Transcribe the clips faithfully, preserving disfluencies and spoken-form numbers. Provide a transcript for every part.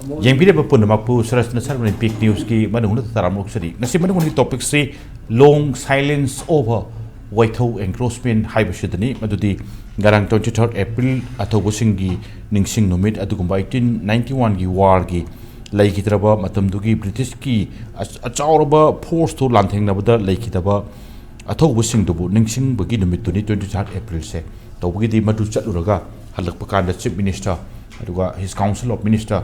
ꯌꯦꯡꯕꯤꯔꯤꯕ ꯄꯨꯝꯅꯃꯛꯄꯨ ꯁꯔꯁꯅ ꯁꯔꯃꯅꯤ ꯄꯤꯛ ꯅ꯭ꯌꯨꯁꯀꯤ ꯃꯅꯨꯡꯗ ꯇꯔꯥꯝꯅ ꯑꯣꯛꯆꯔꯤ꯫ ꯉꯁꯤ ꯃꯅꯨꯡꯒꯤ ꯇꯣꯄꯤꯛꯁꯤ Long Silence Over Waithou Encroachment ꯍꯥꯏꯕꯁꯤꯗꯅꯤ꯫ ꯃꯗꯨꯗꯤ ꯉꯔꯥꯡ twenty third April ꯑꯊꯧꯕꯁꯤꯡꯒꯤ ꯅꯤꯡꯁꯤꯡ ꯅꯨꯃꯤꯠ, ꯑꯗꯨꯒꯨꯝꯕ eighteen ninety one ꯒꯤ ꯋꯥꯔꯒꯤ ꯂꯩꯈꯤꯗ꯭ꯔꯕ ꯃꯇꯝꯗꯨꯒꯤ ꯕ꯭ꯔꯤꯇꯤꯁꯀꯤ ꯑꯆ-, ꯑꯆꯥꯎꯔꯕ ꯐꯣꯔꯁꯇꯨ ꯂꯥꯟꯊꯦꯡꯅꯕꯗ ꯂꯩꯈꯤꯗꯕ ꯑꯊꯧꯕꯁꯤꯡꯗꯨꯕꯨ ꯅꯤꯡꯁꯤꯡꯕꯒꯤ ꯅꯨꯃꯤꯠꯇꯨꯅꯤ twenty third April ꯁꯦ꯫ ꯇꯧꯕꯒꯤꯗꯤ ꯃꯗꯨ ꯆꯠꯂꯨꯔꯒ ꯍꯜꯂꯛꯄ ꯀꯥꯟꯗ Chief Minister, ꯑꯗꯨꯒ his Council of Minister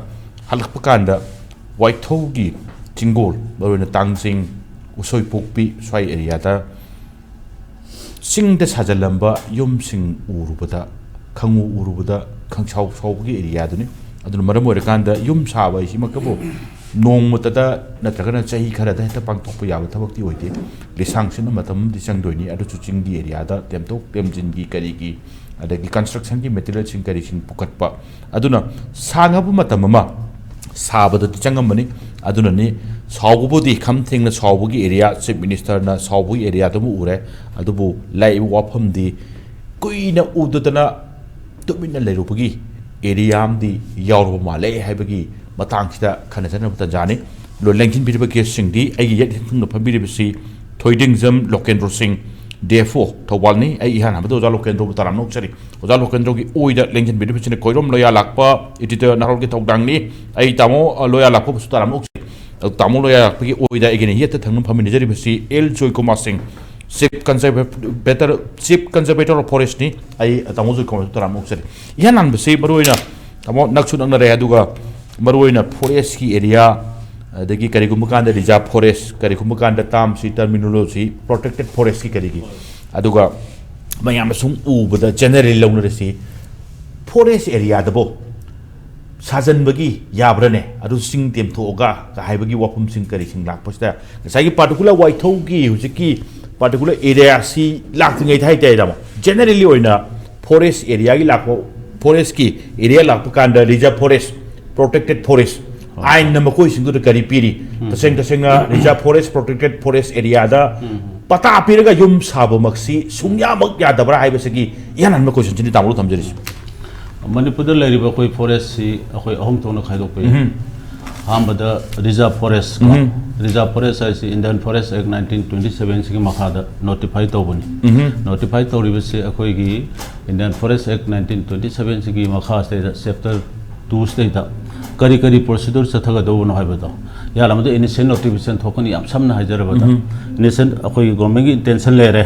ꯍꯜꯂꯛꯄ ꯀꯥꯟꯗ ꯋꯥꯏꯊꯧꯒꯤ ꯆꯤꯡꯒꯣꯜ, ꯃꯔꯨꯑꯣꯏꯅ ꯇꯥꯡꯖꯤꯡ, ꯎꯁꯣꯏꯄꯣꯛꯄꯤ ꯁ꯭ꯋꯥꯏ ꯑꯦꯔꯤꯌꯥꯗ ꯆꯤꯡꯗ ꯁꯥꯖꯜꯂꯝꯕ ꯌꯨꯝꯁꯤꯡ ꯎꯔꯨꯕꯗ, ꯈꯪꯎ ꯎꯔꯨꯕꯗ ꯈꯪꯁꯥꯎ ꯁꯥꯎꯕꯒꯤ ꯑꯦꯔꯤꯌꯥꯗꯨꯅꯤ꯫ ꯑꯗꯨꯅ ꯃꯔꯝ ꯑꯣꯏꯔꯀꯥꯟꯗ ꯌꯨꯝ ꯁꯥꯕ ꯍꯥꯏꯁꯤꯃꯛꯇꯕꯨ ꯅꯣꯡꯃꯇꯗ ꯅꯠꯇ꯭ꯔꯒꯅ ꯆꯍꯤ ꯈꯔꯗ ꯍꯦꯛꯇ ꯄꯥꯡꯊꯣꯛꯄ ꯌꯥꯕ ꯊꯕꯛꯇꯤ ꯑꯣꯏꯗꯦ꯫ ꯂꯤꯁꯥꯡ ꯁꯤꯠꯅ ꯃꯇꯝ ꯑꯃꯗꯤ ꯆꯪꯗꯣꯏꯅꯤ꯫ ꯑꯗꯨꯁꯨ ꯆꯤꯡꯒꯤ ꯑꯦꯔꯤꯌꯥꯗ ꯇꯦꯝꯊꯣꯛ ꯇꯦꯝꯖꯤꯟꯒꯤ ꯀꯔꯤꯒꯤ, ꯑꯗꯒꯤ construction ꯒꯤ material ꯁꯤꯡ ꯀꯔꯤꯁꯤꯡ ꯄꯨꯈꯠꯄ, ꯑꯗꯨꯅ ꯁꯥꯡꯉꯕ ꯃꯇꯝ ꯑꯃ ꯁꯥꯕꯗꯗꯤ ꯆꯪꯉꯝꯕꯅꯤ꯫ ꯑꯗꯨꯅꯅꯤ ꯁꯥꯎꯕꯕꯨꯗꯤ ꯈꯝ ꯊꯦꯡꯅ ꯁꯥꯎꯕꯒꯤ ꯑꯦꯔꯤꯌꯥ, Chief Minister ꯅ ꯁꯥꯎꯕꯒꯤ ꯑꯦꯔꯤꯌꯥꯗꯨꯃ ꯎꯔꯦ꯫ ꯑꯗꯨꯕꯨ ꯂꯥꯛꯏꯕ ꯋꯥꯐꯝꯗꯤ ꯀꯨꯏꯅ ꯎꯗꯗꯅ ꯇꯨꯃꯤꯟꯅ ꯂꯩꯔꯨꯕꯒꯤ ꯑꯦꯔꯤꯌꯥ ꯑꯃꯗꯤ ꯌꯥꯎꯔꯕ ꯃꯥꯜꯂꯦ ꯍꯥꯏꯕꯒꯤ ꯃꯇꯥꯡꯁꯤꯗ ꯈꯟꯅꯖꯅꯕ ꯇꯥꯟꯖꯥꯅꯤ꯫ ꯂꯣ-, ꯂꯦꯡꯁꯤꯟꯕꯤꯔꯤꯕ ꯒꯦꯁꯁꯤꯡꯗꯤ ꯑꯩꯒꯤ ꯌꯦꯠ ꯊꯪꯅ ꯐꯝꯕꯤꯔꯤꯕꯁꯤ ꯊꯣꯏꯗꯤꯡꯖꯝ ꯂꯣꯀꯦꯟꯗ꯭ꯔꯣ ꯁꯤꯡ, D F O ꯊꯧꯕꯥꯜꯅꯤ꯫ ꯑꯩ ꯏꯍꯥꯟ ꯍꯥꯟꯕꯗ ꯑꯣꯖꯥ ꯂꯣꯀꯦꯟꯗ꯭ꯔꯣꯕꯨ ꯇꯔꯥꯝꯅ ꯑꯣꯛꯆꯔꯤ꯫ ꯑꯣꯖꯥ ꯂꯣꯀꯦꯟꯗ꯭ꯔꯣꯒꯤ ꯑꯣꯏꯗ ꯂꯦꯡꯁꯤꯟꯕꯤꯔꯤꯕꯁꯤꯅ ꯈꯣꯏꯔꯣꯝ ꯂꯣꯌꯥ ꯂꯥꯛꯄ editor ꯅꯥꯔꯣꯜꯒꯤ ꯊꯧꯗꯥꯡꯅꯤ꯫ ꯑꯩ ꯇꯥꯃꯣ, ꯑ, ꯂꯣꯌꯥ ꯂꯥꯛꯄꯕꯨꯁꯨ ꯇꯔꯥꯝꯅ ꯑꯣꯛꯆꯔꯤ꯫ ꯑ, ꯇꯥꯃꯣ ꯂꯣꯌꯥ ꯂꯥꯛꯄꯒꯤ ꯑꯣꯏꯗ ꯑꯩꯒꯤꯅ ꯌꯦꯠꯇ ꯊꯪꯅ ꯐꯝꯃꯤꯟꯅꯖꯔꯤꯕꯁꯤ ꯑꯦꯜ ꯖꯣꯏꯀꯨꯃꯥꯔ ꯁꯤꯡ, Chief Conservator, Chief Conservator of Forest ꯅꯤ꯫ ꯑꯩ ꯇꯥꯃꯣ ꯖꯣꯏꯀꯨꯃꯥꯔꯁꯨ ꯇꯔꯥꯝꯅ ꯑꯣꯛꯆꯔꯤ꯫ ꯏꯍꯥꯟ ꯍꯥꯟꯕꯁꯤ ꯃꯔꯨꯑꯣꯏꯅ ꯇꯥꯃꯣ ꯅꯛꯁꯨ ꯅꯛꯅꯔꯦ, ꯑꯗꯨꯒ ꯃꯔꯨꯑꯣꯏꯅ forest ꯀꯤ ꯑꯦꯔꯤꯌꯥ, ꯑꯗꯒꯤ ꯀꯔꯤꯒꯨꯝꯕ ꯀꯥꯟꯗ reserve forest, ꯀꯔꯤꯒꯨꯝꯕ ꯀꯥꯟꯗ term ꯁꯤ terminology protected forest ꯀꯤ ꯀꯔꯤꯒꯤ, ꯑꯗꯨꯒ ꯃꯌꯥꯝꯅ ꯁꯨꯝ ꯎꯕꯗ generally ꯂꯧꯅꯔꯤꯁꯤ forest ꯑꯦꯔꯤꯌꯥꯗꯕꯨ ꯁꯥꯖꯟꯕꯒꯤ ꯌꯥꯕ꯭ꯔꯅꯦ? ꯑꯗꯨ ꯆꯤꯡ ꯇꯦꯝꯊꯣꯛꯑꯒ ꯀ ꯍꯥꯏꯕꯒꯤ ꯋꯥꯐꯝꯁꯤꯡ ꯀꯔꯤꯁꯤꯡ ꯂꯥꯛꯄꯁꯤꯗ ꯉꯁꯥꯏꯒꯤ particular ꯋꯥꯏꯊꯧꯒꯤ ꯍꯧꯖꯤꯛꯀꯤ particular ꯑꯦꯔꯤꯌꯥꯁꯤ ꯂꯥꯛꯇ꯭ꯔꯤꯉꯩꯗ ꯍꯥꯏꯇꯥꯔꯦ ꯇꯥꯃꯣ, generally ꯑꯣꯏꯅ forest ꯑꯦꯔꯤꯌꯥꯒꯤ ꯂꯥꯛꯄ, forest ꯀꯤ ꯑꯦꯔꯤꯌꯥ ꯂꯥꯛꯄ ꯀꯥꯟꯗ reserve forest, protected forest, ꯑꯥꯏꯟꯅ ꯃꯈꯣꯏꯁꯤꯡꯗꯨꯗ ꯀꯔꯤ ꯄꯤꯔꯤ? ꯎꯝ꯫ ꯇꯁꯦꯡ ꯇꯁꯦꯡꯅ reserve forest, protected forest ꯑꯦꯔꯤꯌꯥꯗ ꯎꯝ꯫ ꯄꯇꯥ ꯄꯤꯔꯒ ꯌꯨꯝ ꯁꯥꯕꯃꯛꯁꯤ ꯁꯨꯡꯌꯥꯃꯛ ꯌꯥꯗꯕ꯭ꯔꯥ ꯍꯥꯏꯕꯁꯤꯒꯤ ꯏꯍꯥꯟ ꯍꯥꯟꯕ question ꯁꯤꯅꯤ ꯇꯥꯃꯣꯗ ꯊꯝꯖꯔꯤꯁꯤ꯫ ꯃꯅꯤꯄꯨꯔꯗ ꯂꯩꯔꯤꯕ ꯑꯩꯈꯣꯏ ꯐꯣꯔꯦꯁꯁꯤ ꯑꯩꯈꯣꯏ ꯑꯍꯨꯝ ꯊꯣꯛꯅ ꯈꯥꯏꯗꯣꯛꯄ ꯌꯥꯏ꯫ ꯑꯍꯥꯟꯕꯗ ꯔꯤꯖꯥꯔꯚ ꯐꯣꯔꯦꯁ ꯀꯣ꯫ ꯔꯤꯖꯥꯔꯚ ꯐꯣꯔꯦꯁ ꯍꯥꯏꯁꯤ Indian forest act nineteen twenty ꯁꯚꯦꯟꯁꯤꯒꯤ ꯃꯈꯥꯗ ꯅꯣꯇꯤꯐꯥꯏ ꯇꯧꯕꯅꯤ꯫ ꯅꯣꯇꯤꯐꯥꯏ ꯇꯧꯔꯤꯕꯁꯤ ꯑꯩꯈꯣꯏꯒꯤ Indian forest act nineteen twenty ꯁꯚꯦꯟꯁꯤꯒꯤ ꯃꯈꯥꯁꯤꯗꯩꯗ chapter ꯇꯨꯁꯤꯗꯩꯗ ꯀꯔꯤ ꯀꯔꯤ ꯄ꯭ꯔꯣꯁꯤꯗꯨꯔ ꯆꯠꯊꯒꯗꯧꯕꯅꯣ ꯍꯥꯏꯕꯗꯣ꯫ ꯌꯥꯔꯝꯃꯗꯤ ꯏꯅꯤꯁꯤꯌꯦꯜ ꯅꯣꯇꯤꯐꯤꯀꯦꯁꯟ ꯊꯣꯛꯀꯅꯤ, ꯌꯥꯝ ꯁꯝꯅ ꯍꯥꯏꯖꯔꯕꯗ꯫ ꯏꯅꯤꯁꯤꯌꯦꯜ ꯑꯩꯈꯣꯏꯒꯤ ꯒꯣꯔꯃꯦꯟꯒꯤ ꯏꯟꯇꯦꯟꯁꯟ ꯂꯩꯔꯦ,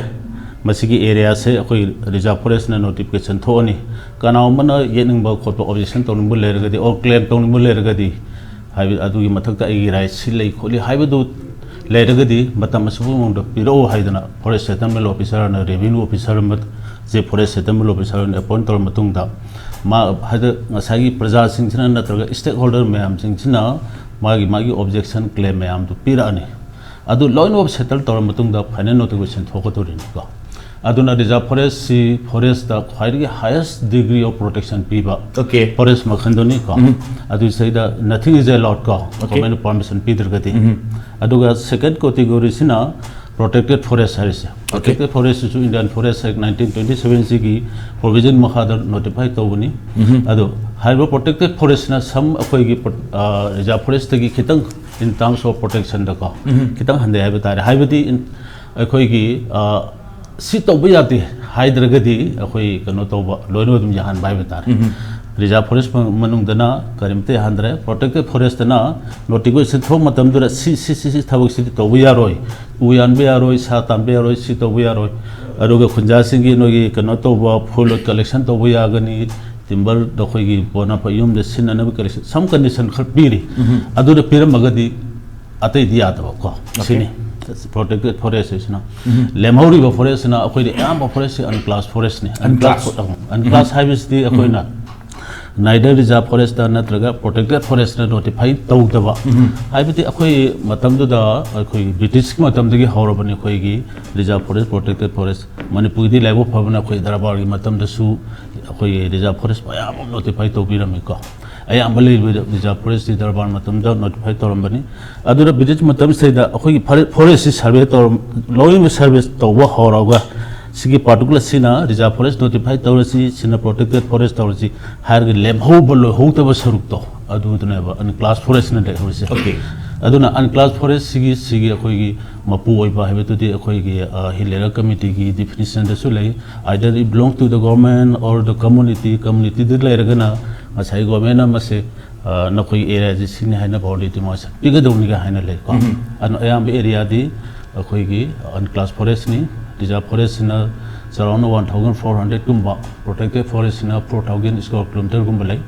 ꯃꯁꯤꯒꯤ ꯑꯦꯔꯤꯌꯥꯁꯦ ꯑꯩꯈꯣꯏ ꯔꯤꯖꯥꯔꯚ ꯐꯣꯔꯦꯁꯅ ꯅꯣꯇꯤꯐꯤꯀꯦꯁꯟ ꯊꯣꯛꯑꯅꯤ꯫ ꯀꯅꯥꯒꯨꯝꯕꯅ ꯌꯦꯠꯅꯤꯡꯕ ꯈꯣꯠꯄ ꯑꯣꯕꯖꯦꯛꯁꯟ ꯇꯧꯅꯤꯡꯕ ꯂꯩꯔꯒꯗꯤ, ꯑꯣꯔ ꯀ꯭ꯂꯦꯝ ꯇꯧꯅꯤꯡꯕ ꯂꯩꯔꯒꯗꯤ, ꯍꯥꯏꯕꯗꯤ ꯑꯗꯨꯒꯤ ꯃꯊꯛꯇ ꯑꯩꯒꯤ ꯔꯥꯏꯠꯁꯤ ꯂꯩ ꯈꯣꯠꯂꯤ ꯍꯥꯏꯕꯗꯨ ꯂꯩꯔꯒꯗꯤ ꯃꯇꯝ ꯑꯁꯨꯛꯀꯤ ꯃꯅꯨꯡꯗ ꯄꯤꯔꯛꯎ ꯍꯥꯏꯗꯅ ꯐꯣꯔꯦꯁ ꯁꯦꯇꯜꯃꯦꯟ ꯑꯣꯐꯤꯁꯥꯔꯅ, ꯔꯦꯚꯤꯅ꯭ꯌꯨ ꯑꯣꯐꯤꯁꯥꯔ ꯑꯃ, ꯆꯤꯐ ꯐꯣꯔꯦꯁ ꯁꯦꯇꯜꯃꯦꯟ ꯑꯣꯐꯤꯁꯥꯔꯅ ꯑꯦꯄꯣꯏꯟ ꯇꯧꯔ ꯃꯇꯨꯡꯗ, ꯃꯥ ꯍꯥꯏꯗꯤ ꯉꯁꯥꯏꯒꯤ ꯄ꯭ꯔꯖꯥꯁꯤꯡꯁꯤꯅ ꯅꯠꯇ꯭ꯔꯒ ꯁ꯭ꯇꯦꯛ ꯍꯣꯜꯗꯔ ꯃꯌꯥꯝꯁꯤꯡꯁꯤꯅ ꯃꯥꯒꯤ ꯃꯥꯒꯤ ꯑꯣꯕꯖꯦꯛꯁꯟ ꯀ꯭ꯂꯦꯝ ꯃꯌꯥꯝꯗꯨ ꯄꯤꯔꯛꯑꯅꯤ꯫ ꯑꯗꯨ ꯂꯣꯏꯅꯃꯛ ꯁꯦꯇꯜ ꯇꯧꯔ ꯃꯇꯨꯡꯗ ꯐꯥꯏꯅꯦꯜ ꯅꯣꯇꯤꯐꯤꯀꯦꯁꯟ ꯊꯣꯛꯀꯗꯧꯔꯤꯅꯤꯀꯣ꯫ ꯑꯗꯨꯅ ꯔꯤꯖꯥꯔꯚ ꯐꯣꯔꯦꯁꯁꯤ ꯐꯣꯔꯦꯁꯇ ꯈ꯭ꯋꯥꯏꯗꯒꯤ highest degree of protection ꯄꯤꯕ ꯑꯣꯀꯦ꯫ ꯐꯣꯔꯦꯁ ꯃꯈꯜꯗꯨꯅꯤꯀꯣ꯫ ꯑꯗꯨ ꯁꯤꯗꯩꯗ nothing is allowed ꯀꯣ, ꯑꯣꯀꯦ꯫ ꯒꯣꯔꯃꯦꯟꯅ ꯄꯔꯃꯤꯁꯟ ꯄꯤꯗ꯭ꯔꯒꯗꯤ꯫ ꯑꯗꯨꯒ ꯁꯦꯀꯦꯟ ꯀꯦꯇꯦꯒꯣꯔꯤꯁꯤꯅ ꯄ꯭ꯔꯣꯇꯦꯛꯇꯦꯠ ꯐꯣꯔꯦꯁ ꯍꯥꯏꯔꯤꯁꯦ꯫ ꯄ꯭ꯔꯣꯇꯦꯛꯇꯦꯠ ꯐꯣꯔꯦꯁꯁꯤꯁꯨ Indian forest act nineteen twenty ꯁꯚꯦꯟꯁꯤꯒꯤ ꯄ꯭ꯔꯣꯚꯤꯖꯟ ꯃꯈꯥꯗ ꯅꯣꯇꯤꯐꯥꯏ ꯇꯧꯕꯅꯤ꯫ ꯑꯗꯣ ꯍꯥꯏꯔꯤꯕ ꯄ꯭ꯔꯣꯇꯦꯛꯇꯦꯠ ꯐꯣꯔꯦꯁꯁꯤꯅ ꯁꯝ ꯑꯩꯈꯣꯏꯒꯤ ꯄ꯭ꯔꯣ-, ꯑ, ꯔꯤꯖꯥꯔꯚ ꯐꯣꯔꯦꯁꯇꯒꯤ ꯈꯤꯇꯪ in terms of protectionꯗꯀꯣ, ꯈꯤꯇꯪ ꯍꯟꯊꯩ ꯍꯥꯏꯕ ꯇꯥꯔꯦ꯫ ꯍꯥꯏꯕꯗꯤ in-, ꯑꯩꯈꯣꯏꯒꯤ, ꯑ, ꯁꯤ ꯇꯧꯕ ꯌꯥꯗꯦ ꯍꯥꯏꯗ꯭ꯔꯒꯗꯤ ꯑꯩꯈꯣꯏ ꯀꯩꯅꯣ ꯇꯧꯕ ꯂꯣꯏꯅꯃꯛ ꯑꯗꯨꯝ ꯌꯥꯍꯟꯕ ꯍꯥꯏꯕ ꯇꯥꯔꯦ꯫ ꯔꯤꯖꯥꯔꯚ ꯐꯣꯔꯦꯁ ꯃ-, ꯃꯅꯨꯡꯗꯅ ꯀꯔꯤꯝꯇ ꯌꯥꯍꯟꯗ꯭ꯔꯦ꯫ ꯄ꯭ꯔꯣꯇꯦꯛꯇꯦꯠ ꯐꯣꯔꯦꯁꯇꯅ ꯅꯣꯇꯤꯐꯤꯀꯦꯁꯟ ꯊꯣꯛꯄ ꯃꯇꯝꯗꯨꯗ ꯁꯤ, ꯁꯤ, ꯁꯤ, ꯁꯤ ꯊꯕꯛꯁꯤꯗꯤ ꯇꯧꯕ ꯌꯥꯔꯣꯏ, ꯎ ꯌꯥꯟꯕ ꯌꯥꯔꯣꯏ, ꯁꯥ ꯇꯥꯟꯕ ꯌꯥꯔꯣꯏ, ꯁꯤ ꯇꯧꯕ ꯌꯥꯔꯣꯏ꯫ ꯑꯗꯨꯒ ꯈꯨꯟꯖꯥꯁꯤꯡꯒꯤ ꯅꯣꯏꯒꯤ ꯀꯩꯅꯣ ꯇꯧꯕ, ꯐꯨꯜ ꯂꯣꯠ ꯀꯂꯦꯛꯁꯟ ꯇꯧꯕ ꯌꯥꯒꯅꯤ, ꯇꯤꯝꯕꯔ ꯑꯩꯈꯣꯏꯒꯤ ꯄꯣꯠꯅꯐ ꯌꯨꯝꯗ ꯁꯤꯖꯤꯟꯅꯅꯕ ꯀꯂꯦꯛꯁꯟ, ꯁꯝ ꯀꯟꯗꯤꯁꯟ ꯈꯔ ꯄꯤꯔꯤ꯫ ꯑꯗꯨꯗ ꯄꯤꯔꯝꯃꯒꯗꯤ ꯑꯇꯩꯗꯤ ꯌꯥꯗꯕ ꯀꯣ꯫ ꯁꯤꯅꯤ ꯄ꯭ꯔꯣꯇꯦꯛꯇꯦꯠ ꯐꯣꯔꯦꯁ ꯍꯥꯏꯁꯤꯅ꯫ ꯂꯦꯝꯍꯧꯔꯤꯕ ꯐꯣꯔꯦꯁꯁꯤꯅ ꯑꯩꯈꯣꯏꯗꯤ ꯑꯌꯥꯝꯕ ꯐꯣꯔꯦꯁꯁꯤ ꯑꯟꯀ꯭ꯂꯥꯁ ꯐꯣꯔꯦꯁꯅꯤ꯫ ꯑꯟꯀ꯭ꯂꯥꯁ꯫ ꯑꯟꯀ꯭ꯂꯥꯁ ꯍꯥꯏꯕꯁꯤꯗꯤ ꯑꯩꯈꯣꯏꯅ neither reserve forest ꯅꯠꯇ꯭ꯔꯒ protected forest ꯅ notify ꯇꯧꯗꯕ꯫ ꯍꯥꯏꯕꯗꯤ ꯑꯩꯈꯣꯏ ꯃꯇꯝꯗꯨꯗ ꯑꯩꯈꯣꯏ ꯕ꯭ꯔꯤꯇꯤꯁꯀꯤ ꯃꯇꯝꯗꯒꯤ ꯍꯧꯔꯕꯅꯤ ꯑꯩꯈꯣꯏꯒꯤ reserve forest, protected forest꯫ ꯃꯅꯤꯄꯨꯔꯒꯤꯗꯤ ꯂꯥꯏꯕꯛ ꯐꯕꯅ ꯑꯩꯈꯣꯏ ꯗꯔꯕꯥꯔꯒꯤ ꯃꯇꯝꯗꯁꯨ ꯑꯩꯈꯣꯏꯒꯤ reserve forest ꯃꯌꯥꯝ ꯑꯃ notify ꯇꯧꯕꯤꯔꯝꯃꯤꯀꯣ꯫ ꯑꯌꯥꯝꯕ ꯂꯩꯔꯤꯕ reserve forest ꯇꯤ ꯗꯔꯕꯥꯔ ꯃꯇꯝꯗ notify ꯇꯧꯔꯝꯕꯅꯤ꯫ ꯑꯗꯨꯅ ꯕ꯭ꯔꯤꯇꯤꯁ ꯃꯇꯝꯁꯤꯗꯩꯗ ꯑꯩꯈꯣꯏꯒꯤ ꯐꯔꯦ-, forest ꯁꯤ survey ꯇꯧꯔꯝ-, ꯂꯧꯔꯤꯕ survey ꯇꯧꯕ ꯍꯧꯔꯒ ꯁꯤꯒꯤ ꯄꯥꯔꯇꯤꯀꯨꯂꯔ ꯁꯤꯅ ꯔꯤꯖꯥꯔꯚ ꯐꯣꯔꯦꯁ ꯅꯣꯇꯤꯐꯥꯏ ꯇꯧꯔꯁꯤ, ꯁꯤꯅ ꯄ꯭ꯔꯣꯇꯦꯛꯇꯦꯠ ꯐꯣꯔꯦꯁ ꯇꯧꯔꯁꯤ ꯍꯥꯏꯔꯒ ꯂꯦꯝꯍꯧꯕ ꯂꯣꯏꯍꯧꯗꯕ ꯁꯔꯨꯛꯇꯣ, ꯑꯗꯨꯗꯨꯅꯦꯕ ꯑꯟꯀ꯭ꯂꯥꯁ ꯐꯣꯔꯦꯁꯅ ꯂꯩꯍꯧꯔꯤꯁꯦ꯫ Okay. ꯑꯗꯨꯅ ꯑꯟꯀ꯭ꯂꯥꯁ ꯐꯣꯔꯦꯁ ꯁꯤꯒꯤ ꯁꯤꯒꯤ ꯑꯩꯈꯣꯏꯒꯤ ꯃꯄꯨ ꯑꯣꯏꯕ ꯍꯥꯏꯕꯗꯨꯗꯤ ꯑꯩꯈꯣꯏꯒꯤ ꯍꯤꯜ ꯑꯦꯔꯤꯌꯥ ꯀꯃꯤꯇꯤꯒꯤ ꯗꯤꯐꯤꯅꯤꯁꯟꯗꯁꯨ ꯂꯩ꯫ Either it belong to the government or the community, ꯀꯝꯃꯨꯅꯤꯇꯤꯗ ꯂꯩꯔꯒꯅ ꯉꯁꯥꯏ ꯒꯣꯔꯃꯦꯟꯅ ꯃꯁꯦ ꯅꯈꯣꯏꯒꯤ ꯑꯦꯔꯤꯌꯥꯁꯤ ꯁꯤꯅꯤ ꯍꯥꯏꯅ ꯕꯥꯎꯟꯗꯔꯤ ꯗꯤꯃꯥꯔꯀꯦꯁꯟ ꯄꯤꯒꯗꯧꯅꯤꯒ ꯍꯥꯏꯅ ꯂꯩꯀꯣ꯫ ꯑꯗꯨꯅ ꯑꯌꯥꯝꯕ ꯑꯦꯔꯤꯌꯥꯗꯤ ꯑꯩꯈꯣꯏꯒꯤ ꯑꯟꯀ꯭ꯂꯥꯁ ꯐꯣꯔꯦꯁꯅꯤ꯫ ꯔꯤꯖꯥꯔꯚ ꯐꯣꯔꯦꯁꯁꯤꯅ ꯆꯥꯎꯔꯥꯛꯅ ꯋꯥꯟ ꯊꯥꯎꯖꯟ ꯐꯣꯔ ꯍꯟꯗ꯭ꯔꯦꯠꯀꯨꯝꯕ, ꯄ꯭ꯔꯣꯇꯦꯛꯇꯦꯠ ꯐꯣꯔꯦꯁꯁꯤꯅ ꯐꯣꯔ ꯊꯥꯎꯖꯟ ꯁ꯭ꯀ꯭ꯋꯥꯔ ꯀꯤꯂꯣꯃꯤꯇꯔꯒꯨꯝꯕ ꯂꯩ꯫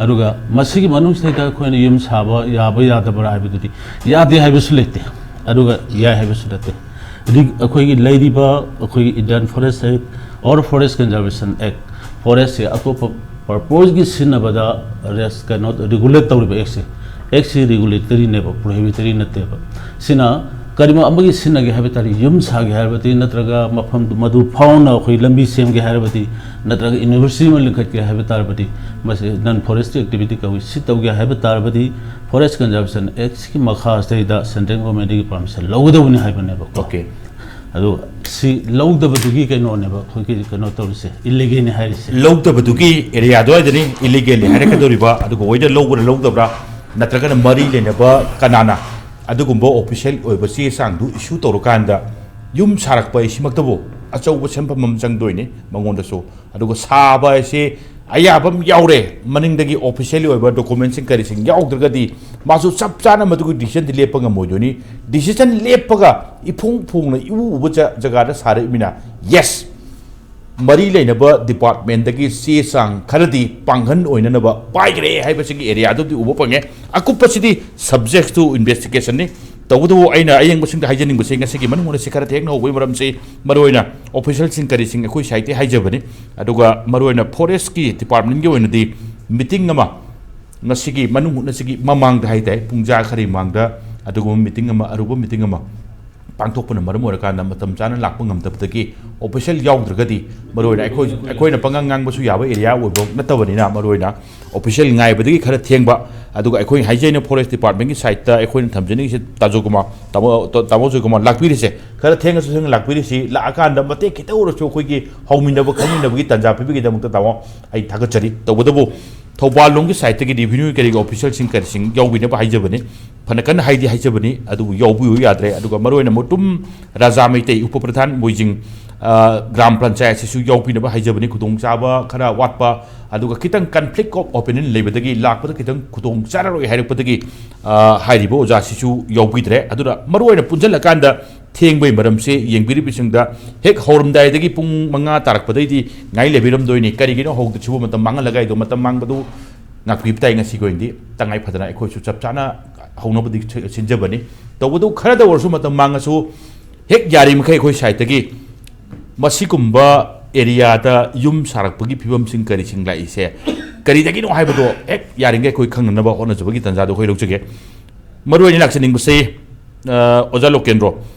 ꯑꯗꯨꯒ ꯃꯁꯤꯒꯤ ꯃꯅꯨꯡꯁꯤꯗꯩꯗ ꯑꯩꯈꯣꯏꯅ ꯌꯨꯝ ꯁꯥꯕ ꯌꯥꯕ ꯌꯥꯗꯕ꯭ꯔꯥ ꯍꯥꯏꯕꯗꯨꯗꯤ ꯌꯥꯗꯦ ꯍꯥꯏꯕꯁꯨ ꯂꯩꯇꯦ, ꯑꯗꯨꯒ ꯌꯥꯏ ꯍꯥꯏꯕꯁꯨ ꯅꯠꯇꯦ꯫ ꯔꯤ-, ꯑꯩꯈꯣꯏꯒꯤ ꯂꯩꯔꯤꯕ ꯑꯩꯈꯣꯏꯒꯤ Indian Forest Act or Forest Conservation Act, ꯐꯣꯔꯦꯁꯁꯦ ꯑꯇꯣꯞꯄ ꯄꯔꯄꯣꯁꯀꯤ ꯁꯤꯖꯤꯟꯅꯕꯗ ꯔꯦꯁ-, ꯀꯩꯅꯣ, ꯔꯤꯒꯨꯂꯦꯠ ꯇꯧꯔꯤꯕ ꯑꯦꯛꯁꯦ, ꯑꯦꯛꯁꯤ ꯔꯤꯒꯨꯂꯦꯇꯔꯤꯅꯦꯕ, ꯄ꯭ꯔꯣꯍꯤꯕꯤꯇꯔꯤ ꯅꯠꯇꯦꯕ꯫ ꯁꯤꯅ ꯀꯔꯤꯒꯨꯝꯕ ꯑꯃꯒꯤ ꯁꯤꯖꯤꯟꯅꯒꯦ ꯍꯥꯏꯕ ꯇꯥꯔꯗꯤ, ꯌꯨꯝ ꯁꯥꯒꯦ ꯍꯥꯏꯔꯕꯗꯤ, ꯅꯠꯇ꯭ꯔꯒ ꯃꯐꯝꯗꯨ ꯃꯗꯨ ꯐꯥꯎꯅ ꯑꯩꯈꯣꯏ ꯂꯝꯕꯤ ꯁꯦꯝꯒꯦ ꯍꯥꯏꯔꯕꯗꯤ, ꯅꯠꯇ꯭ꯔꯒ ꯌꯨꯅꯤꯚꯔꯁꯤꯇꯤ ꯑꯃ ꯂꯤꯡꯈꯠꯀꯦ ꯍꯥꯏꯕ ꯇꯥꯔꯕꯗꯤ, ꯃꯁꯤ ꯅꯟ ꯐꯣꯔꯦꯁꯇ꯭ꯔꯤ ꯑꯦꯛꯇꯤꯚꯤꯇꯤ ꯀꯧꯏ꯫ ꯁꯤ ꯇꯧꯒꯦ ꯍꯥꯏꯕ ꯇꯥꯔꯕꯗꯤ, ꯐꯣꯔꯦꯁ ꯀꯟꯖꯥꯔꯕꯦꯁꯟ ꯑꯦꯛꯁꯀꯤ ꯃꯈꯥꯁꯤꯗꯩꯗ ꯁꯦꯟꯇ꯭ꯔꯦꯜ ꯒꯣꯔꯃꯦꯟꯗꯒꯤ ꯄꯥꯔꯃꯤꯁꯟ ꯂꯧꯒꯗꯧꯕꯅꯤ ꯍꯥꯏꯕꯅꯦꯕꯀꯣ꯫ Okay. ꯑꯗꯨ ꯁꯤ ꯂꯧꯗꯕꯗꯨꯒꯤ ꯀꯩꯅꯣꯅꯦꯕ, ꯑꯩꯈꯣꯏꯒꯤ ꯀꯩꯅꯣ ꯇꯧꯔꯤꯁꯦ, ꯏꯜꯂꯤꯒꯦꯜꯅꯤ ꯍꯥꯏꯔꯤꯁꯦ꯫ ꯂꯧꯗꯕꯗꯨꯒꯤ ꯑꯦꯔꯤꯌꯥ ꯑꯗꯨꯋꯥꯏꯗꯅꯤ ꯏꯜꯂꯤꯒꯦꯜꯅꯤ ꯍꯥꯏꯔꯛꯀꯗꯧꯔꯤꯕ꯫ ꯑꯗꯨꯒ ꯑꯣꯏꯗ ꯂꯧꯕ꯭ꯔꯥ ꯂꯧꯗꯕ꯭ꯔꯥ, ꯅꯠꯇ꯭ꯔꯒꯅ ꯃꯔꯤ ꯂꯩꯅꯕ ꯀꯅꯥꯅ ꯑꯗꯨꯒꯨꯝꯕ ꯑꯣꯐꯤꯁꯤꯌꯦꯜ ꯑꯣꯏꯕ ꯆꯦ ꯆꯥꯡꯗꯨ ꯏꯁꯨ ꯇꯧꯔꯀꯥꯟꯗ ꯌꯨꯝ ꯁꯥꯔꯛꯄ ꯍꯥꯏꯁꯤꯃꯛꯇꯕꯨ ꯑꯆꯧꯕ ꯁꯦꯟꯐꯝ ꯑꯃ ꯆꯪꯗꯣꯏꯅꯤ ꯃꯉꯣꯟꯗꯁꯨ꯫ ꯑꯗꯨꯒ ꯁꯥꯕ ꯍꯥꯏꯁꯤ ꯑꯌꯥꯕ ꯑꯃ ꯌꯥꯎꯔꯦ, ꯃꯅꯤꯡꯗꯒꯤ ꯑꯣꯐꯤꯁꯤꯌꯦꯜ ꯑꯣꯏꯕ ꯗꯣꯀꯨꯃꯦꯟꯁꯤꯡ ꯀꯔꯤꯁꯤꯡ ꯌꯥꯎꯗ꯭ꯔꯒꯗꯤ ꯃꯥꯁꯨ ꯆꯞ ꯆꯥꯅ ꯃꯗꯨꯒꯤ ꯗꯤꯁꯤꯖꯟꯗꯤ ꯂꯦꯞꯄ ꯉꯝꯃꯣꯏꯗꯣꯏꯅꯤ꯫ ꯗꯤꯁꯤꯖꯟ ꯂꯦꯞꯄꯒ ꯏꯐꯣꯡ ꯐꯣꯡꯅ ꯏꯎ ꯎꯕ ꯖ-, ꯖꯒꯥꯗ ꯁꯥꯔꯛꯏꯃꯤꯅ, ꯌꯦꯁ, ꯃꯔꯤ ꯂꯩꯅꯕ ꯗꯤꯄꯥꯔꯠꯃꯦꯟꯗꯒꯤ ꯆꯦ ꯆꯥꯡ ꯈꯔꯗꯤ ꯄꯥꯡꯍꯟ ꯑꯣꯏꯅꯅꯕ ꯄꯥꯏꯈ꯭ꯔꯦ ꯍꯥꯏꯕꯁꯤꯒꯤ ꯑꯦꯔꯤꯌꯥꯗꯨꯗꯤ ꯎꯕ ꯐꯪꯉꯦ꯫ ꯑꯀꯨꯞꯄꯁꯤꯗꯤ subject to investigationꯅꯤ꯫ ꯇꯧꯕꯇꯕꯨ ꯑꯩꯅ ꯑꯌꯦꯡꯕꯁꯤꯡꯗ ꯍꯥꯏꯖꯅꯤꯡꯕꯁꯤ, ꯉꯁꯤꯒꯤ ꯃꯅꯨꯡ ꯁꯤ ꯈꯔ ꯊꯦꯡꯅ ꯍꯧꯕꯒꯤ ꯃꯔꯝꯁꯤ ꯃꯔꯨꯑꯣꯏꯅ ꯑꯣꯐꯤꯁꯤꯌꯦꯜꯁꯤꯡ ꯀꯔꯤꯁꯤꯡ ꯑꯩꯈꯣꯏ ꯁꯥꯏꯠꯇꯒꯤ ꯍꯥꯏꯖꯕꯅꯤ꯫ ꯑꯗꯨꯒ ꯃꯔꯨꯑꯣꯏꯅ ꯐꯣꯔꯦꯁꯀꯤ ꯗꯤꯄꯥꯔꯠꯃꯦꯟꯒꯤ ꯑꯣꯏꯅꯗꯤ ꯃꯤꯇꯤꯡ ꯑꯃ ꯉꯁꯤꯒꯤ ꯃꯅꯨꯡ ꯍꯨꯠꯅꯁꯤꯒꯤ ꯃꯃꯥꯡꯗ ꯍꯥꯏꯇꯥꯔꯦ, ꯄꯨꯡ ꯖꯥ ꯈꯔꯒꯤ ꯃꯃꯥꯡꯗ ꯑꯗꯨꯒꯨꯝꯕ ꯃꯤꯇꯤꯡ ꯑꯃ, ꯑꯔꯨꯕ ꯃꯤꯇꯤꯡ ꯑꯃ ꯄꯥꯡꯊꯣꯛꯄꯅ ꯃꯔꯝ ꯑꯣꯏꯔꯀꯥꯟꯗ ꯃꯇꯝ ꯆꯥꯅ ꯂꯥꯛꯄ ꯉꯝꯗꯕꯗꯒꯤ, ꯑꯣꯐꯤꯁꯤꯌꯦꯜ ꯌꯥꯎꯗ꯭ꯔꯒꯗꯤ, ꯃꯔꯨꯑꯣꯏꯅ ꯑꯩꯈꯣꯏ ꯑꯩꯈꯣꯏꯅ ꯄꯉꯥꯡ ꯉꯥꯡꯕꯁꯨ ꯌꯥꯕ ꯑꯦꯔꯤꯌꯥ ꯑꯣꯏꯕ ꯅꯠꯇꯕꯅꯤꯅ, ꯃꯔꯨꯑꯣꯏꯅ ꯑꯣꯐꯤꯁꯤꯌꯦꯜ ꯉꯥꯏꯕꯗꯒꯤ ꯈꯔ ꯊꯦꯡꯕ꯫ ꯑꯗꯨꯒ ꯑꯩꯈꯣꯏ ꯍꯥꯏꯖꯩꯅ ꯐꯣꯔꯦꯁ ꯗꯤꯄꯥꯔꯠꯃꯦꯟꯒꯤ ꯁꯥꯏꯠꯇ ꯑꯩꯈꯣꯏꯅ ꯊꯝꯖꯅꯤꯡꯉꯤꯁꯦ, ꯇꯥꯖꯣ ꯀꯨꯃꯥꯔ, ꯇꯥꯃꯣ ꯇꯥꯃꯣ ꯖꯣꯏ ꯀꯨꯃꯥꯔ, ꯂꯥꯛꯄꯤꯔꯤꯁꯦ, ꯈꯔ ꯊꯦꯡꯉꯁꯨ ꯊꯦꯡꯅ ꯂꯥꯛꯄꯤꯔꯤꯁꯤ, ꯂꯥꯛꯑꯀꯥꯟꯗ ꯃꯇꯦꯛ ꯈꯤꯇꯪ ꯑꯣꯏꯔꯁꯨ ꯑꯩꯈꯣꯏꯒꯤ ꯍꯧꯃꯤꯟꯅꯕ ꯈꯪꯃꯤꯟꯅꯕꯒꯤ ꯇꯥꯟꯖꯥ ꯄꯤꯕꯒꯤꯗꯃꯛꯇ ꯇꯥꯃꯣ ꯑꯩ ꯊꯥꯒꯠꯆꯔꯤ꯫ ꯇꯧꯕꯇꯕꯨ ꯊꯧꯕꯥꯜ ꯂꯣꯝꯒꯤ ꯁꯥꯏꯠꯇꯒꯤ ꯔꯦꯚꯤꯅ꯭ꯌꯨ ꯀꯔꯤꯒꯤ ꯑꯣꯐꯤꯁꯤꯌꯦꯜꯁꯤꯡ ꯀꯔꯤꯁꯤꯡ ꯌꯥꯎꯕꯤꯅꯕ ꯍꯥꯏꯖꯕꯅꯤ꯫ ꯐꯅ ꯀꯟꯅ ꯍꯥꯏꯗꯤ ꯍꯥꯏꯖꯕꯅꯤ, ꯑꯗꯨꯕꯨ ꯌꯥꯎꯕꯤꯌꯨ ꯌꯥꯗ꯭ꯔꯦ꯫ ꯑꯗꯨꯒ ꯃꯔꯨꯑꯣꯏꯅ ꯃꯨꯇꯨꯝ ꯔꯥꯖꯥ ꯃꯩꯇꯩ ꯎꯄ ꯄ꯭ꯔꯙꯥꯟ ꯃꯣꯏꯖꯤꯡ, ꯑ, ꯒ꯭ꯔꯥꯝ ꯄꯟꯆꯥꯌꯠꯁꯤꯁꯨ ꯌꯥꯎꯕꯤꯅꯕ ꯍꯥꯏꯖꯕꯅꯤ꯫ ꯈꯨꯗꯣꯡꯆꯥꯕ ꯈꯔ ꯋꯥꯠꯄ, ꯑꯗꯨꯒ ꯈꯤꯇꯪ ꯀꯟꯐ꯭ꯂꯤꯛ ꯑꯣꯐ ꯑꯣꯄꯤꯅꯤꯌꯟ ꯂꯩꯕꯗꯒꯤ ꯂꯥꯛꯄꯗ ꯈꯤꯇꯪ ꯈꯨꯗꯣꯡ ꯆꯥꯔꯔꯣꯏ ꯍꯥꯏꯔꯛꯄꯗꯒꯤ, ꯑ, ꯍꯥꯏꯔꯤꯕ ꯑꯣꯖꯥꯁꯤꯁꯨ ꯌꯥꯎꯕꯤꯗ꯭ꯔꯦ꯫ ꯑꯗꯨꯅ ꯃꯔꯨꯑꯣꯏꯅ ꯄꯨꯟꯁꯤꯜꯂꯀꯥꯟꯗ ꯊꯦꯡꯕꯒꯤ ꯃꯔꯝꯁꯦ ꯌꯦꯡꯕꯤꯔꯤꯕꯁꯤꯡꯗ, ꯍꯦꯛ ꯍꯧꯔꯝꯗꯥꯏꯗꯒꯤ ꯄꯨꯡ ꯃꯉꯥ ꯇꯥꯔꯛꯄꯗꯩꯗꯤ ꯉꯥꯏ ꯂꯩꯕꯤꯔꯝꯗꯣꯏꯅꯤ꯫ ꯀꯔꯤꯒꯤꯅꯣ ꯍꯧꯗ꯭ꯔꯤꯁꯤꯕꯨ? ꯃꯇꯝ ꯃꯥꯡꯍꯜꯂꯒ ꯍꯥꯏꯗꯣ ꯃꯇꯝ ꯃꯥꯡꯕꯗꯨ ꯉꯥꯛꯄꯤꯕ ꯇꯥꯏ꯫ ꯉꯁꯤꯒꯤ ꯑꯣꯏꯅꯗꯤ ꯇꯉꯥꯏ ꯐꯗꯅ ꯑꯩꯈꯣꯏꯁꯨ ꯆꯞ ꯆꯥꯅ ꯍꯧꯅꯕꯗꯤ ꯁꯤ-, ꯁꯤꯟꯖꯕꯅꯤ꯫ ꯇꯧꯕꯇꯕꯨ ꯈꯔꯗ ꯑꯣꯏꯔꯁꯨ ꯃꯇꯝ ꯃꯥꯡꯉꯁꯨ, ꯍꯦꯛ ꯌꯥꯔꯤꯃꯈꯩ ꯑꯩꯈꯣꯏ ꯁꯥꯏꯠꯇꯒꯤ ꯃꯁꯤꯒꯨꯝꯕ ꯑꯦꯔꯤꯌꯥꯗ ꯌꯨꯝ ꯁꯥꯔꯛꯄꯒꯤ ꯐꯤꯕꯝꯁꯤꯡ ꯀꯔꯤꯁꯤꯡ ꯂꯥꯛꯏꯁꯦ ꯀꯔꯤꯗꯒꯤꯅꯣ ꯍꯥꯏꯕꯗꯣ ꯍꯦꯛ ꯌꯥꯔꯤꯉꯩ ꯑꯩꯈꯣꯏ ꯈꯪꯅꯅꯕ ꯍꯣꯠꯅꯖꯕꯒꯤ ꯇꯥꯟꯖꯥꯗꯣ ꯑꯩꯈꯣꯏ ꯂꯧꯖꯒꯦ꯫ ꯃꯔꯨꯑꯣꯏꯅ ꯂꯥꯛꯆꯅꯤꯡꯕꯁꯤ, ꯑ, ꯑꯣꯖꯥ ꯂꯣꯀꯦꯟꯗ꯭ꯔꯣ,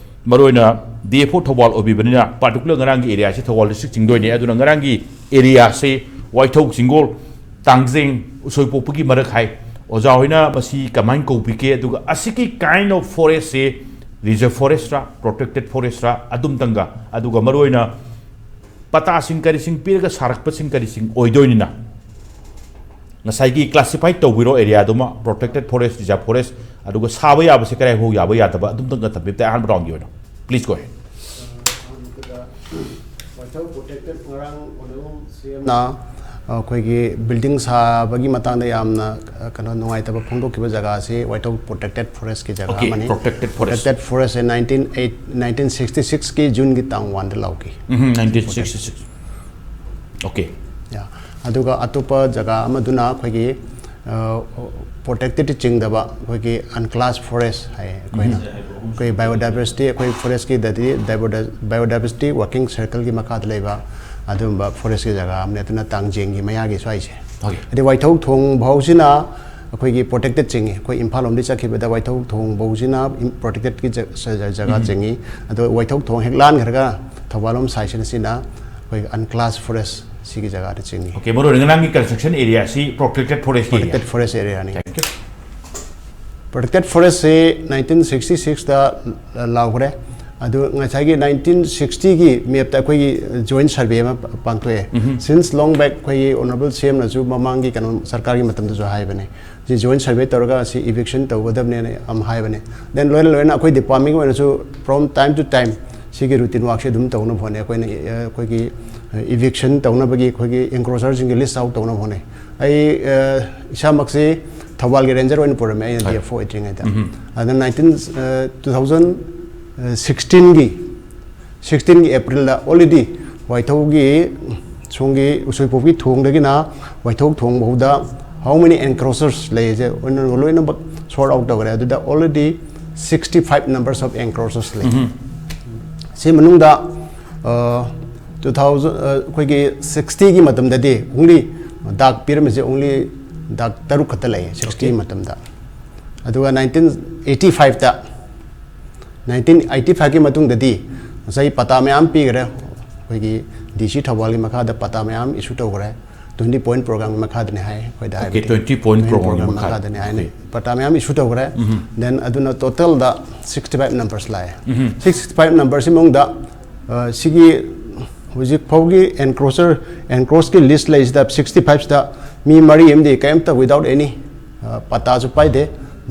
ꯃꯔꯨꯑꯣꯏꯅ ꯗꯤ ꯑꯦꯐ ꯑꯣ ꯊꯧꯕꯥꯜ ꯑꯣꯏꯕꯤꯕꯅꯤꯅ, ꯄꯥꯔꯇꯤꯀꯨꯂꯔ ꯉꯔꯥꯡꯒꯤ ꯑꯦꯔꯤꯌꯥꯁꯤ ꯊꯧꯕꯥꯜ ꯗꯤꯁꯇ꯭ꯔꯤꯛ ꯆꯤꯡꯗꯣꯏꯅꯤ꯫ ꯑꯗꯨꯅ ꯉꯔꯥꯡꯒꯤ ꯑꯦꯔꯤꯌꯥꯁꯤ ꯋꯥꯏꯊꯧ, ꯆꯤꯡꯒꯣꯜ, ꯇꯥꯡꯖꯦꯡ, ꯎꯁꯣꯏꯄꯣꯛꯄꯒꯤ ꯃꯔꯛ ꯍꯥꯏ꯫ ꯑꯣꯖꯥ ꯍꯣꯏꯅ ꯃꯁꯤ ꯀꯃꯥꯏꯅ ꯀꯧꯕꯤꯒꯦ? ꯑꯗꯨꯒ ꯑꯁꯤꯒꯤ kind of forest say reserve forest ꯔꯥ, protected forest ꯔꯥ, ꯑꯗꯨꯝꯇꯪꯒ, ꯑꯗꯨꯒ ꯃꯔꯨꯑꯣꯏꯅ ꯄꯇꯥꯁꯤꯡ ꯀꯔꯤꯁꯤꯡ ꯄꯤꯔꯒ ꯁꯥꯔꯛꯄꯁꯤꯡ ꯀꯔꯤꯁꯤꯡ ꯑꯣꯏꯗꯣꯏꯅꯤꯅ, ꯉꯁꯥꯏꯒꯤ ꯀ꯭ꯂꯥꯁꯤꯐꯥꯏ ꯇꯧꯕꯤꯔꯣ ꯑꯦꯔꯤꯌꯥꯗꯨꯃ, protected forest, reserve forest, ꯑꯗꯨꯒ ꯁꯥꯕ ꯌꯥꯕꯁꯦ ꯀꯗꯥꯏꯐꯥꯎ ꯌꯥꯕ ꯌꯥꯗꯕ, ꯑꯗꯨꯝꯇꯪꯒ ꯊꯝꯕꯤꯕ ꯇꯥꯏ ꯑꯍꯥꯟꯕ ꯔꯥꯎꯟꯒꯤ ꯑꯣꯏꯅ꯫ Please go ahead. ꯑꯍꯥꯟꯕꯗ ꯋꯥꯏꯊꯧ protected, ꯉꯔꯥꯡ ꯑꯣꯅꯔꯦꯕꯜ ꯁꯤ ꯑꯦꯝꯅ ꯑꯩꯈꯣꯏꯒꯤ ꯕꯤꯜꯗꯤꯡ ꯁꯥꯕꯒꯤ ꯃꯇꯥꯡꯗ ꯌꯥꯝꯅ, ꯑ, ꯀꯩꯅꯣ, ꯅꯨꯡꯉꯥꯏꯇꯕ ꯐꯣꯡꯗꯣꯛꯈꯤꯕ ꯖꯒꯥꯁꯤ ꯋꯥꯏꯊꯧ protected forest ꯀꯤ ꯖꯒꯥ Okay, ꯑꯃꯅꯤ꯫ Protected forest. Protected forest ꯁꯦ nineteen eight, nineteen sixty six ꯀꯤ June ꯒꯤ ꯇꯥꯡ one ꯗ ꯂꯧꯈꯤ꯫ ꯎꯝ, nineteen sixty six꯫ Okay꯫ ꯌꯥ꯫ ꯑꯗꯨꯒ ꯑꯇꯣꯞꯄ ꯖꯒꯥ ꯑꯃꯗꯨꯅ ꯑꯩꯈꯣꯏꯒꯤ, ꯑ, protected ꯆꯤꯡꯗꯕ ꯑꯩꯈꯣꯏꯒꯤ unclassed forest ꯍꯥꯏ ꯑꯩꯈꯣꯏꯅ꯫ ꯎꯝ꯫ ꯑꯩꯈꯣꯏ biodiversity, ꯑꯩꯈꯣꯏ forest ꯀꯤꯗꯗꯤ biodiversity working circle ꯒꯤ ꯃꯈꯥꯗ ꯂꯩꯕ ꯑꯗꯨꯒꯨꯝꯕ forest ꯀꯤ ꯖꯒꯥ ꯑꯃꯅꯤ꯫ ꯑꯗꯨꯅ ꯇꯥꯡꯖꯦꯡꯒꯤ ꯃꯌꯥꯒꯤ ꯁ꯭ꯋꯥꯏꯁꯦ꯫ Okay꯫ ꯑꯗꯩ ꯋꯥꯏꯊꯧ ꯊꯣꯡ ꯐꯥꯎꯁꯤꯅ ꯑꯩꯈꯣꯏꯒꯤ ꯄ꯭ꯔꯣꯇꯦꯛꯇꯦꯠ ꯆꯤꯡꯉꯤ꯫ ꯑꯩꯈꯣꯏ ꯏꯝꯐꯥꯜ ꯂꯣꯝꯗꯒꯤ ꯆꯠꯈꯤꯕꯗ ꯋꯥꯏꯊꯧ ꯊꯣꯡ ꯐꯧꯁꯤꯅ ꯄ꯭ꯔꯣꯇꯦꯛꯇꯦꯠꯀꯤ ꯖꯒꯥ ꯆꯤꯡꯉꯤ꯫ ꯑꯗꯣ ꯋꯥꯏꯊꯧ ꯊꯣꯡ ꯍꯦꯛ ꯂꯥꯟꯈ꯭ꯔꯒ ꯊꯧꯕꯥꯜ ꯂꯣꯝ ꯁꯥꯏꯠꯁꯤꯅ ꯁꯤꯅ ꯑꯩꯈꯣꯏ ꯑꯟꯀ꯭ꯂꯥꯁ ꯐꯣꯔꯦꯁ ꯁꯤꯒꯤ ꯖꯒꯥꯗ ꯆꯤꯡꯉꯤ꯫ ꯑꯣꯀꯦ, ꯃꯔꯨ ꯑꯣꯏꯅ ꯉꯔꯥꯡꯒꯤ ꯀꯟꯁꯇ꯭ꯔꯛꯁꯟ ꯑꯦꯔꯤꯌꯥꯁꯤ ꯄ꯭ꯔꯣꯇꯦꯛꯇꯦꯠ ꯐꯣꯔꯦꯁꯀꯤ ꯑꯦꯔꯤꯌꯥ꯫ ꯄ꯭ꯔꯣꯇꯦꯛꯇꯦꯠ ꯐꯣꯔꯦꯁ ꯑꯦꯔꯤꯌꯥꯅꯤ꯫ Thank you. ꯄ꯭ꯔꯣꯇꯦꯛꯇꯦꯠ ꯐꯣꯔꯦꯁꯁꯤ ꯅꯥꯏꯟꯇꯤꯟ ꯁꯤꯛꯁꯇꯤ ꯁꯤꯛꯁꯇ ꯂꯥꯎꯈ꯭ꯔꯦ꯫ ꯑꯗꯨ ꯉꯁꯥꯏꯒꯤ ꯅꯥꯏꯟꯇꯤꯟ ꯁꯤꯛꯁꯇꯤꯒꯤ ꯃꯦꯞꯇ ꯑꯩꯈꯣꯏꯒꯤ ꯖꯣꯏꯟ ꯁꯔꯚꯦ ꯑꯃ ꯄꯥꯡꯊꯣꯛꯑꯦ꯫ Since long back ꯑꯩꯈꯣꯏꯒꯤ ꯑꯣꯅꯔꯦꯕꯜ ꯁꯤ ꯑꯦꯝꯅꯁꯨ ꯃꯃꯥꯡꯒꯤ ꯀꯩꯅꯣ ꯁꯔꯀꯥꯔꯒꯤ ꯃꯇꯝꯗꯁꯨ ꯍꯥꯏꯕꯅꯦ, ꯁꯤ ꯖꯣꯏꯟ ꯁꯔꯚꯦ ꯇꯧꯔꯒ ꯁꯤ ꯏꯚꯤꯛꯁꯟ ꯇꯧꯒꯗꯕꯅꯦꯅ ꯌꯥꯝ ꯍꯥꯏꯕꯅꯦ꯫ Then ꯂꯣꯏꯅ ꯂꯣꯏꯅ ꯑꯩꯈꯣꯏ ꯗꯤꯄꯥꯔꯠꯃꯦꯟꯒꯤ ꯑꯣꯏꯅꯁꯨ from time to time ꯁꯤꯒꯤ ꯔꯨꯇꯤꯟ ꯋꯥꯛꯁꯦ ꯑꯗꯨꯝ ꯇꯧꯅꯕ ꯍꯣꯠꯅꯩ꯫ ꯑꯩꯈꯣꯏꯅ ꯑ, ꯑꯩꯈꯣꯏꯒꯤ ꯏꯚꯤꯛꯁꯟ ꯇꯧꯅꯕꯒꯤ ꯑꯩꯈꯣꯏꯒꯤ ꯏꯟꯀ꯭ꯔꯣꯆꯔꯁꯤꯡꯒꯤ ꯂꯤꯁ ꯑꯥꯎꯠ ꯇꯧꯅꯕ ꯍꯣꯠꯅꯩ꯫ ꯑꯩ ꯑ, ꯏꯁꯥꯃꯛꯁꯤ ꯊꯧꯕꯥꯜꯒꯤ ꯔꯦꯟꯖꯔ ꯑꯣꯏꯅ ꯄꯨꯔꯝꯃꯦ ꯑꯩꯅ ꯗꯤ ꯑꯦꯐ ꯑꯣ ꯑꯣꯏꯗ꯭ꯔꯤꯉꯩꯗ꯫ ꯑꯗꯨꯅ ꯅꯥꯏꯟꯇꯤꯟ ꯇꯨ ꯊꯥꯎꯖꯟ ꯁꯤꯛꯁꯇꯤꯟꯒꯤ ꯁꯤꯛꯁꯇꯤꯟꯒꯤ ꯑꯦꯄ꯭ꯔꯤꯜꯗ already ꯋꯥꯏꯊꯧꯒꯤ ꯁꯣꯝꯒꯤ ꯎꯁꯣꯏꯄꯣꯛꯄꯤ ꯊꯣꯡꯗꯒꯤꯅ ꯋꯥꯏꯊꯧ ꯊꯣꯡ ꯐꯥꯎꯗ how many encroachers ꯂꯩꯁꯦ ꯂꯣꯏꯅꯃꯛ ꯁꯣꯔꯠ ꯑꯥꯎꯠ ꯇꯧꯈ꯭ꯔꯦ꯫ ꯑꯗꯨꯗ already sixty five numbers of encroachers ꯂꯩ꯫ ꯁꯤ ꯃꯅꯨꯡꯗ ꯇꯨ ꯊꯥꯎꯖꯟ ꯑꯩꯈꯣꯏꯒꯤ ꯁꯤꯛꯁꯇꯤꯒꯤ ꯃꯇꯝꯗꯗꯤ only ꯗꯥꯛ ꯄꯤꯔꯝꯃꯤꯁꯦ only ꯗꯥꯛ ꯇꯔꯨꯛ ꯈꯛꯇ ꯂꯩꯌꯦ ꯁꯤꯛꯁꯇꯤꯒꯤ ꯃꯇꯝꯗ꯫ ꯑꯗꯨꯒ ꯅꯥꯏꯟꯇꯤꯟ ꯑꯩꯠꯇꯤ ꯐꯥꯏꯚꯇ ꯅꯥꯏꯟꯇꯤꯟ ꯑꯩꯠꯇꯤ ꯐꯥꯏꯚꯀꯤ ꯃꯇꯨꯡꯗꯗꯤ ꯉꯁꯥꯏ ꯄꯇꯥ ꯃꯌꯥꯝ ꯄꯤꯈ꯭ꯔꯦ꯫ ꯑꯩꯈꯣꯏꯒꯤ ꯗꯤ ꯁꯤ ꯊꯧꯕꯥꯜꯒꯤ ꯃꯈꯥꯗ ꯄꯇꯥ ꯃꯌꯥꯝ ꯏꯁꯨ ꯇꯧꯈ꯭ꯔꯦ꯫ Twenty point programꯒꯤ ꯃꯈꯥꯗꯅꯤ ꯍꯥꯏ ꯑꯩꯈꯣꯏꯗ꯫ Okay, twenty point programꯒꯤ ꯃꯈꯥꯗ꯫ ꯃꯈꯥꯗꯅꯤ ꯍꯥꯏꯅ ꯄꯇꯥ ꯃꯌꯥꯝ ꯏꯁꯨ ꯇꯧꯈ꯭ꯔꯦ꯫ Then ꯑꯗꯨꯅ ꯇꯣꯇꯦꯜꯗ ꯁꯤꯛꯁꯇꯤ ꯐꯥꯏꯚ ꯅꯝꯕꯔꯁ ꯂꯥꯛꯑꯦ꯫ ꯁꯤꯛꯁꯇꯤ ꯐꯥꯏꯚ ꯅꯝꯕꯔꯁꯤ ꯃꯅꯨꯡꯗ ꯑ, ꯁꯤꯒꯤ ꯍꯧꯖꯤꯛ ꯐꯥꯎꯒꯤ ꯑꯦꯟꯀ꯭ꯔꯣꯆꯔ ꯑꯦꯟꯀ꯭ꯔꯣꯆꯀꯤ ꯂꯤꯁ ꯂꯩꯁꯤꯗ ꯁꯤꯛꯁꯇꯤ ꯐꯥꯏꯚꯁꯤꯗ ꯃꯤ ꯃꯔꯤ ꯑꯃꯗꯤ ꯀꯔꯤꯝꯇ without any ꯄꯇꯥꯁꯨ ꯄꯥꯏꯗꯦ,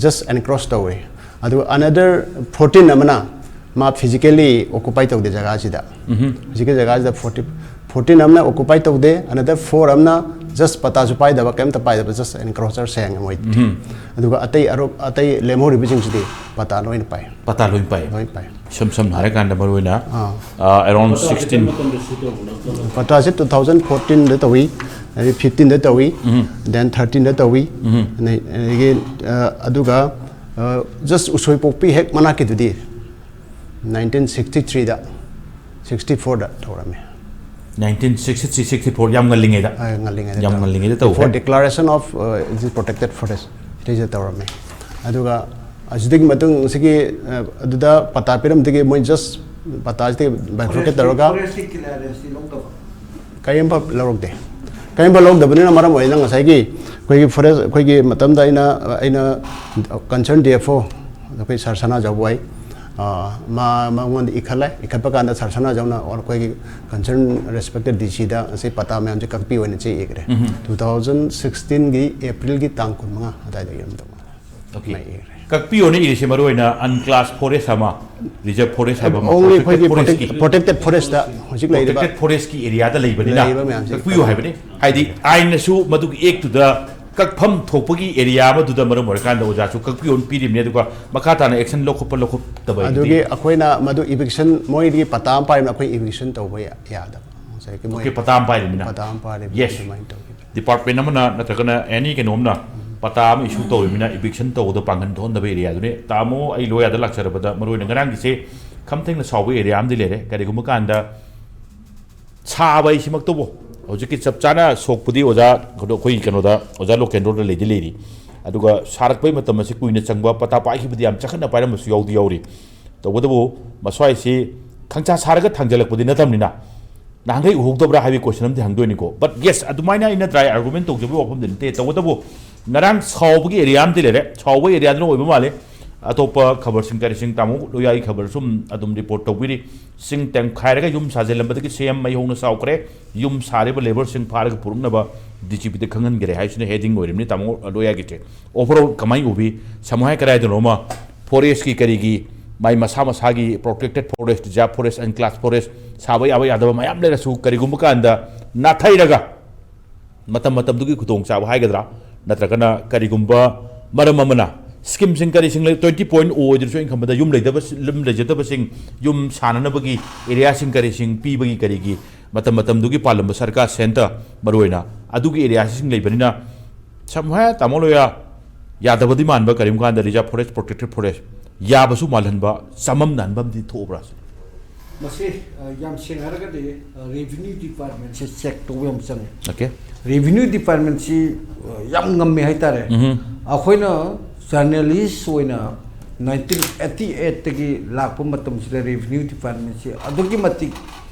just encroach ꯇꯧꯋꯦ꯫ ꯑꯗꯨꯒ another fourteen ꯑꯃꯅ ꯃꯥ physically occupy ꯇꯧꯗꯦ ꯖꯒꯥꯁꯤꯗ꯫ ꯍꯧꯖꯤꯛꯀꯤ ꯖꯒꯥꯁꯤꯗ ꯐꯣꯔꯇꯤ ꯐꯣꯔꯇꯤꯟ ꯑꯃꯅ occupy ꯇꯧꯗꯦ, another four ꯑꯃꯅ just ꯄꯇꯥꯁꯨ ꯄꯥꯏꯗꯕ, ꯀꯔꯤꯝꯇ ꯄꯥꯏꯗꯕ, just encroacher ꯁꯦꯡꯉꯦ ꯃꯣꯏꯗꯤ꯫ ꯑꯗꯨꯒ ꯑꯇꯩ ꯑꯔꯨꯞ ꯑꯇꯩ ꯂꯦꯝꯍꯧꯔꯤꯕꯁꯤꯡꯁꯤꯗꯤ ꯄꯇꯥ ꯂꯣꯏꯅ ꯄꯥꯏ꯫ ꯄꯇꯥ ꯂꯣꯏ ꯄꯥꯏ꯫ ꯂꯣꯏ ꯄꯥꯏ꯫ ꯏꯁꯝ ꯁꯝꯅ ꯍꯥꯏꯔꯀꯥꯟꯗ ꯃꯔꯨ ꯑꯣꯏꯅ ꯑꯥ꯫ Around sixteen. ꯄꯇꯥꯁꯦ ꯇꯨ ꯊꯥꯎꯖꯟ ꯐꯣꯔꯇꯤꯟꯗ ꯇꯧꯏ, ꯑꯗꯩ ꯐꯤꯐꯇꯤꯟꯗ ꯇꯧꯏ, then thirteenꯗ ꯇꯧꯏ꯫ ꯑꯗꯒꯤ ꯑ, ꯑꯗꯨꯒ just ꯎꯁꯣꯏꯄꯣꯛꯄꯤ ꯍꯦꯛ ꯃꯅꯥꯛꯀꯤꯗꯨꯗꯤ ꯅꯥꯏꯟꯇꯤꯟ ꯁꯤꯛꯁꯇꯤ ꯊ꯭ꯔꯤꯗ ꯁꯤꯛꯁꯇꯤ ꯐꯣꯔꯗ ꯇꯧꯔꯝꯃꯦ꯫ Nineteen sixty three sixty four, ꯌꯥꯝ ꯉꯜꯂꯤꯉꯩꯗ꯫ ꯑ, ꯉꯜꯂꯤꯉꯩꯗ ꯌꯥꯝ ꯇꯧꯔꯦ꯫ ꯉꯜꯂꯤꯉꯩꯗ Before ꯇꯧꯈ꯭ꯔꯦ꯫ Declaration of, uh, it is protected forest, ꯁꯤꯗꯩꯁꯤꯗ ꯇꯧꯔꯝꯃꯦ꯫ ꯑꯗꯨꯒ ꯑꯁꯤꯗꯒꯤ ꯃꯇꯨꯡ ꯁꯤꯒꯤ, ꯑ, ꯑꯗꯨꯗ ꯄꯇꯥ ꯄꯤꯔꯝꯕꯗꯒꯤ ꯃꯣꯏ just ꯄꯇꯥꯁꯤꯗꯒꯤ bifurcate ꯇꯧꯔꯒ ꯐꯣꯔꯦꯁꯀꯤ ꯀ꯭ꯂꯤꯌꯥꯔꯦꯟꯁꯇꯤ ꯂꯧꯗꯕ꯫ ꯀꯔꯤꯝꯐ ꯂꯧꯔꯛꯇꯦ꯫ ꯀꯔꯤꯝꯐ ꯂꯧꯗꯕꯅꯤꯅ ꯃꯔꯝ ꯑꯣꯏꯅ ꯉꯁꯥꯏꯒꯤ ꯑꯩꯈꯣꯏꯒꯤ ꯐꯣꯔꯦꯁ, ꯑꯩꯈꯣꯏꯒꯤ ꯃꯇꯝꯗ ꯑꯩꯅ, ꯑꯩꯅ concern D F O ꯑꯩꯈꯣꯏ ꯁꯥꯔ ꯁꯅꯥꯖꯥꯎꯕ ꯍꯣꯏ, ꯑ, ꯃꯥ, ꯃꯉꯣꯟꯗ ꯏꯈꯠꯂꯦ꯫ ꯏꯈꯠꯄ ꯀꯥꯟꯗ ꯁꯥꯔ ꯁꯅꯥꯖꯥꯎꯅ ꯑꯩꯈꯣꯏꯒꯤ concern respected D Cꯗ ꯉꯁꯤ ꯄꯇꯥ ꯃꯌꯥꯝꯁꯦ ꯀꯛꯄꯤꯌꯨ ꯍꯥꯏꯅ ꯆꯦ ꯏꯈ꯭ꯔꯦ꯫ ꯎꯝ꯫ Two thousand sixteenꯒꯤ Aprilꯒꯤ ꯇꯥꯡ ꯀꯨꯟꯃꯉꯥ ꯑꯗꯨꯋꯥꯏꯗ ꯏꯔꯝꯗꯧ ꯃꯥꯜꯂꯦ꯫ Okay꯫ ꯃꯥꯏ ꯏꯈ꯭ꯔꯦ꯫ ꯀꯛꯄꯤꯌꯣꯅ ꯏꯔꯤꯁꯦ ꯃꯔꯨ ꯑꯣꯏꯅ unclass forest ꯑꯃ, reserve forest ꯍꯥꯏꯕ ꯑꯃ, Only protected ꯑꯩꯈꯣꯏꯒꯤ forestꯀꯤ, protected, protected forestꯇ ꯍꯧꯖꯤꯛ ꯂꯩꯔꯤꯕ protected forestꯀꯤ areaꯗ ꯂꯩꯕꯅꯤꯅ ꯂꯩꯔꯤꯕ ꯃꯌꯥꯝꯁꯦ ꯀꯛꯄꯤꯌꯨ ꯍꯥꯏꯕꯅꯤ꯫ ꯍꯥꯏꯗꯤ ꯑꯥꯏꯟꯅꯁꯨ ꯃꯗꯨꯒꯤ actꯇꯨꯗ ꯀꯛꯐꯝ ꯊꯣꯛꯄꯒꯤ area ꯑꯃꯗꯨꯗ ꯃꯔꯝ ꯑꯣꯏꯔꯀꯥꯟꯗ ꯑꯣꯖꯥꯁꯨ ꯀꯛꯄꯤꯌꯣꯅ ꯄꯤꯔꯤꯕꯅꯤ, ꯑꯗꯨꯒ ꯃꯈꯥ ꯇꯥꯅ action ꯂꯧꯈꯠꯄ ꯂꯧꯈꯠꯇꯕ ꯍꯥꯏꯗꯨꯗꯤ ꯑꯗꯨꯒꯤ ꯑꯩꯈꯣꯏꯅ ꯃꯗꯨ eviction, ꯃꯣꯏꯗꯒꯤ ꯄꯇꯥ ꯑꯃ ꯄꯥꯏꯔꯕꯅꯤꯅ ꯑꯩꯈꯣꯏ eviction ꯇꯧꯕ ꯌꯥ-, ꯌꯥꯗꯕ꯫ ꯉꯁꯥꯏꯒꯤ ꯃꯣꯏ Okay, ꯄꯇꯥ ꯑꯃ ꯄꯥꯏꯔꯤꯕꯅꯤꯅ꯫ ꯄꯇꯥ ꯑꯃ ꯄꯥꯏꯔꯤꯕꯅꯤ, Yes꯫ ꯑꯗꯨꯃꯥꯏꯅ ꯇꯧꯈꯤꯕ꯫ Department ꯑꯃꯅ ꯅꯠꯇ꯭ꯔꯒꯅ any ꯀꯩꯅꯣꯝꯅ ꯄꯇꯥ ꯑꯃ issue ꯇꯧꯔꯤꯕꯅꯤꯅ eviction ꯇꯧꯕꯗ ꯄꯥꯡꯒꯟ ꯊꯣꯛꯍꯟꯗꯕ areaꯗꯨꯅꯤ꯫ ꯇꯥꯃꯣ, ꯑꯩ lawyerꯗ ꯂꯥꯛꯆꯔꯕꯗ ꯃꯔꯨ ꯑꯣꯏꯅ ꯉꯔꯥꯡꯒꯤꯁꯦ ꯈꯝꯊꯦꯡꯅ ꯁꯥꯎꯕ area ꯑꯃꯗꯤ ꯂꯩꯔꯦ꯫ ꯀꯔꯤꯒꯨꯝꯕ ꯀꯥꯟꯗ ꯁꯥꯕ ꯍꯥꯏꯁꯤꯃꯛꯇꯕꯨ ꯍꯧꯖꯤꯛꯀꯤ ꯆꯞ ꯆꯥꯅ ꯁꯣꯛꯄꯗꯤ ꯑꯣꯖꯥ, ꯑꯩꯈꯣꯏ ꯀꯩꯅꯣꯗ, ꯑꯣꯖꯥ ꯂꯣꯀꯦꯟꯗ꯭ꯔꯣꯗ ꯂꯩꯗꯤ ꯂꯩꯔꯤ꯫ ꯑꯗꯨꯒ ꯁꯥꯔꯛꯄꯩ ꯃꯇꯝ ꯑꯁꯤ ꯀꯨꯏꯅ ꯆꯪꯕ, ꯄꯇꯥ ꯄꯥꯏꯈꯤꯕꯗꯤ ꯌꯥꯝ ꯆꯈꯠꯅ ꯄꯥꯏꯔꯝꯕꯁꯨ ꯌꯥꯎꯗꯤ ꯌꯥꯎꯔꯤ꯫ ꯇꯧꯕꯇꯕꯨ ꯃꯁ꯭ꯋꯥꯏꯁꯤ ꯈꯪꯁꯥ ꯁꯥꯔꯒ ꯊꯥꯡꯖꯜꯂꯛꯄꯗꯤ ꯅꯠꯇꯕꯅꯤꯅ, ꯅꯍꯥꯟꯈꯩ ꯎꯍꯧꯗꯕ꯭ꯔꯥ ꯍꯥꯏꯕꯒꯤ question ꯑꯃꯗꯤ ꯍꯪꯗꯣꯏꯅꯤꯀꯣ꯫ But yes, ꯑꯗꯨꯃꯥꯏꯅ ꯑꯩꯅ dry argument ꯇꯧꯖꯕꯒꯤ ꯋꯥꯐꯝꯗꯤ ꯅꯠꯇꯦ꯫ ꯇꯧꯕꯇꯕꯨ ꯉꯔꯥꯡ ꯁꯥꯎꯕꯒꯤ area ꯑꯃꯗꯤ ꯂꯩꯔꯦ, ꯁꯥꯎꯕ areaꯗꯨꯅ ꯑꯣꯏꯕ ꯃꯥꯜꯂꯦ꯫ ꯑꯇꯣꯞꯄ ꯈꯕꯔꯁꯤꯡ ꯀꯔꯤꯁꯤꯡ ꯇꯥꯃꯣ ꯂꯣꯌꯥꯒꯤ ꯈꯕꯔꯁꯨ ꯑꯗꯨꯝ report ꯇꯧꯕꯤꯔꯤ꯫ ꯆꯤꯡ ꯇꯦꯝꯈꯥꯏꯔꯒ ꯌꯨꯝ ꯁꯥꯖꯤꯜꯂꯝꯕꯗꯒꯤ ꯁꯦꯝ ꯃꯩ ꯍꯧꯅ ꯁꯥꯎꯈ꯭ꯔꯦ, ꯌꯨꯝ ꯁꯥꯔꯤꯕ labourꯁꯤꯡ ꯐꯥꯔꯒ ꯄꯨꯔꯛꯅꯕ D G Pꯗ ꯈꯪꯍꯟꯈ꯭ꯔꯦ ꯍꯥꯏꯁꯤꯅ heading ꯑꯣꯏꯔꯤꯕꯅꯤ ꯇꯥꯃꯣ ꯂꯣꯌꯥꯒꯤꯁꯦ꯫ Overall ꯀꯃꯥꯏꯅ ꯎꯕꯤ? ꯁꯃꯨꯍꯥꯏ ꯀꯗꯥꯏꯗꯅꯣ ꯑꯃ forestꯀꯤ ꯀꯔꯤꯒꯤ ꯃꯥꯏ ꯃꯁꯥ ꯃꯁꯥꯒꯤ protected forest, reserve forest, unclass forest ꯁꯥꯕ ꯌꯥꯕ ꯌꯥꯗꯕ ꯃꯌꯥꯝ ꯂꯩꯔꯁꯨ ꯀꯔꯤꯒꯨꯝꯕ ꯀꯥꯟꯗ ꯅꯥꯊꯩꯔꯒ ꯃꯇꯝ ꯃꯇꯝꯗꯨꯒꯤ ꯈꯨꯗꯣꯡꯆꯥꯕ ꯍꯥꯏꯒꯗ꯭ꯔꯥ, ꯅꯠꯇ꯭ꯔꯒꯅ ꯀꯔꯤꯒꯨꯝꯕ ꯃꯔꯝ ꯑꯃꯅ schemeꯁꯤꯡ ꯀꯔꯤꯁꯤꯡ ꯂꯩ, twenty point O ꯑꯣꯏꯗ꯭ꯔꯁꯨ ꯑꯩꯅ ꯈꯟꯕꯗ ꯌꯨꯝ ꯂꯩꯇꯕ, ꯌꯨꯝ ꯂꯩꯖꯗꯕꯁꯤꯡ ꯌꯨꯝ ꯁꯥꯅꯅꯕꯒꯤ areaꯁꯤꯡ ꯀꯔꯤꯁꯤꯡ ꯄꯤꯕꯒꯤ ꯀꯔꯤꯒꯤ ꯃꯇꯝ ꯃꯇꯝꯗꯨꯒꯤ ꯄꯥꯜꯂꯝꯕ ꯁꯔꯀꯥꯔ centre ꯃꯔꯨꯑꯣꯏꯅ ꯑꯗꯨꯒꯤ areaꯁꯤꯡ ꯂꯩꯕꯅꯤꯅ ꯁꯃꯨꯍꯥꯏ ꯇꯥꯃꯣ ꯂꯣꯌꯥ ꯌꯥꯗꯕꯗꯤ ꯃꯥꯟꯕ, ꯀꯔꯤꯒꯨꯝꯕ ꯀꯥꯟꯗ reserve forest, protected forest ꯌꯥꯕꯁꯨ ꯃꯥꯜꯍꯟꯕ, ꯆꯃꯝꯅꯍꯟꯕ ꯑꯃꯗꯤ ꯊꯣꯛꯎꯕ꯭ꯔꯥ? ꯃꯁꯤ, ꯑ, ꯌꯥꯝ ꯁꯦꯡꯅ ꯍꯥꯏꯔꯒꯗꯤ, ꯑ, revenue department ꯁꯤ check ꯇꯧꯕ ꯌꯥꯝ ꯆꯪꯉꯦ꯫ Okay. Revenue department ꯁꯤ, ꯑ, ꯌꯥꯝ ꯉꯝꯃꯦ ꯍꯥꯏꯇꯥꯔꯦ꯫ ꯎꯝ. ꯑꯩꯈꯣꯏꯅ journalist ꯑꯣꯏꯅ nineteen eighty eight ꯇꯒꯤ ꯂꯥꯛꯄ ꯃꯇꯝꯁꯤꯗ revenue department ꯁꯤ ꯑꯗꯨꯛꯀꯤ ꯃꯇꯤꯛ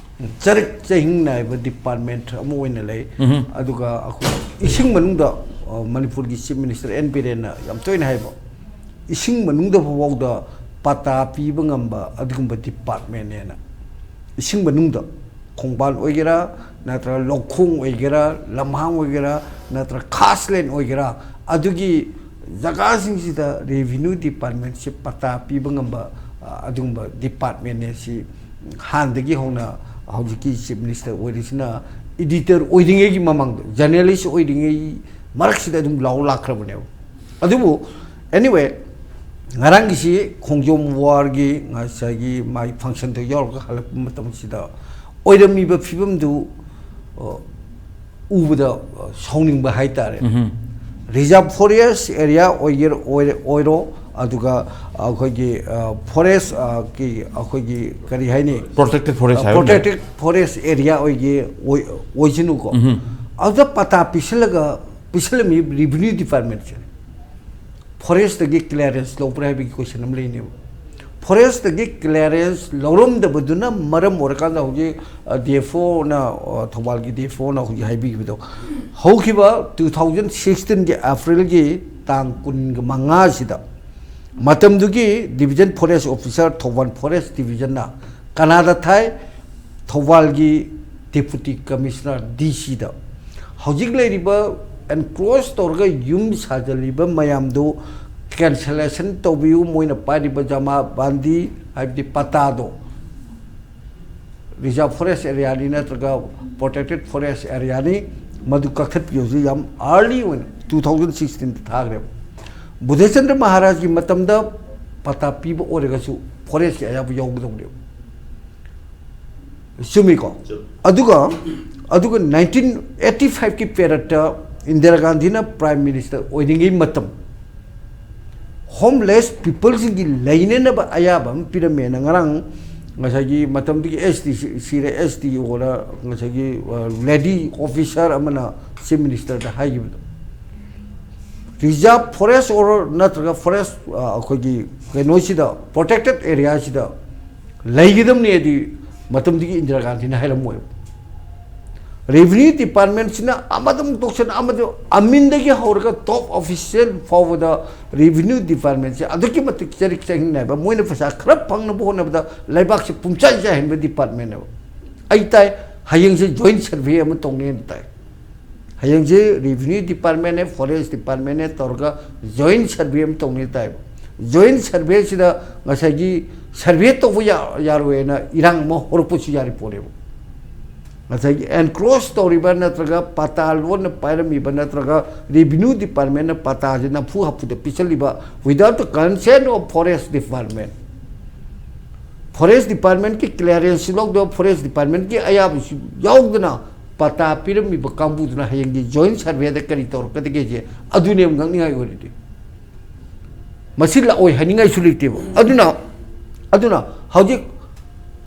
ꯆꯔꯛ ꯆꯍꯤꯡ ꯅꯥꯏꯕ department ꯑꯃ ꯑꯣꯏꯅ ꯂꯩ꯫ ꯎꯝ. ꯑꯗꯨꯒ ꯑꯩꯈꯣꯏ ꯏꯁꯤꯡ ꯃꯅꯨꯡꯗ, ꯑ, ꯃꯅꯤꯄꯨꯔꯒꯤ Chief Minister N ꯕꯤꯔꯦꯟꯅ ꯌꯥꯝ ꯇꯣꯏꯅ ꯍꯥꯏꯕ, ꯏꯁꯤꯡ ꯃꯅꯨꯡꯗ ꯐꯥꯎꯕꯗ ꯄꯇꯥ ꯄꯤꯕ ꯉꯝꯕ ꯑꯗꯨꯒꯨꯝꯕ department ꯅꯦꯅ꯫ ꯏꯁꯤꯡ ꯃꯅꯨꯡꯗ ꯈꯣꯡꯕꯥꯟ ꯑꯣꯏꯒꯦꯔꯥ, ꯅꯠꯇ꯭ꯔꯒ ꯂꯧꯈꯣꯡ ꯑꯣꯏꯒꯦꯔꯥ, ꯂꯝꯍꯥꯡ ꯑꯣꯏꯒꯦꯔꯥ, ꯅꯠꯇ꯭ꯔꯒ ꯈꯥꯁ ꯂꯦꯟ ꯑꯣꯏꯒꯦꯔꯥ, ꯑꯗꯨꯒꯤ ꯖꯒꯥꯁꯤꯡꯁꯤꯗ revenue department ꯁꯤ ꯄꯇꯥ ꯄꯤꯕ ꯉꯝꯕ, ꯑ, ꯑꯗꯨꯒꯨꯝꯕ department ꯅꯦ꯫ ꯁꯤ ꯍꯥꯟꯅꯗꯒꯤ ꯍꯧꯅ ꯍꯧꯖꯤꯛꯀꯤ Chief Minister ꯑꯣꯏꯔꯤꯁꯤꯅ editor ꯑꯣꯏꯔꯤꯉꯩꯒꯤ ꯃꯃꯥꯡꯗ, journalist ꯑꯣꯏꯔꯤꯉꯩ ꯃꯔꯛꯁꯤꯗ ꯑꯗꯨꯝ ꯂꯥꯎ ꯂꯥꯛꯈ꯭ꯔꯕꯅꯦꯕ꯫ ꯑꯗꯨꯕꯨ anyway, ꯉꯔꯥꯡꯒꯤꯁꯤ ꯈꯣꯡꯖꯣꯝ ꯋꯥꯔꯒꯤ ꯉꯁꯥꯏꯒꯤ ꯃꯥꯒꯤ function ꯗꯣ ꯌꯥꯎꯔꯒ ꯍꯜꯂꯛꯄ ꯃꯇꯝꯁꯤꯗ ꯑꯣꯏꯔꯝꯃꯤꯕ ꯐꯤꯕꯝꯗꯨ, ꯑ, ꯎꯕꯗ, ꯑ, ꯁꯥꯎꯅꯤꯡꯕ ꯍꯥꯏꯇꯥꯔꯦ꯫ ꯎꯝ. Reserve forest area ꯑꯣꯏꯒꯦꯔ-, ꯑꯣꯏꯔ-, ꯑꯣꯏꯔꯣ, ꯑꯗꯨꯒ ꯑꯩꯈꯣꯏꯒꯤ, ꯑ, forest, ꯑ, ꯀꯤ ꯑꯩꯈꯣꯏꯒꯤ ꯀꯔꯤ ꯍꯥꯏꯅꯤ? Protected forest ꯍꯥꯏꯕ ꯑꯃ ꯂꯩ꯫ Protected forest area ꯑꯣꯏꯒꯦ, ꯑꯣꯏ-, ꯑꯣꯏꯁꯅꯨꯀꯣ꯫ ꯎꯝ. ꯑꯗꯨꯗ ꯄꯇꯥ ꯄꯤꯁꯤꯜꯂꯒ, ꯄꯤꯁꯤꯜꯂꯝꯃꯤ revenue department ꯁꯦ꯫ Forest ꯇꯒꯤ clearance ꯂꯧꯕ꯭ꯔꯥ ꯍꯥꯏꯕꯒꯤ question ꯑꯃ ꯂꯩꯅꯦꯕ꯫ Forest ꯇꯒꯤ clearance ꯂꯧꯔꯝꯗꯕꯗꯨꯅ ꯃꯔꯝ ꯑꯣꯏꯔꯀꯥꯟꯗ ꯍꯧꯖꯤꯛ, ꯑ, D F O ꯅ, ꯑ, ꯊꯧꯕꯥꯜꯒꯤ D F O ꯅ ꯍꯧꯖꯤꯛ ꯍꯥꯏꯕꯤꯈꯤꯕꯗꯣ, ꯍꯧꯈꯤꯕ two thousand sixteen ꯒꯤ April ꯒꯤ ꯇꯥꯡ ꯀꯨꯟꯒ ꯃꯉꯥꯁꯤꯗ ꯃꯇꯝꯗꯨꯒꯤ Division Forest Officer, Thoubal Forest Division ꯅ ꯀꯅꯥꯗ ꯊꯥꯏ? ꯊꯧꯕꯥꯜꯒꯤ Deputy Commissioner, D C ꯗ꯫ ꯍꯧꯖꯤꯛ ꯂꯩꯔꯤꯕ encroach ꯇꯧꯔꯒ ꯌꯨꯝ ꯁꯥꯖꯜꯂꯤꯕ ꯃꯌꯥꯝꯗꯨ cancellation ꯇꯧꯕꯤꯌꯨ, ꯃꯣꯏꯅ ꯄꯥꯏꯔꯤꯕ ꯖꯃꯥꯕꯟꯗꯤ, ꯍꯥꯏꯕꯗꯤ ꯄꯇꯥꯗꯣ, Reserve Forest Area ꯅꯤ ꯅꯠꯇ꯭ꯔꯒ Protected Forest Area ꯅꯤ, ꯃꯗꯨ ꯀꯛꯊꯠꯄꯤꯌꯨ꯫ ꯍꯧꯖꯤꯛ ꯌꯥꯝ early ꯑꯣꯏꯅ two thousand sixteen ꯗ ꯊꯥꯈ꯭ꯔꯦꯕ꯫ ꯕꯨꯙꯆꯟꯗ꯭ꯔ ꯃꯍꯥꯔꯥꯖꯀꯤ ꯃꯇꯝꯗ ꯄꯇꯥ ꯄꯤꯕ ꯑꯣꯏꯔꯒꯁꯨ forest ꯀꯤ ꯑꯌꯥꯕ ꯌꯥꯎꯒꯗꯧꯕꯅꯦꯕ꯫ ꯆꯨꯝꯃꯤꯀꯣ? ꯆꯨꯝꯃꯤ꯫ ꯑꯗꯨꯒ, ꯑꯗꯨꯒ nineteen eighty five ꯀꯤ period ꯇ ꯏꯟꯗꯤꯔꯥ ꯒꯥꯟꯙꯤꯅ Prime Minister ꯑꯣꯏꯔꯤꯉꯩ ꯃꯇꯝ, homeless people ꯁꯤꯡꯒꯤ ꯂꯩꯅꯅꯕ ꯑꯌꯥꯕ ꯑꯃ ꯄꯤꯔꯝꯃꯦꯅ ꯉꯔꯥꯡ ꯉꯁꯥꯏꯒꯤ ꯃꯇꯝꯗꯨꯒꯤ S D sir S D or ꯉꯁꯥꯏꯒꯤ ꯂꯦꯗꯤ ꯑꯣꯐꯤꯁꯥꯔ ꯑꯃꯅ ꯆꯤꯐ ꯃꯤꯅꯤꯁꯇꯔꯗ ꯍꯥꯏꯈꯤꯕꯗꯣ, ꯔꯤꯖꯥꯔꯚ ꯐꯣꯔꯦꯁ ꯑꯣꯔ ꯅꯠꯇ꯭ꯔꯒ ꯐꯣꯔꯦꯁ ꯑꯩꯈꯣꯏꯒꯤ ꯀꯩꯅꯣꯁꯤꯗ, ꯄ꯭ꯔꯣꯇꯦꯛꯇꯦꯠ ꯑꯦꯔꯤꯌꯥꯁꯤꯗ ꯂꯩꯒꯗꯕꯅꯦꯗꯤ ꯃꯇꯝꯗꯨꯒꯤ ꯏꯟꯗꯤꯔꯥ ꯒꯥꯟꯙꯤꯅ ꯍꯥꯏꯔꯝꯃꯣꯏꯕ꯫ ꯔꯦꯚꯤꯅ꯭ꯌꯨ ꯗꯤꯄꯥꯔꯠꯃꯦꯟꯁꯤꯅ ꯑꯃꯗ ꯑꯃꯨꯛ ꯇꯣꯛꯁꯟ, ꯑꯃꯗ ꯑꯃꯤꯟꯗꯒꯤ ꯍꯧꯔꯒ ꯇꯣꯞ ꯑꯣꯐꯤꯁꯤꯌꯦꯜ ꯐꯥꯎꯕꯗ ꯔꯦꯚꯤꯅ꯭ꯌꯨ ꯗꯤꯄꯥꯔꯠꯃꯦꯟꯁꯦ ꯑꯗꯨꯛꯀꯤ ꯃꯇꯤꯛ ꯆꯔꯤꯛ ꯆꯍꯤꯡꯅ ꯍꯥꯏꯕ, ꯃꯣꯏꯅ ꯄꯩꯁꯥ ꯈꯔ ꯐꯪꯅꯕ ꯍꯣꯠꯅꯕꯗ ꯂꯩꯕꯥꯛꯁꯦ ꯄꯨꯝꯆꯥꯏ ꯆꯥꯏꯍꯟꯕ ꯗꯤꯄꯥꯔꯠꯃꯦꯟꯅꯦꯕ꯫ ꯑꯩ ꯇꯥꯏ, ꯍꯌꯦꯡꯁꯦ ꯖꯣꯏꯟ ꯁꯔꯚꯦ ꯑꯃ ꯇꯧꯅꯦꯅ ꯇꯥꯏ꯫ ꯍꯌꯦꯡꯁꯦ ꯔꯦꯚꯤꯅ꯭ꯌꯨ ꯗꯤꯄꯥꯔꯠꯃꯦꯟꯅꯦ, ꯐꯣꯔꯦꯁ ꯗꯤꯄꯥꯔꯠꯃꯦꯟꯅꯦ ꯇꯧꯔꯒ ꯖꯣꯏꯟ ꯁꯔꯚꯦ ꯑꯃ ꯇꯧꯅꯦꯅ ꯇꯥꯏꯕ꯫ ꯖꯣꯏꯟ ꯁꯔꯚꯦꯁꯤꯗ ꯉꯁꯥꯏꯒꯤ ꯁꯔꯚꯦ ꯇꯧꯕ ꯌꯥ-, ꯌꯥꯔꯣꯏꯅ ꯏꯔꯥꯡ ꯑꯃ ꯍꯧꯔꯛꯄꯁꯨ ꯌꯥꯔꯤ ꯄꯣꯠꯅꯦꯕ꯫ ꯉꯁꯥꯏꯒꯤ ꯑꯦꯟꯀ꯭ꯔꯣꯁ ꯇꯧꯔꯤꯕ ꯅꯠꯇ꯭ꯔꯒ ꯄꯇꯥ ꯂꯣꯟꯅ ꯄꯥꯏꯔꯝꯃꯤꯕ ꯅꯠꯇ꯭ꯔꯒ ꯔꯦꯚꯤꯅ꯭ꯌꯨ ꯗꯤꯄꯥꯔꯠꯃꯦꯟꯅ ꯄꯇꯥꯁꯦ ꯅꯝꯐꯨ ꯍꯥꯐꯨꯗ ꯄꯤꯁꯜꯂꯤꯕ without the consent of forest department, forest ꯗꯤꯄꯥꯔꯠꯃꯦꯟꯀꯤ ꯀ꯭ꯂꯤꯌꯥꯔꯦꯟꯁꯁꯨ ꯂꯧꯗꯕ, ꯐꯣꯔꯦꯁ ꯗꯤꯄꯥꯔꯠꯃꯦꯟꯀꯤ ꯑꯌꯥꯕꯁꯨ ꯌꯥꯎꯗꯅ ꯄꯇꯥ ꯄꯤꯔꯝꯃꯤꯕ ꯀꯥꯡꯕꯨꯗꯨꯅ ꯍꯌꯦꯡꯒꯤ ꯖꯣꯏꯟ ꯁꯔꯚꯦꯗ ꯀꯔꯤ ꯇꯧꯔꯛꯀꯗꯒꯦꯁꯦ ꯑꯗꯨꯅꯦꯕ ꯉꯛꯅꯤꯡꯉꯥꯏ ꯑꯣꯏꯔꯤꯗꯤ꯫ ꯃꯁꯤ ꯂꯥꯛꯑꯣꯏ ꯍꯥꯏꯅꯤꯡꯉꯥꯏꯁꯨ ꯂꯩꯇꯦꯕ꯫ ꯑꯗꯨꯅ, ꯑꯗꯨꯅ ꯍꯧꯖꯤꯛ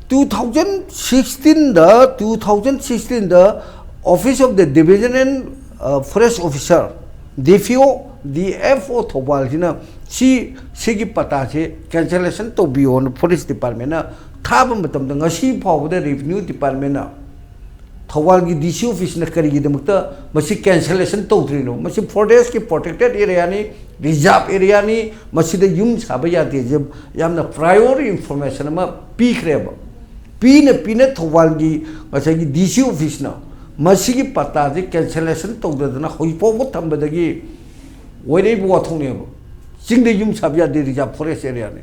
two thousand sixteenꯗ, two thousand sixteenꯗ Office of the Division and, uh, Forest Officer, D F O, D F O ꯊꯧꯕꯥꯜꯁꯤꯅ ꯁꯤ, ꯁꯤꯒꯤ ꯄꯇꯥꯁꯦ ꯀꯦꯟꯁꯦꯂꯦꯁꯟ ꯇꯧꯕꯤꯌꯣꯅ ꯐꯣꯔꯦꯁ ꯗꯤꯄꯥꯔꯠꯃꯦꯟꯅ ꯊꯥꯕ ꯃꯇꯝꯗ ꯉꯁꯤ ꯐꯥꯎꯕꯗ ꯔꯦꯚꯤꯅ꯭ꯌꯨ ꯗꯤꯄꯥꯔꯠꯃꯦꯟꯅ ꯊꯧꯕꯥꯜꯒꯤ ꯗꯤ ꯁꯤ ꯑꯣꯐꯤꯁꯅ ꯀꯔꯤꯒꯤꯗꯃꯛꯇ ꯃꯁꯤ ꯀꯦꯟꯁꯦꯂꯦꯁꯟ ꯇꯧꯗ꯭ꯔꯤꯅꯣ? ꯃꯁꯤ ꯐꯣꯔꯦꯁꯀꯤ ꯄ꯭ꯔꯣꯇꯦꯛꯇꯦꯠ ꯑꯦꯔꯤꯌꯥꯅꯤ, ꯔꯤꯖꯥꯔꯚ ꯑꯦꯔꯤꯌꯥꯅꯤ, ꯃꯁꯤꯗ ꯌꯨꯝ ꯁꯥꯕ ꯌꯥꯗꯦꯁꯦ ꯌꯥꯝꯅ ꯄ꯭ꯔꯥꯏꯌꯣꯔ ꯏꯟꯐꯣꯔꯃꯦꯁꯟ ꯑꯃ ꯄꯤꯈ꯭ꯔꯦꯕ꯫ ꯄꯤꯅ ꯄꯤꯅ ꯊꯧꯕꯥꯜꯒꯤ ꯉꯁꯥꯏꯒꯤ ꯗꯤ ꯁꯤ ꯑꯣꯐꯤꯁꯅ ꯃꯁꯤꯒꯤ ꯄꯇꯥꯁꯦ ꯀꯦꯟꯁꯦꯂꯦꯁꯟ ꯇꯧꯗꯗꯅ ꯍꯧꯖꯤꯛ ꯐꯥꯎꯕ ꯊꯝꯕꯗꯒꯤ ꯑꯣꯏꯔꯛꯏꯕ ꯋꯥꯊꯣꯛꯅꯦꯕ꯫ ꯆꯤꯡꯗ ꯌꯨꯝ ꯁꯥꯕ ꯌꯥꯗꯦ, ꯔꯤꯖꯥꯔꯚ ꯐꯣꯔꯦꯁ ꯑꯦꯔꯤꯌꯥꯅꯤ꯫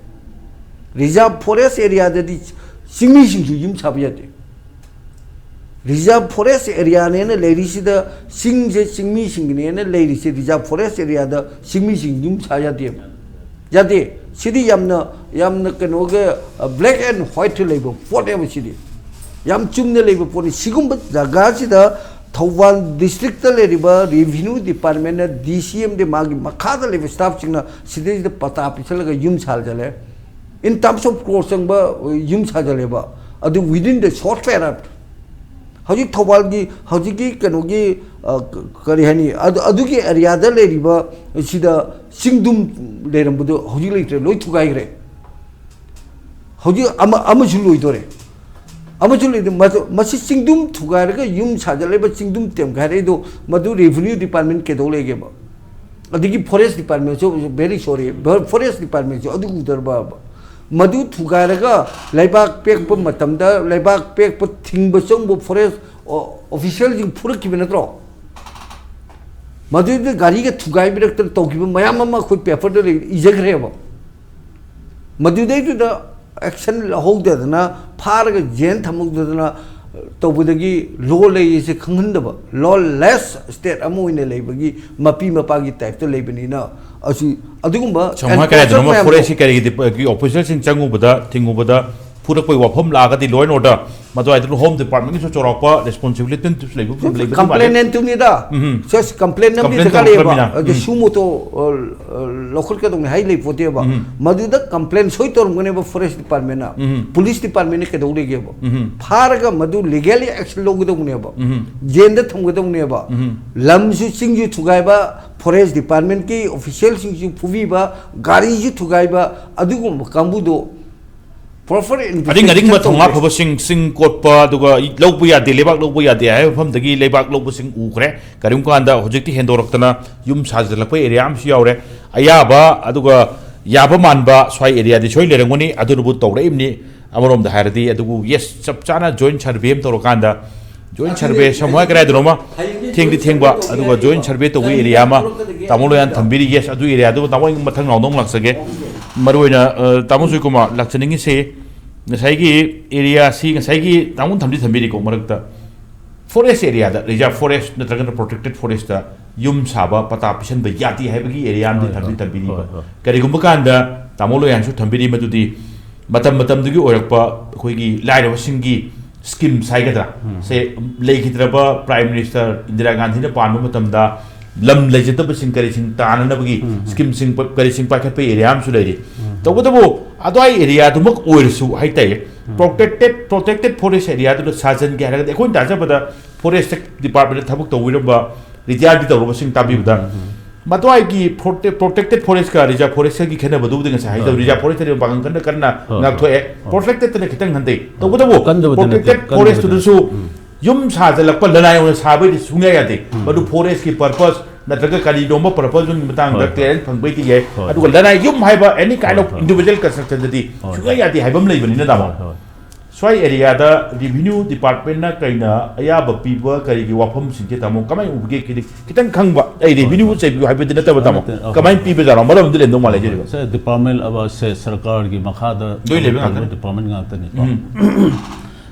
ꯔꯤꯖꯥꯔꯚ ꯐꯣꯔꯦꯁ ꯑꯦꯔꯤꯌꯥꯗꯗꯤ ꯆꯤꯡꯃꯤꯁꯤꯡꯁꯨ ꯌꯨꯝ ꯁꯥꯕ ꯌꯥꯗꯦ꯫ ꯔꯤꯖꯥꯔꯚ ꯐꯣꯔꯦꯁ ꯑꯦꯔꯤꯌꯥꯅꯦꯅ ꯂꯩꯔꯤꯁꯤꯗ, ꯆꯤꯡꯁꯦ ꯆꯤꯡꯃꯤꯁꯤꯡꯒꯤꯅꯦꯅ ꯂꯩꯔꯤꯁꯦ, ꯔꯤꯖꯥꯔꯚ ꯐꯣꯔꯦꯁ ꯑꯦꯔꯤꯌꯥꯗ ꯆꯤꯡꯃꯤꯁꯤꯡ ꯌꯨꯝ ꯁꯥ ꯌꯥꯗꯦꯕ꯫ ꯌꯥꯗꯦ꯫ ꯁꯤꯗꯤ ꯌꯥꯝꯅ, ꯌꯥꯝꯅ ꯀꯩꯅꯣꯒ, black and white ꯂꯩꯕ ꯄꯣꯠꯅꯦꯕ ꯁꯤꯗꯤ꯫ ꯌꯥꯝ ꯆꯨꯝꯅ ꯂꯩꯕ ꯄꯣꯠꯅꯤ꯫ ꯁꯤꯒꯨꯝꯕ ꯖꯒꯥꯁꯤꯗ ꯊꯧꯕꯥꯜ ꯗꯤꯁꯇ꯭ꯔꯤꯛꯇ ꯂꯩꯔꯤꯕ ꯔꯦꯚꯤꯅ꯭ꯌꯨ ꯗꯤꯄꯥꯔꯠꯃꯦꯟꯅ ꯗꯤ ꯁꯤ ꯑꯃꯗꯤ ꯃꯥꯒꯤ ꯃꯈꯥꯗ ꯂꯩꯕ ꯁ꯭ꯇꯥꯐꯁꯤꯡꯅ ꯁꯤꯗꯩꯁꯤꯗ ꯄꯇꯥ ꯄꯤꯁꯜꯂꯒ ꯌꯨꯝ ꯁꯥꯖꯜꯂꯦ꯫ In terms of crore ꯆꯪꯕ ꯌꯨꯝ ꯁꯥꯖꯜꯂꯦꯕ, ꯑꯗꯨ within the short period꯫ ꯍꯧꯖꯤꯛ ꯊꯧꯕꯥꯜꯒꯤ ꯍꯧꯖꯤꯛꯀꯤ ꯀꯩꯅꯣꯒꯤ, ꯑ, ꯀ-, ꯀꯔꯤ ꯍꯥꯏꯅꯤ, ꯑꯗꯨ, ꯑꯗꯨꯒꯤ ꯑꯦꯔꯤꯌꯥꯗ ꯂꯩꯔꯤꯕ ꯁꯤꯗ ꯆꯤꯡꯗꯨꯝ ꯂꯩꯔꯝꯕꯗꯣ ꯍꯧꯖꯤꯛ ꯂꯩꯇ꯭ꯔꯦ, ꯂꯣꯏ ꯊꯨꯒꯥꯏꯈ꯭ꯔꯦ꯫ ꯍꯧꯖꯤꯛ ꯑꯃ, ꯑꯃꯁꯨ ꯂꯣꯏꯗꯣꯔꯦ꯫ ꯑꯃꯁꯨ ꯂꯩꯗ-, ꯃꯗꯨ-, ꯃꯁꯤ ꯆꯤꯡꯗꯨꯝ ꯊꯨꯒꯥꯏꯔꯒ ꯌꯨꯝ ꯁꯥꯖꯜꯂꯛꯏꯕ ꯆꯤꯡꯗꯨꯝ ꯇꯦꯝꯒꯥꯏꯔꯛꯏꯗꯣ, ꯃꯗꯨ revenue department ꯀꯩꯗꯧ ꯂꯩꯒꯦꯕ? ꯑꯗꯒꯤ forest departmentꯁꯨ, very sorry, forest departmentꯁꯨ ꯑꯗꯨ ꯎꯗ꯭ꯔꯕꯕ? ꯃꯗꯨ ꯊꯨꯒꯥꯏꯔꯒ ꯂꯩꯕꯥꯛ ꯄꯦꯛꯄ ꯃꯇꯝꯗ ꯂꯩꯕꯥꯛ ꯄꯦꯛꯄ ꯊꯤꯡꯕ ꯆꯪꯕ forest ꯑꯣ-, officialꯁꯤꯡ ꯐꯨꯔꯛꯈꯤꯕ ꯅꯠꯇ꯭ꯔꯣ? ꯃꯗꯨꯗ ꯒꯥꯔꯤꯒ ꯊꯨꯒꯥꯏꯕꯤꯔꯛꯇꯅ ꯇꯧꯈꯤꯕ ꯃꯌꯥꯝ ꯑꯃ ꯑꯩꯈꯣꯏ paperꯗ ꯂꯩ, ꯏꯖꯈ꯭ꯔꯦꯕ꯫ ꯃꯗꯨꯗꯩꯗꯨꯗ action ꯂꯧꯍꯧꯗꯗꯅ, ꯐꯥꯔꯒ ꯖꯦꯟ ꯊꯝꯍꯧꯗꯗꯅ ꯇꯧꯕꯗꯒꯤ law ꯂꯩꯔꯤꯁꯦ ꯈꯪꯍꯟꯗꯕ, lawless state ꯑꯃ ꯑꯣꯏꯅ ꯂꯩꯕꯒꯤ ꯃꯄꯤ ꯃꯄꯥꯒꯤ typeꯇ ꯂꯩꯕꯅꯤꯅ, ꯑꯁꯤ ꯑꯗꯨꯒꯨꯝꯕ ꯁꯝꯍꯥꯏ ꯀꯔꯥꯏꯗꯅꯣꯃ enforcer ꯃꯌꯥꯝꯗꯣ forestꯀꯤ ꯀꯔꯤꯒꯤ ꯗꯤꯄ-, ꯒꯤ officerꯁꯤꯡ ꯆꯪꯉꯨꯕꯗ, ꯊꯤꯡꯉꯨꯕꯗ ꯐꯨꯔꯛꯄꯒꯤ ꯋꯥꯐꯝ ꯂꯥꯛꯑꯒꯗꯤ law and order, ꯃꯗꯨꯋꯥꯏꯗ home departmentꯒꯤꯁꯨ ꯆꯥꯎꯔꯥꯛꯄ responsibility ꯂꯩꯕ, ꯂꯩꯕꯗꯤ ꯃꯥꯜꯂꯦ꯫ Complainantꯇꯨꯅꯤꯗ꯫ ꯎꯝ꯫ Just complain ꯑꯃꯗꯤ complain ꯗꯔꯀꯥꯔ ꯂꯩꯌꯦꯕ꯫ ꯇꯧꯔꯛꯈ꯭ꯔꯕꯅꯤꯅ꯫ ꯑꯗ ꯎꯝ꯫ Suo motu, ꯑ, ꯑ, ꯂꯧꯈꯠꯀꯗꯧꯅꯤ ꯍꯥꯏ ꯂꯩꯄꯣꯠꯇꯦꯕ꯫ ꯎꯝ꯫ ꯃꯗꯨꯗ complain ꯁꯣꯏ ꯇꯧꯔꯝꯒꯅꯦꯕ forest departmentꯅ꯫ ꯎꯝ꯫ Police departmentꯅ ꯀꯩꯗꯧ ꯂꯩꯒꯦꯕ? ꯎꯝ꯫ ꯐꯥꯔꯒ ꯃꯗꯨ legally action ꯂꯧꯒꯗꯧꯕꯅꯦꯕ꯫ ꯎꯝ꯫ ꯖꯦꯟꯗ ꯊꯝꯒꯗꯧꯕꯅꯦꯕ꯫ ꯎꯝ꯫ ꯂꯝꯁꯨ ꯆꯤꯡꯁꯨ ꯊꯨꯒꯥꯏꯕ, forest departmentꯀꯤ officialꯁꯤꯡꯁꯨ ꯐꯨꯕꯤꯕ, ꯒꯥꯔꯤꯁꯨ ꯊꯨꯒꯥꯏꯕ, ꯑꯗꯨꯒꯨꯝꯕ ꯀꯥꯡꯕꯨꯗꯣ proper ꯑꯔꯤꯡ investigation ꯑꯔꯤꯡꯕ ꯊꯧꯅꯥ ꯇꯧꯗꯦ꯫ ꯐꯕꯁꯤꯡ, ꯆꯤꯡ ꯀꯣꯠꯄ, ꯑꯗꯨꯒ ꯂꯧꯕ ꯌꯥꯗꯦ, ꯂꯩꯕꯥꯛ ꯂꯧꯕ ꯌꯥꯗꯦ ꯍꯥꯏꯕ ꯃꯐꯝꯗꯒꯤ ꯂꯩꯕꯥꯛ ꯂꯧꯕꯁꯤꯡ ꯎꯈ꯭ꯔꯦ꯫ ꯀꯔꯤꯒꯨꯝꯕ ꯀꯥꯟꯗ ꯍꯧꯖꯤꯛꯇꯤ ꯍꯦꯟꯗꯣꯔꯛꯇꯅ ꯌꯨꯝ ꯁꯥꯖꯤꯜꯂꯛꯄ area ꯑꯃꯁꯨ ꯌꯥꯎꯔꯦ꯫ ꯑꯌꯥꯕ, ꯑꯗꯨꯒ ꯌꯥꯕ ꯃꯥꯟꯕ ꯁ꯭ꯋꯥꯏ areaꯗꯤ ꯁꯣꯏ ꯂꯩꯔꯝꯒꯅꯤ, ꯑꯗꯨꯅꯕꯨ ꯇꯧꯔꯛꯏꯕꯅꯤ꯫ ꯑꯃꯔꯣꯝꯗ ꯍꯥꯏꯔꯗꯤ, ꯑꯗꯨꯕꯨ yes, ꯆꯞ ꯆꯥꯅ joint survey ꯑꯃ ꯇꯧꯔꯀꯥꯟꯗ, joint survey ꯁꯝꯍꯥꯏ ꯀꯗꯥꯏꯗꯅꯣꯃ ꯊꯦꯡꯗꯤ ꯊꯦꯡꯕ, ꯑꯗꯨꯒ joint survey ꯇꯧꯕ area ꯑꯃ ꯇꯥꯃꯣ ꯂꯣꯌꯥꯟ ꯊꯝꯕꯤꯔꯤ꯫ Yes, ꯑꯗꯨ areaꯗꯨ ꯇꯥꯃꯣ ꯑꯩ ꯃꯊꯪ ꯅꯥꯎꯗ ꯑꯃꯨꯛ ꯂꯥꯛꯆꯒꯦ꯫ ꯃꯔꯨꯑꯣꯏꯅ, ꯑ, ꯇꯥꯃꯣ ꯖꯣꯏꯀꯨꯃꯥꯔ ꯂꯥꯛꯆꯅꯤꯡꯉꯤꯁꯦ, ꯉꯁꯥꯏꯒꯤ areaꯁꯤ, ꯉꯁꯥꯏꯒꯤ ꯇꯥꯃꯣ ꯊꯝꯗꯤ ꯊꯝꯕꯤꯔꯤꯀꯣ, ꯃꯔꯛꯇ forest areaꯗ, reserve forest ꯅꯠꯇ꯭ꯔꯒꯅ protected forestꯇ ꯌꯨꯝ ꯁꯥꯕ ꯄꯇꯥ ꯄꯤꯁꯟꯕ ꯌꯥꯗꯦ ꯍꯥꯏꯕꯒꯤ area ꯑꯃꯗꯤ ꯍꯣꯏ, ꯊꯝꯗꯤ ꯍꯣꯏ, ꯊꯝꯕꯤꯔꯤꯕ꯫ ꯍꯣꯏ, ꯍꯣꯏ꯫ ꯀꯔꯤꯒꯨꯝꯕ ꯀꯥꯟꯗ ꯇꯥꯃꯣ ꯂꯣꯌꯥꯟꯁꯨ ꯊꯝꯕꯤꯔꯤ, ꯃꯗꯨꯗꯤ ꯃꯇꯝ ꯃꯇꯝꯗꯨꯒꯤ ꯑꯣꯏꯔꯛꯄ ꯑꯩꯈꯣꯏꯒꯤ ꯂꯥꯏꯔꯕꯁꯤꯡꯒꯤ schemes ꯍꯥꯏꯒꯗ꯭ꯔꯥ, ꯎꯝ꯫ ꯁꯦ, ꯂꯩꯈꯤꯗ꯭ꯔꯕ Prime Minister ꯏꯟꯗꯤꯔꯥ ꯒꯥꯟꯙꯤꯅ ꯄꯥꯟꯕ ꯃꯇꯝꯗ ꯂꯝ ꯂꯩꯖꯗꯕꯁꯤꯡ ꯀꯔꯤꯁꯤꯡ ꯇꯥꯅꯅꯕꯒꯤ ꯎꯝ, ꯎꯝ꯫ Schemeꯁꯤꯡ ꯄ-, ꯀꯔꯤꯁꯤꯡ ꯄꯥꯏꯈꯠꯄꯒꯤ area ꯑꯃꯁꯨ ꯂꯩꯔꯤ꯫ ꯎꯝ꯫ ꯇꯧꯕꯇꯕꯨ ꯑꯗꯨꯋꯥꯏ areaꯗꯨꯃꯛ ꯑꯣꯏꯔꯁꯨ ꯍꯥꯏꯇꯥꯔꯦ, ꯎꯝ꯫ Protected, protected forest areaꯗꯨꯗ ꯁꯥꯖꯟꯒꯦ ꯍꯥꯏꯔꯒꯗꯤ ꯑꯩꯈꯣꯏꯅ ꯇꯥꯖꯕꯗ forest departmentꯇ ꯊꯕꯛ ꯇꯧꯕꯤꯔꯝꯕ retireꯗꯤ ꯇꯧꯔꯕꯁꯤꯡ ꯇꯥꯕꯤꯕꯗ ꯎꯝ, ꯎꯝ꯫ ꯃꯗꯨꯋꯥꯏꯒꯤ prote-, protected forestꯀ reserve forestꯀꯒꯤ ꯈꯦꯠꯅꯕꯗꯨꯕꯨꯗꯤ ꯉꯁꯥꯏ ꯍꯥꯏꯖꯕ ꯍꯣꯏ, reserve ꯍꯣꯏ꯫ Forestꯇꯗꯤ ꯃꯄꯥꯡꯒꯜ ꯀꯟꯅ ꯀꯟꯅ ꯍꯣꯏ, ꯍꯣꯏ, ꯉꯥꯛꯊꯣꯛꯑꯦ꯫ ꯍꯣꯏ꯫ Protectedꯇꯅ ꯈꯤꯇꯪ ꯍꯟꯊꯩ꯫ ꯇꯧꯕꯇꯕꯨ ꯀꯟꯗꯕꯗꯤ ꯅꯠꯇꯦ, protected ꯀꯟꯗꯕꯗꯤ forestꯇꯨꯗꯁꯨ ꯅꯠꯇꯦ꯫ ꯎꯝ꯫ ꯌꯨꯝ ꯁꯥꯖꯜꯂꯛꯄ ꯂꯅꯥꯏ ꯑꯣꯏꯅ ꯁꯥꯕꯩꯗꯤ ꯁꯨꯡꯌꯥ ꯌꯥꯗꯦ꯫ ꯎꯝ꯫ ꯃꯗꯨ forestꯀꯤ purpose ꯅꯠꯇ꯭ꯔꯒ ꯀꯔꯤꯒꯨꯝꯕ purposeꯒꯤ ꯃꯇꯥꯡꯗ ꯍꯣꯏ, ꯍꯣꯏ꯫ Clearance ꯐꯪꯕꯩꯗꯤ ꯌꯥꯏ꯫ ꯍꯣꯏ, ꯑꯗꯨꯒ ꯍꯣꯏ꯫ ꯂꯅꯥꯏ ꯌꯨꯝ ꯍꯥꯏꯕ any kind ꯍꯣꯏ, of ꯍꯣꯏ꯫ Individual constructionꯗꯗꯤ ꯍꯣꯏ, ꯁꯨꯡꯌꯥ ꯍꯣꯏ꯫ ꯌꯥꯗꯦ ꯍꯥꯏꯕ ꯑꯃ ꯂꯩꯕꯅꯤꯅ, ꯇꯥꯃꯣ꯫ ꯍꯣꯏ, ꯍꯣꯏ꯫ ꯁ꯭ꯋꯥꯏ areaꯗ revenue departmentꯅ ꯀꯩꯅ ꯑꯌꯥꯕ ꯄꯤꯕ ꯀꯔꯤꯒꯤ ꯋꯥꯐꯝꯁꯤꯡꯁꯦ, ꯇꯥꯃꯣ, ꯀꯃꯥꯏꯅ ꯎꯕꯒꯦ? ꯈꯤꯇꯪ, ꯈꯤꯇꯪ ꯈꯪꯕ, ꯑꯩ ꯍꯣꯏ, revenue ꯍꯣꯏ꯫ ꯆꯩꯕꯤꯌꯨ ꯍꯥꯏꯕꯗꯤ ꯅꯠꯇꯕ, ꯇꯥꯃꯣ꯫ ꯅꯠꯇꯦ, ꯑꯩꯈꯣꯏ ꯀꯃꯥꯏꯅ ꯄꯤꯕꯖꯥꯠꯅꯣ? ꯃꯔꯝꯗꯤ ꯂꯩꯔꯝꯗꯧ ꯃꯥꯜꯂꯦ, ꯍꯣꯏ, ꯍꯣꯏ꯫ ꯁꯤꯗ꯫ ꯁꯦ, department ꯑꯕ-, ꯁꯦ, ꯁꯔꯀꯥꯔꯒꯤ ꯃꯈꯥꯗ ꯂꯣꯏ ꯂꯩꯕ ꯊꯕꯛ ꯇꯧꯕ ꯉꯥꯛꯇꯅꯤ꯫ Department ꯉꯥꯛꯇꯅꯤꯀꯣ꯫ ꯎꯝ꯫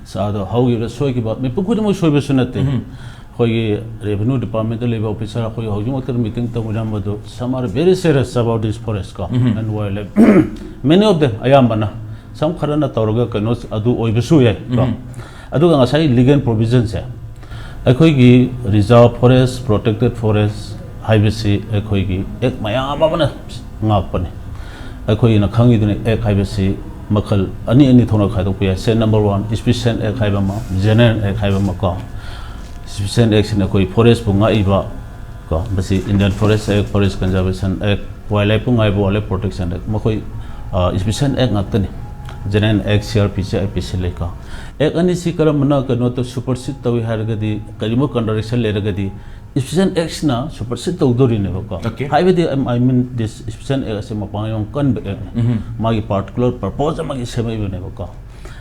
ꯁꯥ ꯑꯗꯣ ꯍꯧꯈꯤꯕꯗ ꯁꯣꯏꯈꯤꯕ, ꯃꯤꯄꯨꯝ ꯈꯨꯗꯤꯡꯃꯛ ꯁꯣꯏꯕꯁꯨ ꯅꯠꯇꯦ꯫ ꯎꯝ꯫ ꯑꯩꯈꯣꯏꯒꯤ revenue departmentꯇ ꯂꯩꯕ officer ꯑꯩꯈꯣꯏ ꯍꯧꯖꯤꯛꯃꯛꯇ meeting ꯇꯧꯃꯤꯟꯅꯔꯝꯕꯗꯨ, some are very serious about this forest ꯀꯣ, ꯎꯝ꯫ And wildlife꯫ Many of them, ꯑꯌꯥꯝꯕꯅ, some ꯈꯔꯅ ꯇꯧꯔꯒ ꯀꯩꯅꯣ ꯑꯗꯨ ꯑꯣꯏꯕꯁꯨ ꯌꯥꯏ ꯀꯣ꯫ ꯎꯝ꯫ ꯑꯗꯨꯒ ꯉꯁꯥꯏ legal provisionꯁꯦ, ꯑꯩꯈꯣꯏꯒꯤ reserve forest, protected forest ꯍꯥꯏꯕꯁꯤ ꯑꯩꯈꯣꯏꯒꯤ act ꯃꯌꯥꯝ ꯑꯃꯅ ꯉꯥꯛꯄꯅꯤ꯫ ꯑꯩꯈꯣꯏꯅ ꯈꯪꯉꯤꯗꯨꯅꯤ, act ꯍꯥꯏꯕꯁꯤ ꯃꯈꯜ ꯑꯅꯤ, ꯑꯅꯤ ꯊꯣꯛꯅ ꯈꯥꯏꯗꯣꯛꯄ ꯌꯥꯏ꯫ State number one, Species Act ꯍꯥꯏꯕ ꯑꯃ, General Act ꯍꯥꯏꯕ ꯑꯃ ꯀꯣ꯫ Species Actꯁꯤꯅ ꯑꯩꯈꯣꯏ forestꯄꯨ ꯉꯥꯛꯏꯕ ꯀꯣ, ꯃꯁꯤ Indian Forest Act, Forest Conservation Act, Wildlifeꯄꯨ ꯉꯥꯛꯏꯕ Wildlife Protection Act, ꯃꯈꯣꯏ, ꯑ, Species Act ꯉꯥꯛꯇꯅꯤ꯫ General Act, CRPC, IPC ꯂꯩꯀꯣ꯫ Act ꯑꯅꯤꯁꯤ ꯀꯔꯝꯕꯅ ꯀꯩꯅꯣ ꯇꯧ-, supersede ꯇꯧꯏ ꯍꯥꯏꯔꯒꯗꯤ, ꯀꯔꯤꯒꯨꯝꯕ contradiction ꯂꯩꯔꯒꯗꯤ, Species Actꯁꯤꯅ supersede ꯇꯧꯗꯣꯔꯤꯅꯦꯕꯀꯣ꯫ Okay. ꯍꯥꯏꯕꯗꯤ, I, I mean, this Species Act ꯑꯁꯤ ꯃꯄꯥꯡꯒꯜ ꯌꯥꯝ ꯀꯟꯕ actꯅꯤ꯫ ꯎꯝ꯫ ꯃꯥꯒꯤ particular purpose ꯑꯃꯒꯤ ꯁꯦꯝꯃꯛꯏꯕꯅꯦꯕꯀꯣ꯫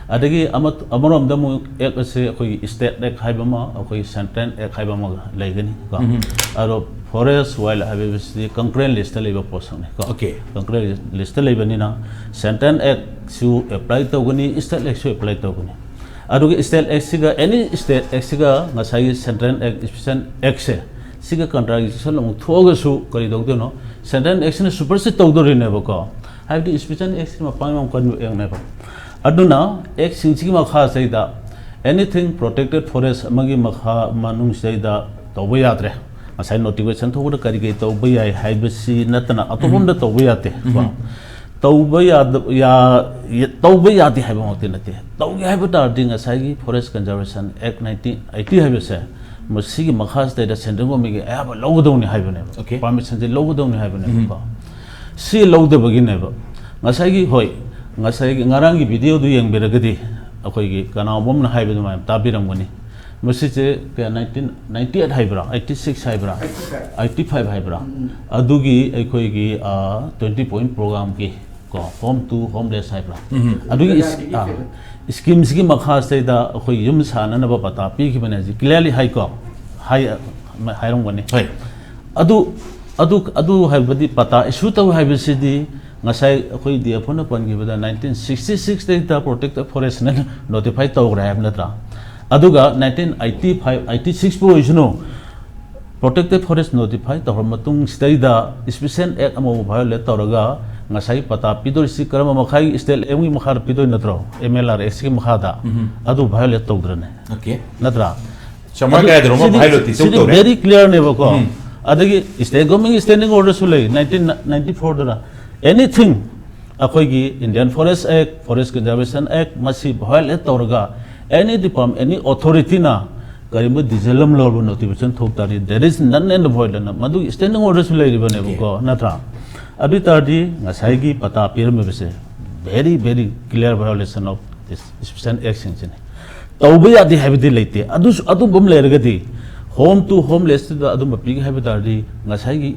ꯑꯗꯒꯤ ꯑꯃ-, ꯑꯃꯔꯣꯝꯗ ꯑꯃꯨꯛ act ꯑꯁꯦ ꯑꯩꯈꯣꯏꯒꯤ State Act ꯍꯥꯏꯕ ꯑꯃ, ꯑꯩꯈꯣꯏꯒꯤ Central Act ꯍꯥꯏꯕ ꯑꯃꯒ ꯂꯩꯒꯅꯤ ꯀꯣ꯫ ꯎꯝ꯫ ꯑꯗꯣ forest, wild ꯍꯥꯏꯕꯁꯤꯗꯤ concurrent listꯇ ꯂꯩꯕ ꯄꯣꯠꯁꯛꯅꯤ ꯀꯣ꯫ Okay. Concurrent listꯇ ꯂꯩꯕꯅꯤꯅ Central Actꯁꯨ apply ꯇꯧꯒꯅꯤ, State Actꯁꯨ apply ꯇꯧꯒꯅꯤ꯫ ꯑꯗꯨꯒ State Actꯁꯤꯒ, any State Actꯁꯤꯒ ꯉꯁꯥꯏꯒꯤ Central Act, Species Actꯁꯦ, ꯁꯤꯒ contradiction ꯑꯃꯨꯛ ꯊꯣꯛꯑꯒꯁꯨ ꯀꯔꯤ ꯇꯧꯗꯣꯏꯅꯣ? Central Actꯁꯤꯅ supersede ꯇꯧꯗꯣꯔꯤꯅꯦꯕꯀꯣ꯫ ꯍꯥꯏꯕꯗꯤ Species Actꯁꯤ ꯃꯄꯥꯡꯒꯜ ꯌꯥꯝ ꯀꯟꯕ actꯅꯦꯕ꯫ ꯑꯗꯨꯅ actꯁꯤꯡꯁꯤꯒꯤ ꯃꯈꯥꯁꯤꯗꯩꯗ anything protected forest ꯑꯃꯒꯤ ꯃꯈꯥ ꯃꯅꯨꯡꯁꯤꯗꯩꯗ ꯇꯧꯕ ꯌꯥꯗ꯭ꯔꯦ꯫ ꯉꯁꯥꯏ ꯅꯣꯇꯤꯐꯤꯀꯦꯁꯟ ꯊꯣꯛꯄꯗ ꯀꯔꯤ ꯀꯔꯤ ꯇꯧꯕ ꯌꯥꯏ ꯍꯥꯏꯕꯁꯤ ꯅꯠꯇꯅ ꯑꯇꯣꯞꯄ ꯑꯝꯇ ꯇꯧꯕ ꯌꯥꯗꯦ ꯀꯣ꯫ ꯇꯧꯕ ꯌꯥꯗ ꯌꯥ- ꯌ- ꯇꯧꯕ ꯌꯥꯗꯦ ꯍꯥꯏꯕꯃꯛꯇꯤ ꯅꯠꯇꯦ꯫ ꯇꯧꯒꯦ ꯍꯥꯏꯕ ꯇꯥꯔꯗꯤ ꯉꯁꯥꯏꯒꯤ Forest Conservation Act nineteen eighty ꯍꯥꯏꯕꯁꯦ, ꯃꯁꯤꯒꯤ ꯃꯈꯥꯁꯤꯗꯩꯗ ꯁꯦꯟꯇ꯭ꯔꯦꯜ ꯒꯣꯔꯃꯦꯟꯒꯤ ꯑꯌꯥꯕ ꯂꯧꯒꯗꯧꯅꯤ ꯍꯥꯏꯕꯅꯦꯕ꯫ Okay. ꯄꯥꯔꯃꯤꯁꯟꯁꯦ ꯂꯧꯒꯗꯧꯅꯤ ꯍꯥꯏꯕꯅꯦꯕꯀꯣ꯫ ꯁꯤ ꯂꯧꯗꯕꯒꯤꯅꯦꯕ꯫ ꯉꯁꯥꯏꯒꯤ, ꯍꯣꯏ, ꯉꯁꯥꯏꯒꯤ ꯉꯔꯥꯡꯒꯤ ꯚꯤꯗꯤꯑꯣꯗꯨ ꯌꯦꯡꯕꯤꯔꯒꯗꯤ ꯑꯩꯈꯣꯏꯒꯤ ꯀꯅꯥꯒꯨꯝꯕ ꯑꯃꯅ ꯍꯥꯏꯕ ꯑꯗꯨꯃꯥꯏꯅ ꯇꯥꯕꯤꯔꯝꯒꯅꯤ꯫ ꯃꯁꯤꯁꯦ ꯀꯌꯥ, nineteen ninety eight ꯍꯥꯏꯕ꯭ꯔꯥ, eighty six ꯍꯥꯏꯕ꯭ꯔꯥ, eighty five ꯍꯥꯏꯕ꯭ꯔꯥ, ꯑꯗꯨꯒꯤ ꯑꯩꯈꯣꯏꯒꯤ twenty point programꯒꯤ ꯀꯣ, Home to Homeless ꯍꯥꯏꯕ꯭ꯔꯥ, ꯑꯗꯨꯒꯤ ꯏꯁ- ꯑꯥ, ꯁ꯭ꯀꯤꯝꯁꯤꯒꯤ ꯃꯈꯥꯁꯤꯗꯩꯗ ꯑꯩꯈꯣꯏ ꯌꯨꯝ ꯁꯥꯅꯅꯕ ꯄꯇꯥ ꯄꯤꯈꯤꯕꯅꯦ ꯍꯧꯖꯤꯛ clearly ꯍꯥꯏꯀꯣ, ꯍꯥꯏ, ꯍꯥꯏꯔꯝꯒꯅꯤ꯫ ꯍꯣꯏ꯫ ꯑꯗꯨ ꯑꯗꯨ ꯑꯗꯨ ꯍꯥꯏꯕꯗꯤ ꯄꯇꯥ issue ꯇꯧ ꯍꯥꯏꯕꯁꯤꯗꯤ ꯉꯁꯥꯏ ꯑꯩꯈꯣꯏ ꯗꯤ ꯑꯦꯐ ꯑꯣꯅ ꯄꯟꯈꯤꯕꯗ nineteen sixty sixꯇꯩꯗ Protected Forestꯅ notify ꯇꯧꯈ꯭ꯔꯦ ꯍꯥꯏꯕ ꯅꯠꯇ꯭ꯔꯥ? ꯑꯗꯨꯒ nineteen eighty five eighty sixꯄꯨ ꯑꯣꯏꯁꯅꯨ, Protected Forest notify ꯇꯧꯔ ꯃꯇꯨꯡꯁꯤꯗꯩꯗ Special Act ꯑꯃꯕꯨ violate ꯇꯧꯔꯒ ꯉꯁꯥꯏ ꯄꯇꯥ ꯄꯤꯗꯣꯏꯁꯤ ꯀꯔꯝꯕ ꯃꯈꯥꯏ, State Actꯀꯤ ꯃꯈꯥꯗ ꯄꯤꯗꯣꯏ ꯅꯠꯇ꯭ꯔꯣ? M L R Actꯀꯤ ꯃꯈꯥꯗ ꯑꯗꯨ violate ꯇꯧꯗ꯭ꯔꯅꯦ? Okay. ꯅꯠꯇ꯭ꯔꯥ? ꯁꯃꯥꯖ ꯀꯌꯥꯗꯅꯣꯃ violate ꯇꯧ ꯇꯧꯔꯦ꯫ Very clearꯅꯦꯕꯀꯣ꯫ ꯎꯝ꯫ ꯑꯗꯒꯤ State Governmentꯒꯤ Standing Orderꯁꯨ ꯂꯩ, nineteen ninety fourꯗꯅ, anything ꯑꯩꯈꯣꯏꯒꯤ Indian Forest Act, Forest Conservation Act ꯃꯁꯤ violate ꯇꯧꯔꯒ any department, any authorityꯅ ꯀꯔꯤꯒꯨꯝꯕ decision ꯑꯃ ꯂꯧꯔꯕ, notification ꯊꯣꯛ ꯇꯥꯔꯗꯤ there is null and void ꯑꯅ ꯃꯗꯨꯒꯤ Standing Orderꯁꯨ ꯂꯩꯔꯤꯕꯅꯦꯕꯀꯣ, ꯅꯠꯇ꯭ꯔꯥ? ꯑꯗꯨ ꯑꯣꯏ ꯇꯥꯔꯗꯤ ꯉꯁꯥꯏꯒꯤ ꯄꯇꯥ ꯄꯤꯔꯝꯃꯤꯕꯁꯦ very very clear violation of this Special Actꯁꯤꯡꯁꯤꯅꯤ꯫ ꯇꯧꯕ ꯌꯥꯗꯦ ꯍꯥꯏꯕꯗꯤ ꯂꯩꯇꯦ꯫ ꯑꯗꯨꯁꯨ ꯑꯗꯨꯝꯕ ꯑꯃ ꯂꯩꯔꯒꯗꯤ Home to Homelessꯇꯨꯗ ꯑꯗꯨꯝꯕ ꯄꯤꯒꯦ ꯍꯥꯏꯕ ꯇꯥꯔꯗꯤ ꯉꯁꯥꯏꯒꯤ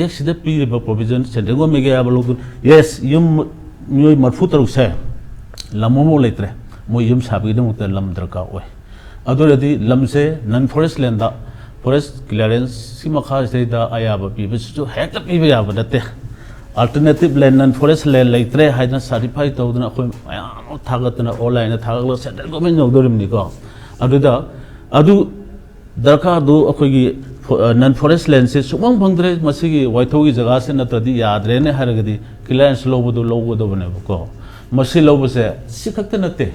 Actꯁꯤꯗ ꯄꯤꯔꯤꯕ provision, Central Governmentꯒꯤ ꯑꯌꯥꯕ ꯂꯧꯗꯨꯅ, yes, ꯌꯨꯝ ꯃꯤꯑꯣꯏ ꯃꯔꯤꯐꯨ ꯇꯔꯨꯛꯁꯦ ꯂꯝ ꯑꯃꯐꯥꯎ ꯂꯩꯇ꯭ꯔꯦ, ꯃꯣꯏ ꯌꯨꯝ ꯁꯥꯕꯒꯤꯗꯃꯛꯇ ꯂꯝ ꯗꯔꯀꯥꯔ ꯑꯣꯏ꯫ ꯑꯗꯨ ꯑꯣꯏꯔꯗꯤ ꯂꯝꯁꯦ non forest landꯗ, forest clearanceꯀꯤ ꯃꯈꯥꯁꯤꯗꯩꯗ ꯑꯌꯥꯕ ꯄꯤꯕꯁꯤꯁꯨ ꯍꯦꯛꯇ ꯄꯤꯕ ꯌꯥꯕ ꯅꯠꯇꯦ꯫ Alternative land, non forest land ꯂꯩꯇ꯭ꯔꯦ ꯍꯥꯏꯗꯅ certify ꯇꯧꯗꯅ ꯑꯩꯈꯣꯏ ꯃꯌꯥꯝ ꯑꯃ ꯊꯥꯒꯠꯇꯅ, onlineꯗ ꯊꯥꯒꯠꯂꯒ Central Government ꯌꯧꯗꯣꯔꯤꯕꯅꯤꯀꯣ꯫ ꯑꯗꯨꯗ ꯑꯗꯨ ꯗꯔꯀꯥꯔꯗꯨ ꯑꯩꯈꯣꯏꯒꯤ ꯐꯣ-, ꯑ, non forest landꯁꯦ ꯁꯨꯡꯐꯪ ꯐꯪꯗ꯭ꯔꯦ, ꯃꯁꯤꯒꯤ ꯋꯥꯏꯊꯧꯒꯤ ꯖꯒꯥꯁꯦ ꯅꯠꯇ꯭ꯔꯗꯤ ꯌꯥꯗ꯭ꯔꯦꯅ ꯍꯥꯏꯔꯒꯗꯤ clearance ꯂꯧꯕꯗꯨ ꯂꯧꯒꯗꯕꯅꯦꯕꯀꯣ꯫ ꯃꯁꯤ ꯂꯧꯕꯁꯦ ꯁꯤ ꯈꯛꯇ ꯅꯠꯇꯦ,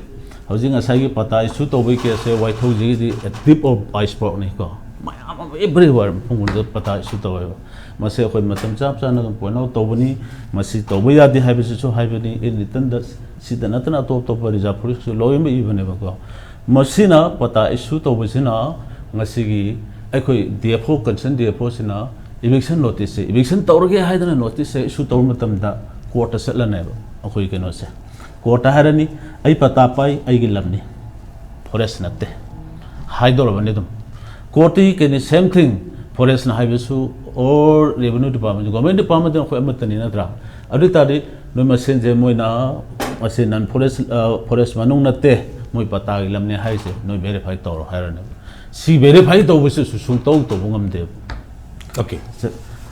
ꯍꯧꯖꯤꯛ ꯉꯁꯥꯏꯒꯤ ꯄꯇꯥ issue ꯇꯧꯕꯒꯤ caseꯁꯦ ꯋꯥꯏꯊꯧꯁꯤꯒꯤꯗꯤ a tip of icebergꯅꯤꯀꯣ꯫ ꯃꯌꯥꯝ Everywhere ꯃꯐꯝ ꯈꯨꯗꯤꯡꯗ ꯄꯇꯥ ꯏꯁꯨ ꯇꯧꯋꯦꯕ꯫ ꯃꯁꯤ ꯑꯩꯈꯣꯏ ꯃꯇꯝ ꯆꯞ ꯆꯥꯅ ꯑꯗꯨꯝ ꯄꯣꯏꯟ ꯑꯥꯎꯠ ꯇꯧꯕꯅꯤ꯫ ꯃꯁꯤ ꯇꯧꯕ ꯌꯥꯗꯦ ꯍꯥꯏꯕꯁꯤꯁꯨ ꯍꯥꯏꯕꯅꯤ꯫ ꯏꯟ ꯔꯤꯇꯟꯗ ꯁꯤꯗ ꯅꯠꯇꯅ ꯑꯇꯣꯞ ꯑꯇꯣꯞꯄ ꯔꯤꯖꯥꯔꯚ ꯐꯣꯔꯦꯁꯀꯤꯁꯨ ꯂꯣꯏꯅꯃꯛ ꯏꯕꯅꯦꯕꯀꯣ꯫ ꯃꯁꯤꯅ ꯄꯇꯥ ꯏꯁꯨ ꯇꯧꯕꯁꯤꯅ ꯉꯁꯤꯒꯤ ꯑꯩꯈꯣꯏ D F O, concern D F ꯑꯣꯁꯤꯅ ꯏꯚꯤꯛꯁꯟ ꯅꯣꯇꯤꯁꯁꯦ, ꯏꯚꯤꯛꯁꯟ ꯇꯧꯔꯒꯦ ꯍꯥꯏꯗꯅ ꯅꯣꯇꯤꯁꯁꯦ ꯏꯁꯨ ꯇꯧꯕ ꯃꯇꯝꯗ ꯀꯣꯔꯠꯇ ꯆꯠꯂꯅꯦꯕ꯫ ꯑꯩꯈꯣꯏ ꯀꯩꯅꯣꯁꯦ ꯀꯣꯔꯠꯇ ꯍꯥꯏꯔꯅꯤ, "ꯑꯩ ꯄꯇꯥ ꯄꯥꯏ, ꯑꯩꯒꯤ ꯂꯝꯅꯤ, ꯐꯣꯔꯦꯁ ꯅꯠꯇꯦ" ꯍꯥꯏꯗꯧꯔꯕꯅꯤ ꯑꯗꯨꯝ꯫ ꯀꯣꯔꯠꯇꯤ ꯀꯩꯅꯤ, ꯁꯦꯝ ꯊꯤꯡ꯫ ꯐꯣꯔꯦꯁꯅ ꯍꯥꯏꯕꯁꯨ ꯑꯣꯔ ꯔꯦꯚꯦꯅ꯭ꯌꯨ ꯗꯤꯄꯥꯔꯠꯃꯦꯟ, ꯒꯣꯔꯃꯦꯟ ꯗꯤꯄꯥꯔꯠꯃꯦꯟꯗꯤ ꯑꯩꯈꯣꯏ ꯑꯃꯠꯇꯅꯤ ꯅꯠꯇ꯭ꯔꯥ? ꯑꯗꯨ ꯑꯣꯏ ꯇꯥꯔꯗꯤ ꯅꯣꯏ ꯃꯁꯦꯟꯁꯦ ꯃꯣꯏꯅ ꯃꯁꯤ ꯅꯟ ꯐꯣꯔꯦꯁ, ꯐꯣꯔꯦꯁ ꯃꯅꯨꯡ ꯅꯠꯇꯦ, ꯃꯣꯏ ꯄꯇꯥꯒꯤ ꯂꯝꯅꯦ ꯍꯥꯏꯁꯦ ꯅꯣꯏ ꯚꯦꯔꯤꯐꯥꯏ ꯇꯧꯔꯣ ꯍꯥꯏꯔꯅꯦꯕ꯫ ꯁꯤ ꯚꯦꯔꯤꯐꯥꯏ ꯇꯧꯕꯁꯤꯁꯨ ꯁꯨꯡꯇꯧ ꯇꯧꯕ ꯉꯝꯗꯦꯕ꯫ ꯑꯣꯀꯦ꯫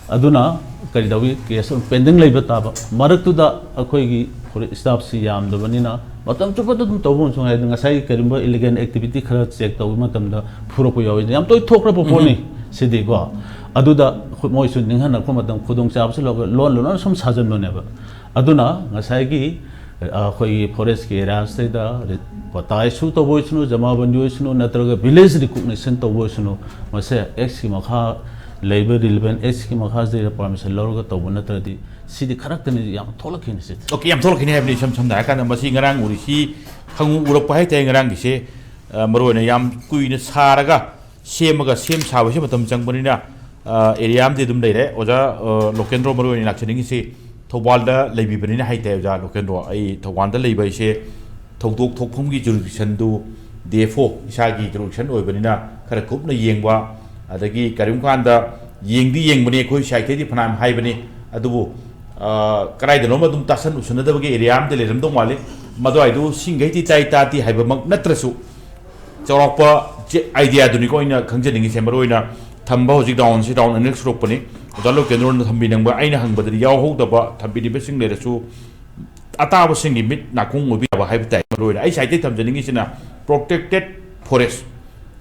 ꯑꯗꯨꯅ ꯀꯔꯤ ꯇꯧꯏ, ꯀꯦꯁ ꯄꯦꯟꯗꯤꯡ ꯂꯩꯕ ꯇꯥꯕ꯫ ꯃꯔꯛꯇꯨꯗ ꯑꯩꯈꯣꯏꯒꯤ ꯐꯣꯔꯦꯁ ꯁ꯭ꯇꯥꯐꯁꯤ ꯌꯥꯝꯗꯕꯅꯤꯅ ꯃꯇꯝ ꯆꯨꯞꯄꯗ ꯑꯗꯨꯝ ꯇꯧꯕ ꯑꯃꯁꯨ ꯍꯥꯏꯗꯤ ꯉꯁꯥꯏꯒꯤ ꯀꯔꯤꯒꯨꯝꯕ ꯏꯂꯤꯒꯦꯜ ꯑꯦꯛꯇꯤꯚꯤꯇꯤ ꯈꯔ ꯆꯦꯛ ꯇꯧꯕ ꯃꯇꯝꯗ ꯐꯨꯔꯛꯄ ꯌꯥꯎꯏ꯫ ꯌꯥꯝ ꯇꯣꯏ ꯊꯣꯛꯈ꯭ꯔꯕ ꯄꯣꯠꯅꯤ ꯁꯤꯗꯤꯀꯣ꯫ ꯑꯗꯨꯗ ꯑꯩꯈꯣꯏ ꯃꯣꯏꯁꯨ ꯅꯤꯡꯍꯟꯅꯔꯛꯄ ꯃꯇꯝ ꯈꯨꯗꯣꯡꯆꯥꯕꯁꯨ ꯂꯧꯔꯒ ꯂꯣꯟ ꯂꯣꯟꯅ ꯁꯨꯝ ꯁꯥꯖꯟꯕꯅꯦꯕ꯫ ꯑꯗꯨꯅ ꯉꯁꯥꯏꯒꯤ ꯑꯩꯈꯣꯏꯒꯤ ꯐꯣꯔꯦꯁꯀꯤ ꯑꯦꯔꯤꯌꯥꯁꯤꯗꯩꯗ ꯄꯇꯥ ꯏꯁꯨ ꯇꯧꯕ ꯑꯣꯏꯁꯅꯨ, ꯖꯃꯥꯕꯟꯗꯤ ꯑꯣꯏꯁꯅꯨ, ꯅꯠꯇ꯭ꯔꯒ ꯚꯤꯂꯦꯖ ꯔꯤꯀꯣꯛꯅꯤꯁꯟ ꯇꯧꯕ ꯑꯣꯏꯁꯅꯨ, ꯃꯁꯦ ꯑꯦꯛꯁꯀꯤ ꯃꯈꯥ ꯂꯩꯕ ꯔꯤꯂꯤꯚꯦꯟ ꯑꯦꯛꯁꯀꯤ ꯃꯈꯥꯁꯤꯗ ꯄꯥꯔꯃꯤꯁꯟ ꯂꯧꯔꯒ ꯇꯧꯕ ꯅꯠꯇ꯭ꯔꯗꯤ ꯁꯤꯗꯤ ꯈꯔꯛꯇꯅꯤ ꯌꯥꯝ ꯊꯣꯛꯂꯛꯈꯤꯅꯤ ꯁꯤꯗꯤ꯫ ꯑꯣꯀꯦ, ꯌꯥꯝ ꯊꯣꯛꯂꯛꯈꯤꯅꯤ ꯍꯥꯏꯕꯅꯤ꯫ ꯏꯁꯝ ꯁꯝꯅ ꯍꯥꯏꯔꯀꯥꯟꯗ ꯃꯁꯤ ꯉꯔꯥꯡ ꯎꯔꯤꯁꯤ ꯈꯪꯎ ꯎꯔꯛꯄ ꯍꯥꯏꯇꯥꯔꯦ꯫ ꯉꯔꯥꯡꯒꯤꯁꯦ ꯑ, ꯃꯔꯨꯑꯣꯏꯅ ꯌꯥꯝ ꯀꯨꯏꯅ ꯁꯥꯔꯒ ꯁꯦꯝꯃꯒ ꯁꯦꯝ ꯁꯥꯕꯁꯦ ꯃꯇꯝ ꯆꯪꯕꯅꯤꯅ ꯑꯦꯔꯤꯌꯥ ꯑꯃꯗꯤ ꯑꯗꯨꯝ ꯂꯩꯔꯦ꯫ ꯑꯣꯖꯥ ꯑ, ꯂꯣꯀꯦꯟꯗ꯭ꯔꯣ ꯃꯔꯨꯑꯣꯏꯅ ꯂꯥꯛꯆꯅꯤꯡꯉꯤꯁꯤ ꯊꯧꯕꯥꯜꯗ ꯂꯩꯕꯤꯕꯅꯤꯅ ꯍꯥꯏꯇꯥꯔꯦ꯫ ꯑꯣꯖꯥ ꯂꯣꯀꯦꯟꯗ꯭ꯔꯣ, ꯑꯩ ꯊꯧꯕꯥꯜꯗ ꯂꯩꯕ ꯑꯩꯁꯦ ꯊꯧꯗꯣꯛ ꯊꯣꯛꯐꯝꯒꯤ ꯖꯨꯔꯤꯗꯤꯛꯁꯟꯗꯨ ꯗꯤ ꯑꯦꯐ ꯑꯣ ꯏꯁꯥꯒꯤ ꯖꯨꯔꯤꯗꯤꯛꯁꯟ ꯑꯣꯏꯕꯅꯤꯅ ꯈꯔ ꯀꯨꯞꯅ ꯌꯦꯡꯕ, ꯑꯗꯒꯤ ꯀꯔꯤꯒꯨꯝꯕ ꯀꯥꯟꯗ ꯌꯦꯡꯗꯤ ꯌꯦꯡꯕꯅꯤ, ꯑꯩꯈꯣꯏ ꯁꯥꯏꯠꯇꯩꯗꯤ ꯐꯅꯌꯥꯝ ꯍꯥꯏꯕꯅꯤ, ꯑꯗꯨꯕꯨ ꯑ, ꯀꯗꯥꯏꯗꯅꯣꯝ ꯑꯗꯨꯝ ꯇꯥꯁꯟ ꯎꯁꯟꯅꯗꯕꯒꯤ ꯑꯦꯔꯤꯌꯥ ꯑꯃꯗꯤ ꯂꯩꯔꯝꯗꯧ ꯃꯥꯜꯂꯤ꯫ ꯃꯗꯨꯋꯥꯏꯗꯨ ꯁꯤꯡꯈꯩꯗꯤ ꯇꯥꯏ ꯇꯥꯗꯤ ꯍꯥꯏꯕꯃꯛ ꯅꯠꯇ꯭ꯔꯁꯨ ꯆꯥꯎꯔꯥꯛꯄ ꯑꯥꯏꯗꯤꯌꯥꯗꯨꯅꯤꯀꯣ ꯑꯩꯅ ꯈꯪꯖꯅꯤꯡꯉꯤꯁꯦ꯫ ꯃꯔꯨꯑꯣꯏꯅ ꯊꯝꯕ ꯍꯧꯖꯤꯛ ꯔꯥꯎꯟꯁꯤ ꯔꯥꯎꯟ ꯑꯅꯤꯔꯛ ꯁꯨꯔꯛꯄꯅꯤ꯫ ꯑꯣꯖꯥ ꯂꯣꯀꯦꯟꯗ꯭ꯔꯣꯅ ꯊꯝꯕꯤꯅꯤꯡꯕ, ꯑꯩꯅ ꯍꯪꯕꯗꯗꯤ ꯌꯥꯎꯍꯧꯗꯕ ꯊꯝꯕꯤꯔꯤꯕꯁꯤꯡ ꯂꯩꯔꯁꯨ ꯑꯇꯥꯕꯁꯤꯡꯒꯤ ꯃꯤꯠ ꯅꯥꯀꯣꯡ ꯑꯣꯏꯕ ꯌꯥꯕ ꯍꯥꯏꯕ ꯇꯥꯏ꯫ ꯃꯔꯨꯑꯣꯏꯅ ꯑꯩ ꯁꯥꯏꯠꯇꯒꯤ ꯊꯝꯖꯅꯤꯡꯉꯤꯁꯤꯅ ꯄ꯭ꯔꯣꯇꯦꯛꯇꯦꯠ ꯐꯣꯔꯦꯁ,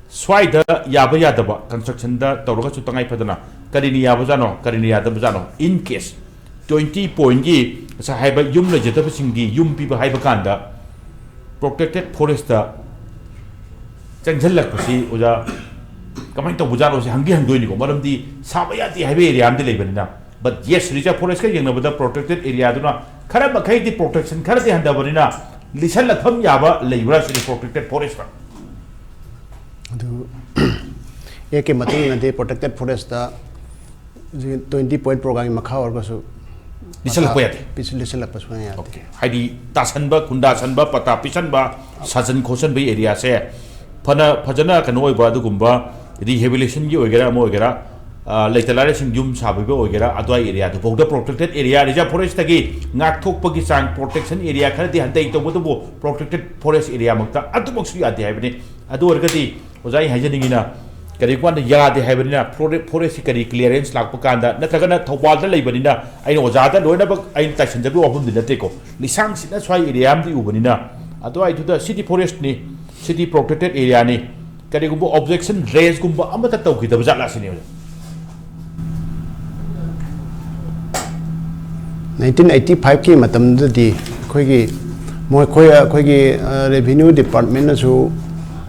ꯁ꯭ꯋꯥꯏꯗ ꯌꯥꯕ ꯌꯥꯗꯕ ꯀꯟꯁꯇ꯭ꯔꯛꯁꯟꯗ ꯇꯧꯔꯒꯁꯨ ꯇꯉꯥꯏ ꯐꯗꯅ ꯀꯔꯤꯅ ꯌꯥꯕꯖꯥꯠꯅꯣ, ꯀꯔꯤꯅ ꯌꯥꯗꯕꯖꯥꯠꯅꯣ, in case ꯇ꯭ꯋꯦꯟꯇꯤ ꯄꯣꯏꯟꯒꯤ ꯉꯁꯥꯏ ꯍꯥꯏꯕ ꯌꯨꯝ ꯂꯩꯖꯗꯕꯁꯤꯡꯗꯤ ꯌꯨꯝ ꯄꯤꯕ ꯍꯥꯏꯕ ꯀꯥꯟꯗ ꯄ꯭ꯔꯣꯇꯦꯛꯇꯦꯠ ꯐꯣꯔꯦꯁꯇ ꯆꯪꯁꯤꯜꯂꯛꯄꯁꯤ ꯑꯣꯖꯥ ꯀꯃꯥꯏꯅ ꯇꯧꯕꯖꯥꯠꯅꯣ ꯁꯤ ꯍꯪꯗꯤ ꯍꯪꯗꯣꯏꯅꯤꯀꯣ, ꯃꯔꯝꯗꯤ ꯁꯥꯕ ꯌꯥꯗꯦ ꯍꯥꯏꯕ ꯑꯦꯔꯤꯌꯥ ꯑꯃꯗꯤ ꯂꯩꯕꯅꯤꯅ꯫ But yes, reserve forest ꯀ ꯌꯦꯡꯅꯕꯗ protected area ꯗꯨꯅ ꯈꯔ ꯃꯈꯩꯗꯤ protection ꯈꯔꯗꯤ ꯍꯟꯊꯕꯅꯤꯅ ꯂꯤꯁꯜꯂꯛꯐꯝ ꯌꯥꯕ ꯂꯩꯕ꯭ꯔꯥ ꯁꯤꯅꯤ protected forest ꯇ꯫ ꯑꯗꯨ ꯑꯦꯛꯀꯤ ꯃꯇꯨꯡ ꯏꯟꯅꯗꯤ protected forest ꯇ ꯍꯧꯖꯤꯛ twenty point program ꯒꯤ ꯃꯈꯥ ꯑꯣꯏꯔꯒꯁꯨ ꯂꯤꯁꯜꯂꯛꯄ ꯌꯥꯗꯦ꯫ ꯄꯤꯁ-, ꯂꯤꯁꯜꯂꯛꯄ ꯁꯨꯡꯌꯥ ꯌꯥꯗꯦ꯫ Okay. ꯍꯥꯏꯗꯤ ꯇꯥꯁꯟꯕ, ꯈꯨꯟꯗꯥꯁꯟꯕ, ꯄꯇꯥ ꯄꯤꯁꯟꯕ, ꯁꯥꯖꯟ ꯈꯣꯠꯆꯟꯕꯒꯤ ꯑꯦꯔꯤꯌꯥꯁꯦ ꯐꯅ ꯐꯖꯅ ꯀꯩꯅꯣ ꯑꯣꯏꯕ ꯑꯗꯨꯒꯨꯝꯕ rehabilitation ꯒꯤ ꯑꯣꯏꯒꯦꯔꯥ ꯑꯃ ꯑꯣꯏꯒꯦꯔꯥ, ꯑ, ꯂꯩꯇ ꯂꯥꯏꯔꯁꯤꯡ ꯌꯨꯝ ꯁꯥꯕꯤꯕ ꯑꯣꯏꯒꯦꯔꯥ, ꯑꯗꯨꯋꯥꯏ ꯑꯦꯔꯤꯌꯥꯗꯨꯐꯥꯎꯗ protected area, reserve forest ꯇꯒꯤ ꯉꯥꯛꯊꯣꯛꯄꯒꯤ ꯆꯥꯡ, protection area ꯈꯔꯗꯤ ꯍꯟꯊꯩ, ꯇꯧꯕꯇꯕꯨ protected forest area ꯃꯛꯇ ꯑꯗꯨꯃꯛꯁꯨ ꯌꯥꯗꯦ ꯍꯥꯏꯕꯅꯤ꯫ ꯑꯗꯨ ꯑꯣꯏꯔꯒꯗꯤ ꯑꯣꯖꯥ, ꯑꯩ ꯍꯥꯏꯖꯅꯤꯡꯉꯤꯅ, ꯀꯔꯤꯒꯨꯝꯕ ꯀꯥꯟꯗ ꯌꯥꯗꯦ ꯍꯥꯏꯕꯅꯤꯅ, ꯐꯣꯔꯦ-, forest ꯀꯤ ꯀꯔꯤ clearance ꯂꯥꯛꯄ ꯀꯥꯟꯗ, ꯅꯠꯇ꯭ꯔꯒꯅ ꯊꯧꯕꯥꯜꯗ ꯂꯩꯕꯅꯤꯅ ꯑꯩꯅ ꯑꯣꯖꯥꯗ ꯂꯣꯏꯅꯃꯛ ꯑꯩꯅ ꯇꯥꯏꯁꯟꯖꯕꯒꯤ ꯋꯥꯐꯝꯗꯤ ꯅꯠꯇꯦꯀꯣ, ꯂꯤꯁꯥꯡ ꯁꯤꯠꯅ ꯁ꯭ꯋꯥꯏ ꯑꯦꯔꯤꯌꯥ ꯑꯃꯗꯤ ꯎꯕꯅꯤꯅ, ꯑꯗꯨꯋꯥꯏꯗꯨꯗ city forest ꯅꯤ, city protected area ꯅꯤ, ꯀꯔꯤꯒꯨꯝꯕ objection raise ꯀꯨꯝꯕ ꯑꯃꯠꯇ ꯇꯧꯈꯤꯗꯕ ꯖꯥꯠꯂꯥ ꯁꯤꯅꯦ ꯑꯣꯖꯥ꯫ Nineteen eighty five ꯀꯤ ꯃꯇꯝꯗꯨꯗꯗꯤ ꯑꯩꯈꯣꯏꯒꯤ, ꯃꯈꯣꯏ, ꯑꯩꯈꯣꯏꯒꯤ, ꯑ, revenue department ꯅꯁꯨ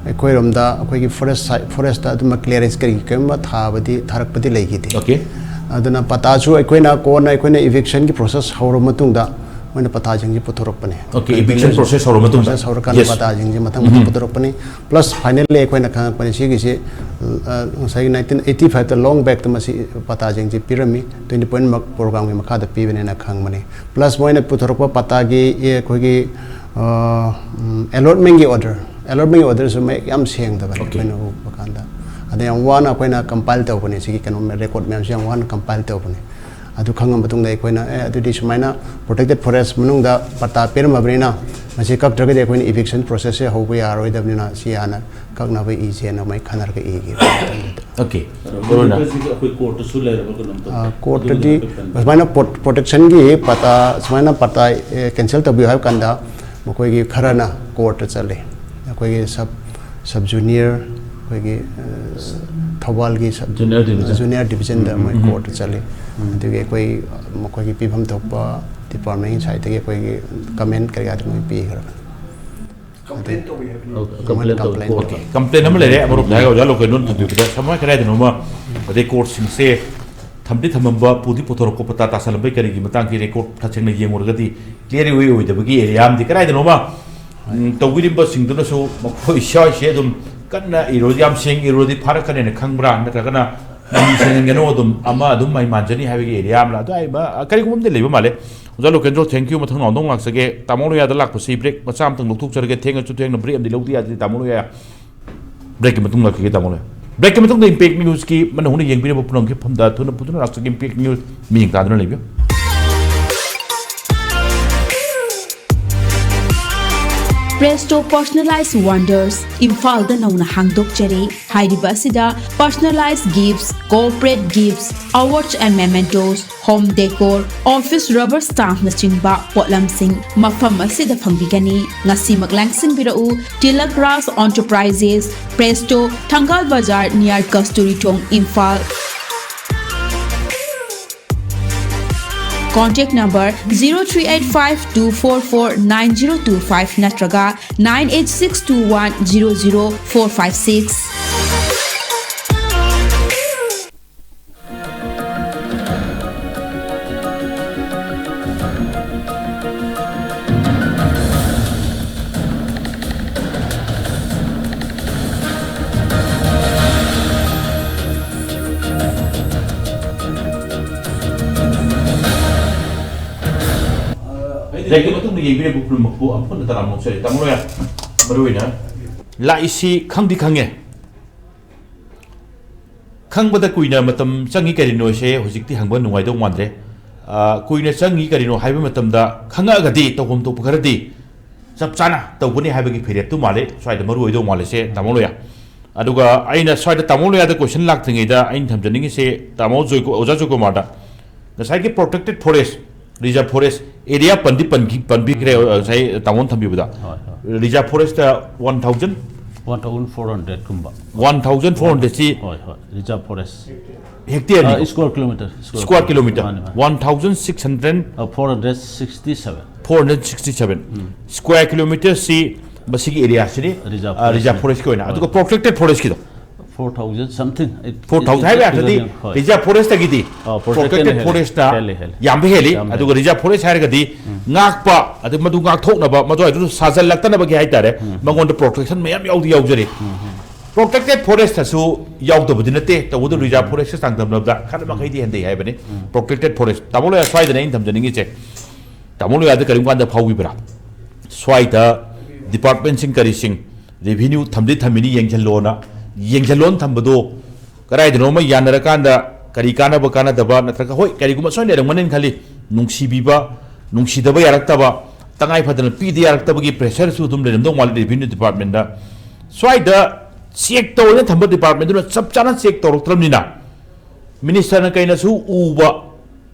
ꯑꯩꯈꯣꯏꯔꯣꯝꯗ, ꯑꯩꯈꯣꯏꯒꯤ forest side, forest ꯇ ꯑꯗꯨꯝꯕ clearance ꯀꯔꯤ ꯀꯔꯤꯒꯨꯝꯕ ꯊꯥꯕꯗꯤ, ꯊꯥꯔꯛꯄꯗꯤ ꯂꯩꯈꯤꯗꯦ꯫ Okay. ꯑꯗꯨꯅ ꯄꯇꯥꯁꯨ ꯑꯩꯈꯣꯏꯅ ꯀꯣꯟꯅ ꯑꯩꯈꯣꯏꯅ eviction ꯒꯤ process ꯍꯧꯔꯕ ꯃꯇꯨꯡꯗ ꯃꯣꯏꯅ ꯄꯇꯥꯁꯤꯡꯁꯤ ꯄꯨꯊꯣꯔꯛꯄꯅꯦ꯫ Okay, eviction process ꯍꯧꯔꯕ ꯃꯇꯨꯡꯗ꯫ Process ꯍꯧꯔꯀꯥꯟꯗ Yes. ꯄꯇꯥꯁꯤꯡꯁꯤ ꯃꯊꯪ ꯃꯊꯪ ꯄꯨꯊꯣꯔꯛꯄꯅꯤ꯫ Plus finally ꯑꯩꯈꯣꯏꯅ ꯈꯪꯉꯛꯄꯅꯤ ꯁꯤꯒꯤꯁꯤ, ꯑ, ꯉꯁꯥꯏꯒꯤ nineteen eighty five ꯇ long back ꯇ ꯃꯁꯤ ꯄꯇꯥꯁꯤꯡꯁꯤ ꯄꯤꯔꯝꯃꯤ, twenty point ꯃꯛ program ꯒꯤ ꯃꯈꯥꯗ ꯄꯤꯕꯅꯦꯅ ꯈꯪꯕꯅꯤ꯫ Plus ꯃꯣꯏꯅ ꯄꯨꯊꯣꯔꯛꯄ ꯄꯇꯥꯒꯤ, ꯑꯦ, ꯑꯩꯈꯣꯏꯒꯤ, ꯑ, ꯎꯝ, allotment ꯀꯤ order, allotment ꯀꯤ order ꯁꯨ ꯃꯌꯦꯛ ꯌꯥꯝ ꯁꯦꯡꯗꯕꯅꯤ꯫ Okay. ꯑꯩꯈꯣꯏꯅ ꯎꯕ ꯀꯥꯟꯗ ꯑꯗ ꯌꯥꯝ ꯋꯥꯅ ꯑꯩꯈꯣꯏꯅ compile ꯇꯧꯕꯅꯦ, ꯁꯤꯒꯤ ꯀꯩꯅꯣ record ꯃꯌꯥꯝꯁꯤ ꯌꯥꯝ ꯋꯥꯅ compile ꯇꯧꯕꯅꯦ꯫ ꯑꯗꯨ ꯈꯪꯉ ꯃꯇꯨꯡꯗ ꯑꯩꯈꯣꯏꯅ, "ꯑꯦ, ꯑꯗꯨꯗꯤ ꯁꯨꯃꯥꯏꯅ protected forest ꯃꯅꯨꯡꯗ ꯄꯇꯥ ꯄꯤꯔꯝꯃꯕꯅꯤꯅ ꯃꯁꯤ ꯀꯛꯇ꯭ꯔꯒꯗꯤ ꯑꯩꯈꯣꯏꯅ eviction process ꯁꯦ ꯍꯧꯕ ꯌꯥꯔꯣꯏꯗꯕꯅꯤꯅ ꯁꯤ ꯍꯥꯟꯅ ꯀꯛꯅꯕ ꯏꯁꯦꯅ ꯑꯗꯨꯃꯥꯏꯅ ꯈꯟꯅꯔꯒ ꯏꯈꯤꯕ ꯃꯇꯝꯗꯨꯗ꯫ Okay. ꯃꯅꯤꯄꯨꯔꯁꯤꯗꯤ ꯑꯩꯈꯣꯏ court ꯇꯁꯨ ꯂꯩꯔꯕ ꯀꯩꯅꯣꯝ ꯇꯧ꯫ ꯑ, court ꯇꯗꯤ ꯑꯁꯨꯃꯥꯏꯅ pro-, protection ꯒꯤ ꯄꯇꯥ, ꯁꯨꯃꯥꯏꯅ ꯄꯇꯥ, ꯑꯦ, cancel ꯇꯧꯕꯤꯌꯨ ꯍꯥꯏꯕ ꯀꯥꯟꯗ ꯃꯈꯣꯏꯒꯤ ꯈꯔꯅ court ꯇ ꯆꯠꯂꯤ꯫ ꯑꯩꯈꯣꯏꯒꯤ sub, sub junior, ꯑꯩꯈꯣꯏꯒꯤ, ꯑ, ꯊꯧꯕꯥꯜꯒꯤ sub, Junior division. Junior division ꯗ ꯎꯝ, ꯃꯣꯏ ꯎꯝ, ꯎꯝ꯫ Court ꯇ ꯆꯠꯂꯤ꯫ ꯑꯗꯨꯒꯤ ꯑꯩꯈꯣꯏ, ꯃꯈꯣꯏꯒꯤ ꯄꯤꯐꯝ ꯊꯣꯛꯄ department ꯀꯤ side ꯇꯒꯤ ꯑꯩꯈꯣꯏꯒꯤ comment ꯀꯔꯤ ꯀꯔꯥꯗꯤ ꯃꯣꯏ ꯄꯤꯈ꯭ꯔꯕꯅꯤ꯫ ꯀꯝꯄ꯭ꯂꯦꯟ ꯇꯧꯏ ꯍꯥꯏꯕꯅꯤ꯫ ꯀꯝꯄ꯭ꯂꯦꯟ ꯇꯧꯏ꯫ ꯀꯝꯄ꯭ꯂꯦꯟ ꯀꯣꯔꯠꯇ꯫ ꯇꯧꯏ꯫ ꯀꯝꯄ꯭ꯂꯦꯟ ꯑꯃ ꯂꯩꯔꯦ꯫ ꯑꯃꯔꯣꯝꯗ ꯍꯥꯏꯔꯒ ꯑꯣꯖꯥ ꯂꯣꯀꯦꯟꯗ꯭ꯔꯣꯅ ꯊꯝꯕꯤꯕꯗ ꯁꯝꯅ ꯀꯗꯥꯏꯗꯅꯣꯃ ꯔꯦꯀꯣꯔꯠꯁꯤꯡꯁꯦ ꯊꯝꯗꯤ ꯊꯝꯃꯝꯕ, ꯄꯨꯗꯤ ꯄꯨꯊꯣꯔꯛꯄ, ꯄꯇꯥ ꯇꯥꯁꯜꯂꯝꯕꯩ ꯀꯔꯤꯒꯤ ꯃꯇꯥꯡꯒꯤ ꯔꯦꯀꯣꯔꯠ ꯇꯁꯦꯡꯅ ꯌꯦꯡꯉꯨꯔꯒꯗꯤ ꯀ꯭ꯂꯤꯌꯥꯔ ꯏꯑꯣꯏ ꯑꯣꯏꯗꯕꯒꯤ ꯑꯦꯔꯤꯌꯥ ꯑꯃꯗꯤ ꯀꯗꯥꯏꯗꯅꯣꯃ, ꯎꯝ, ꯇꯧꯕꯤꯔꯤꯕꯁꯤꯡꯗꯨꯅꯁꯨ ꯃꯈꯣꯏ ꯁ꯭ꯋꯥꯏꯁꯦ ꯑꯗꯨꯝ ꯀꯟꯅ ꯏꯔꯣꯗꯤ ꯌꯥꯝ ꯁꯦꯡ ꯏꯔꯣꯗꯤ ꯐꯥꯔꯛꯀꯅꯦꯅ ꯈꯪꯕ꯭ꯔꯥ, ꯅꯠꯇ꯭ꯔꯒꯅ ꯃꯃꯤ ꯁꯦꯡꯍꯟꯒꯅꯣ, ꯑꯗꯨꯝ ꯑꯃ ꯑꯗꯨꯝ ꯃꯩ ꯃꯥꯟꯖꯅꯤ ꯍꯥꯏꯕꯒꯤ ꯑꯦꯔꯤꯌꯥ ꯑꯃ ꯑꯗꯨꯋꯥꯏ ꯑꯃ ꯀꯔꯤꯒꯨꯝꯕ ꯑꯃꯗꯤ ꯂꯩꯕ ꯃꯥꯜꯂꯦ꯫ ꯑꯣꯖꯥ ꯂꯣꯀꯦꯟꯗ꯭ꯔꯣ, ꯊꯦꯡꯀ꯭ꯌꯨ꯫ ꯃꯊꯪ ꯅꯥꯎꯗꯧ ꯂꯥꯛꯆꯒꯦ꯫ ꯇꯥꯃꯣ ꯂꯣꯌꯥꯗ ꯂꯥꯛꯄꯁꯤ ꯕ꯭ꯔꯦꯛ ꯃꯆꯥ ꯑꯃꯇꯪ ꯂꯧꯊꯣꯛꯆꯔꯒꯦ꯫ ꯊꯦꯡꯉꯁꯨ ꯊꯦꯡꯅ ꯕ꯭ꯔꯦꯛ ꯑꯃꯗꯤ ꯂꯧꯗ ꯌꯥꯗꯦ ꯇꯥꯃꯣ ꯂꯣꯌꯥ꯫ ꯕ꯭ꯔꯦꯛꯀꯤ ꯃꯇꯨꯡ ꯂꯥꯛꯆꯒꯦ ꯇꯥꯃꯣ ꯂꯣꯌꯥ꯫ ꯕ꯭ꯔꯦꯛꯀꯤ ꯃꯇꯨꯡꯗ ꯏꯝꯄꯦꯛ ꯅ꯭ꯌꯨꯁꯀꯤ ꯃꯅ ꯍꯧꯅ ꯌꯦꯡꯕꯤꯔꯕ ꯄꯨꯝꯅꯃꯛꯀꯤ ꯃꯐꯝꯗ ꯊꯨꯅ ꯊꯨꯅ ꯂꯥꯛꯆꯒꯦ꯫ ꯏꯝꯄꯦꯛ ꯅ꯭ꯌꯨꯁ ꯃꯤꯠꯌꯦꯡ ꯇꯥꯗꯨꯅ ꯂꯩꯕꯤꯌꯨ꯫ Presto Personalized Wonders ꯏꯝꯐꯥꯜꯗ ꯅꯧꯅ ꯍꯥꯡꯗꯣꯛꯆꯔꯦ꯫ ꯍꯥꯏꯔꯤꯕ ꯑꯁꯤꯗ personalized gifts, corporate gifts, awards and mementos, home decor, office rubber stampꯅꯆꯤꯡꯕ ꯄꯣꯠꯂꯝꯁꯤꯡ ꯃꯐꯝ ꯑꯁꯤꯗ ꯐꯪꯕꯤꯒꯅꯤ꯫ ꯉꯁꯤꯃꯛ ꯂꯥꯡꯁꯤꯟꯕꯤꯔꯛꯎ꯫ Tilak Raj Enterprises, Presto, ꯊꯪꯒꯥꯜ ꯕꯖꯥꯔ, near ꯀꯁꯇꯨꯔꯤ ꯊꯣꯡ, Imphal. Contact number zero three eight five two four four nine zero two five ꯅꯠꯇ꯭ꯔꯒ nine eight six two one zero zero four five six꯫ ꯂꯥꯏꯔꯤꯛꯀꯤ ꯃꯇꯨꯡꯗ ꯌꯦꯡꯕꯤꯔꯤꯕ ꯄꯨꯝꯅꯃꯛꯄꯨ ꯑꯃꯨꯛ ꯍꯟꯅ ꯇꯔꯥꯝꯅ ꯑꯣꯛꯆꯔꯤ꯫ ꯇꯥꯃꯣ ꯂꯣꯌꯥ, ꯃꯔꯨ ꯑꯣꯏꯅ ꯂꯥꯛꯏꯁꯤ ꯈꯪꯗꯤ ꯈꯪꯉꯦ꯫ ꯈꯪꯕꯗ ꯀꯨꯏꯅ ꯃꯇꯝ ꯆꯪꯉꯤ ꯀꯔꯤꯅꯣꯁꯦ ꯍꯧꯖꯤꯛꯇꯤ ꯍꯪꯕ ꯅꯨꯡꯉꯥꯏꯗꯧ ꯃꯥꯟꯗ꯭ꯔꯦ꯫ ꯑ, ꯀꯨꯏꯅ ꯆꯪꯉꯤ ꯀꯔꯤꯅꯣ ꯍꯥꯏꯕ ꯃꯇꯝꯗ ꯈꯪꯉꯛꯑꯒꯗꯤ ꯇꯧꯐꯝ ꯊꯣꯛꯄ ꯈꯔꯗꯤ ꯆꯞ ꯆꯥꯅ ꯇꯧꯒꯅꯤ ꯍꯥꯏꯕꯒꯤ ꯐꯤꯔꯦꯞꯇꯨ ꯃꯥꯜꯂꯦ꯫ ꯁ꯭ꯋꯥꯏꯗ ꯃꯔꯨ ꯑꯣꯏꯗꯧ ꯃꯥꯜꯂꯤꯁꯦ ꯇꯥꯃꯣ ꯂꯣꯌꯥ꯫ ꯑꯗꯨꯒ ꯑꯩꯅ ꯁ꯭ꯋꯥꯏꯗ ꯇꯥꯃꯣ ꯂꯣꯌꯥꯗ ꯀꯣꯏꯁꯟ ꯂꯥꯛꯇ꯭ꯔꯤꯉꯩꯗ ꯑꯩꯅ ꯊꯝꯖꯅꯤꯡꯉꯤꯁꯦ ꯇꯥꯃꯣ ꯖꯣꯏꯀꯨ-, ꯑꯣꯖꯥ ꯖꯣꯏꯀꯨꯃꯥꯔꯗ꯫ ꯉꯁꯥꯏꯒꯤ protected forest, reserve forest area ꯄꯟꯗꯤ ꯄꯟꯈꯤ-, ꯄꯟꯕꯤꯈ꯭ꯔꯦ, ꯑ, ꯉꯁꯥꯏ ꯇꯥꯃꯣꯅ ꯊꯝꯕꯤꯕꯗ꯫ ꯍꯣꯏ, ꯍꯣꯏ꯫ Reserve forest ꯇ one thousand? One thousand four hundred ꯀꯨꯝꯕ꯫ One thousand four hundred ꯁꯤ ꯍꯣꯏ, ꯍꯣꯏ, reserve forest꯫ ꯍꯦꯛꯇꯔꯅꯤ꯫ ꯑ, square kilometer, Square kilometer꯫ ꯃꯥꯅꯦ, ꯃꯥꯅꯦ꯫ One thousand six hundred, ꯑ, four hundred sixty seven꯫ four hundred sixty seven꯫ Square kilometer ꯁꯤ ꯃꯁꯤꯒꯤ ꯑꯦꯔꯤꯌꯥꯁꯤꯅꯤ꯫ Reserve ꯑ, reserve forest. Forest ꯀꯤ ꯑꯣꯏꯅ꯫ ꯍꯣꯏ. ꯑꯗꯨꯒ protected forest ꯀꯤꯗꯣ, Four thousand something. Four thousand ꯍꯥꯏꯕ ꯌꯥꯔꯒꯗꯤ, ꯍꯣꯏ. Reserve Forest ꯇꯒꯤꯗꯤ ꯑ, protected Protected ꯅ Forest ꯍꯦꯜꯂꯦ, ꯅ ꯍꯦꯜꯂꯦ, ꯍꯦꯜꯂꯦ. ꯌꯥꯝꯕ ꯍꯦꯜꯂꯤ꯫ ꯌꯥꯝꯕ ꯑꯗꯨꯒ ꯍꯦꯜꯂꯤ. Reserve Forest ꯍꯥꯏꯔꯒꯗꯤ ꯉꯥꯛꯄ, ꯑꯗꯨ ꯃꯗꯨ ꯉꯥꯛꯊꯣꯛꯅꯕ, ꯃꯗꯨꯋꯥꯏꯗꯨ ꯁꯥꯖꯜꯂꯛꯇꯅꯕꯒꯤ ꯍꯥꯏꯇꯥꯔꯦ, ꯃꯉꯣꯟꯗ protection ꯃꯌꯥꯝ ꯌꯥꯎꯗꯤ ꯌꯥꯎꯖꯔꯤ꯫ Protected Forest ꯇꯁꯨ ꯌꯥꯎꯗꯕꯗꯤ ꯅꯠꯇꯦ, ꯇꯧꯕꯗ Reserve Forest ꯀ ꯆꯥꯡꯗꯝꯅꯕꯗ ꯈꯔ ꯃꯈꯩꯗꯤ ꯍꯟꯊꯩ ꯍꯥꯏꯕꯅꯤ꯫ Protected Forest, ꯇꯥꯃꯣ ꯂꯣꯌꯥ, ꯁ꯭ꯋꯥꯏꯗꯅ ꯑꯩꯅ ꯊꯝꯖꯅꯤꯡꯉꯤꯁꯦ, ꯇꯥꯃꯣ ꯂꯣꯌꯥꯗ ꯀꯔꯤꯒꯨꯝꯕ ꯀꯥꯟꯗ ꯐꯥꯎꯕꯤꯕ꯭ꯔꯥ? ꯁ꯭ꯋꯥꯏꯗ department ꯁꯤꯡ ꯀꯔꯤꯁꯤꯡ revenue ꯊꯝꯗꯤ ꯊꯝꯃꯤꯅꯤ, ꯌꯦꯡꯁꯤꯜꯂꯣꯅ, ꯌꯦꯡꯁꯤꯜꯂꯣꯅ ꯊꯝꯕꯗꯣ ꯀꯗꯥꯏꯗꯅꯣꯃ ꯌꯥꯅꯔꯀꯥꯟꯗ ꯀꯔꯤ ꯀꯥꯟꯅꯕ ꯀꯥꯟꯅꯗꯕ, ꯅꯠꯇ꯭ꯔꯒ ꯍꯣꯏ ꯀꯔꯤꯒꯨꯝꯕ ꯁꯣꯏꯅ ꯂꯩꯔꯝꯒꯅꯤꯅ ꯈꯜꯂꯤ, ꯅꯨꯡꯁꯤꯕꯤꯕ, ꯅꯨꯡꯁꯤꯗꯕ ꯌꯥꯔꯛꯇꯕ, ꯇꯉꯥꯏ ꯐꯗꯅ ꯄꯤꯗ ꯌꯥꯔꯛꯇꯕꯒꯤ pressure ꯁꯨ ꯑꯗꯨꯝ ꯂꯩꯔꯝꯗꯧ ꯃꯥꯜꯂꯤ revenue department ꯇ꯫ ꯁ꯭ꯋꯥꯏꯗ check ꯇꯧꯔꯦꯅ ꯊꯝꯕ department ꯗꯨꯅ ꯆꯞ ꯆꯥꯅ check ꯇꯧꯔꯛꯇ꯭ꯔꯕꯅꯤꯅ, minister ꯅ ꯀꯩꯅꯁꯨ ꯎꯕ,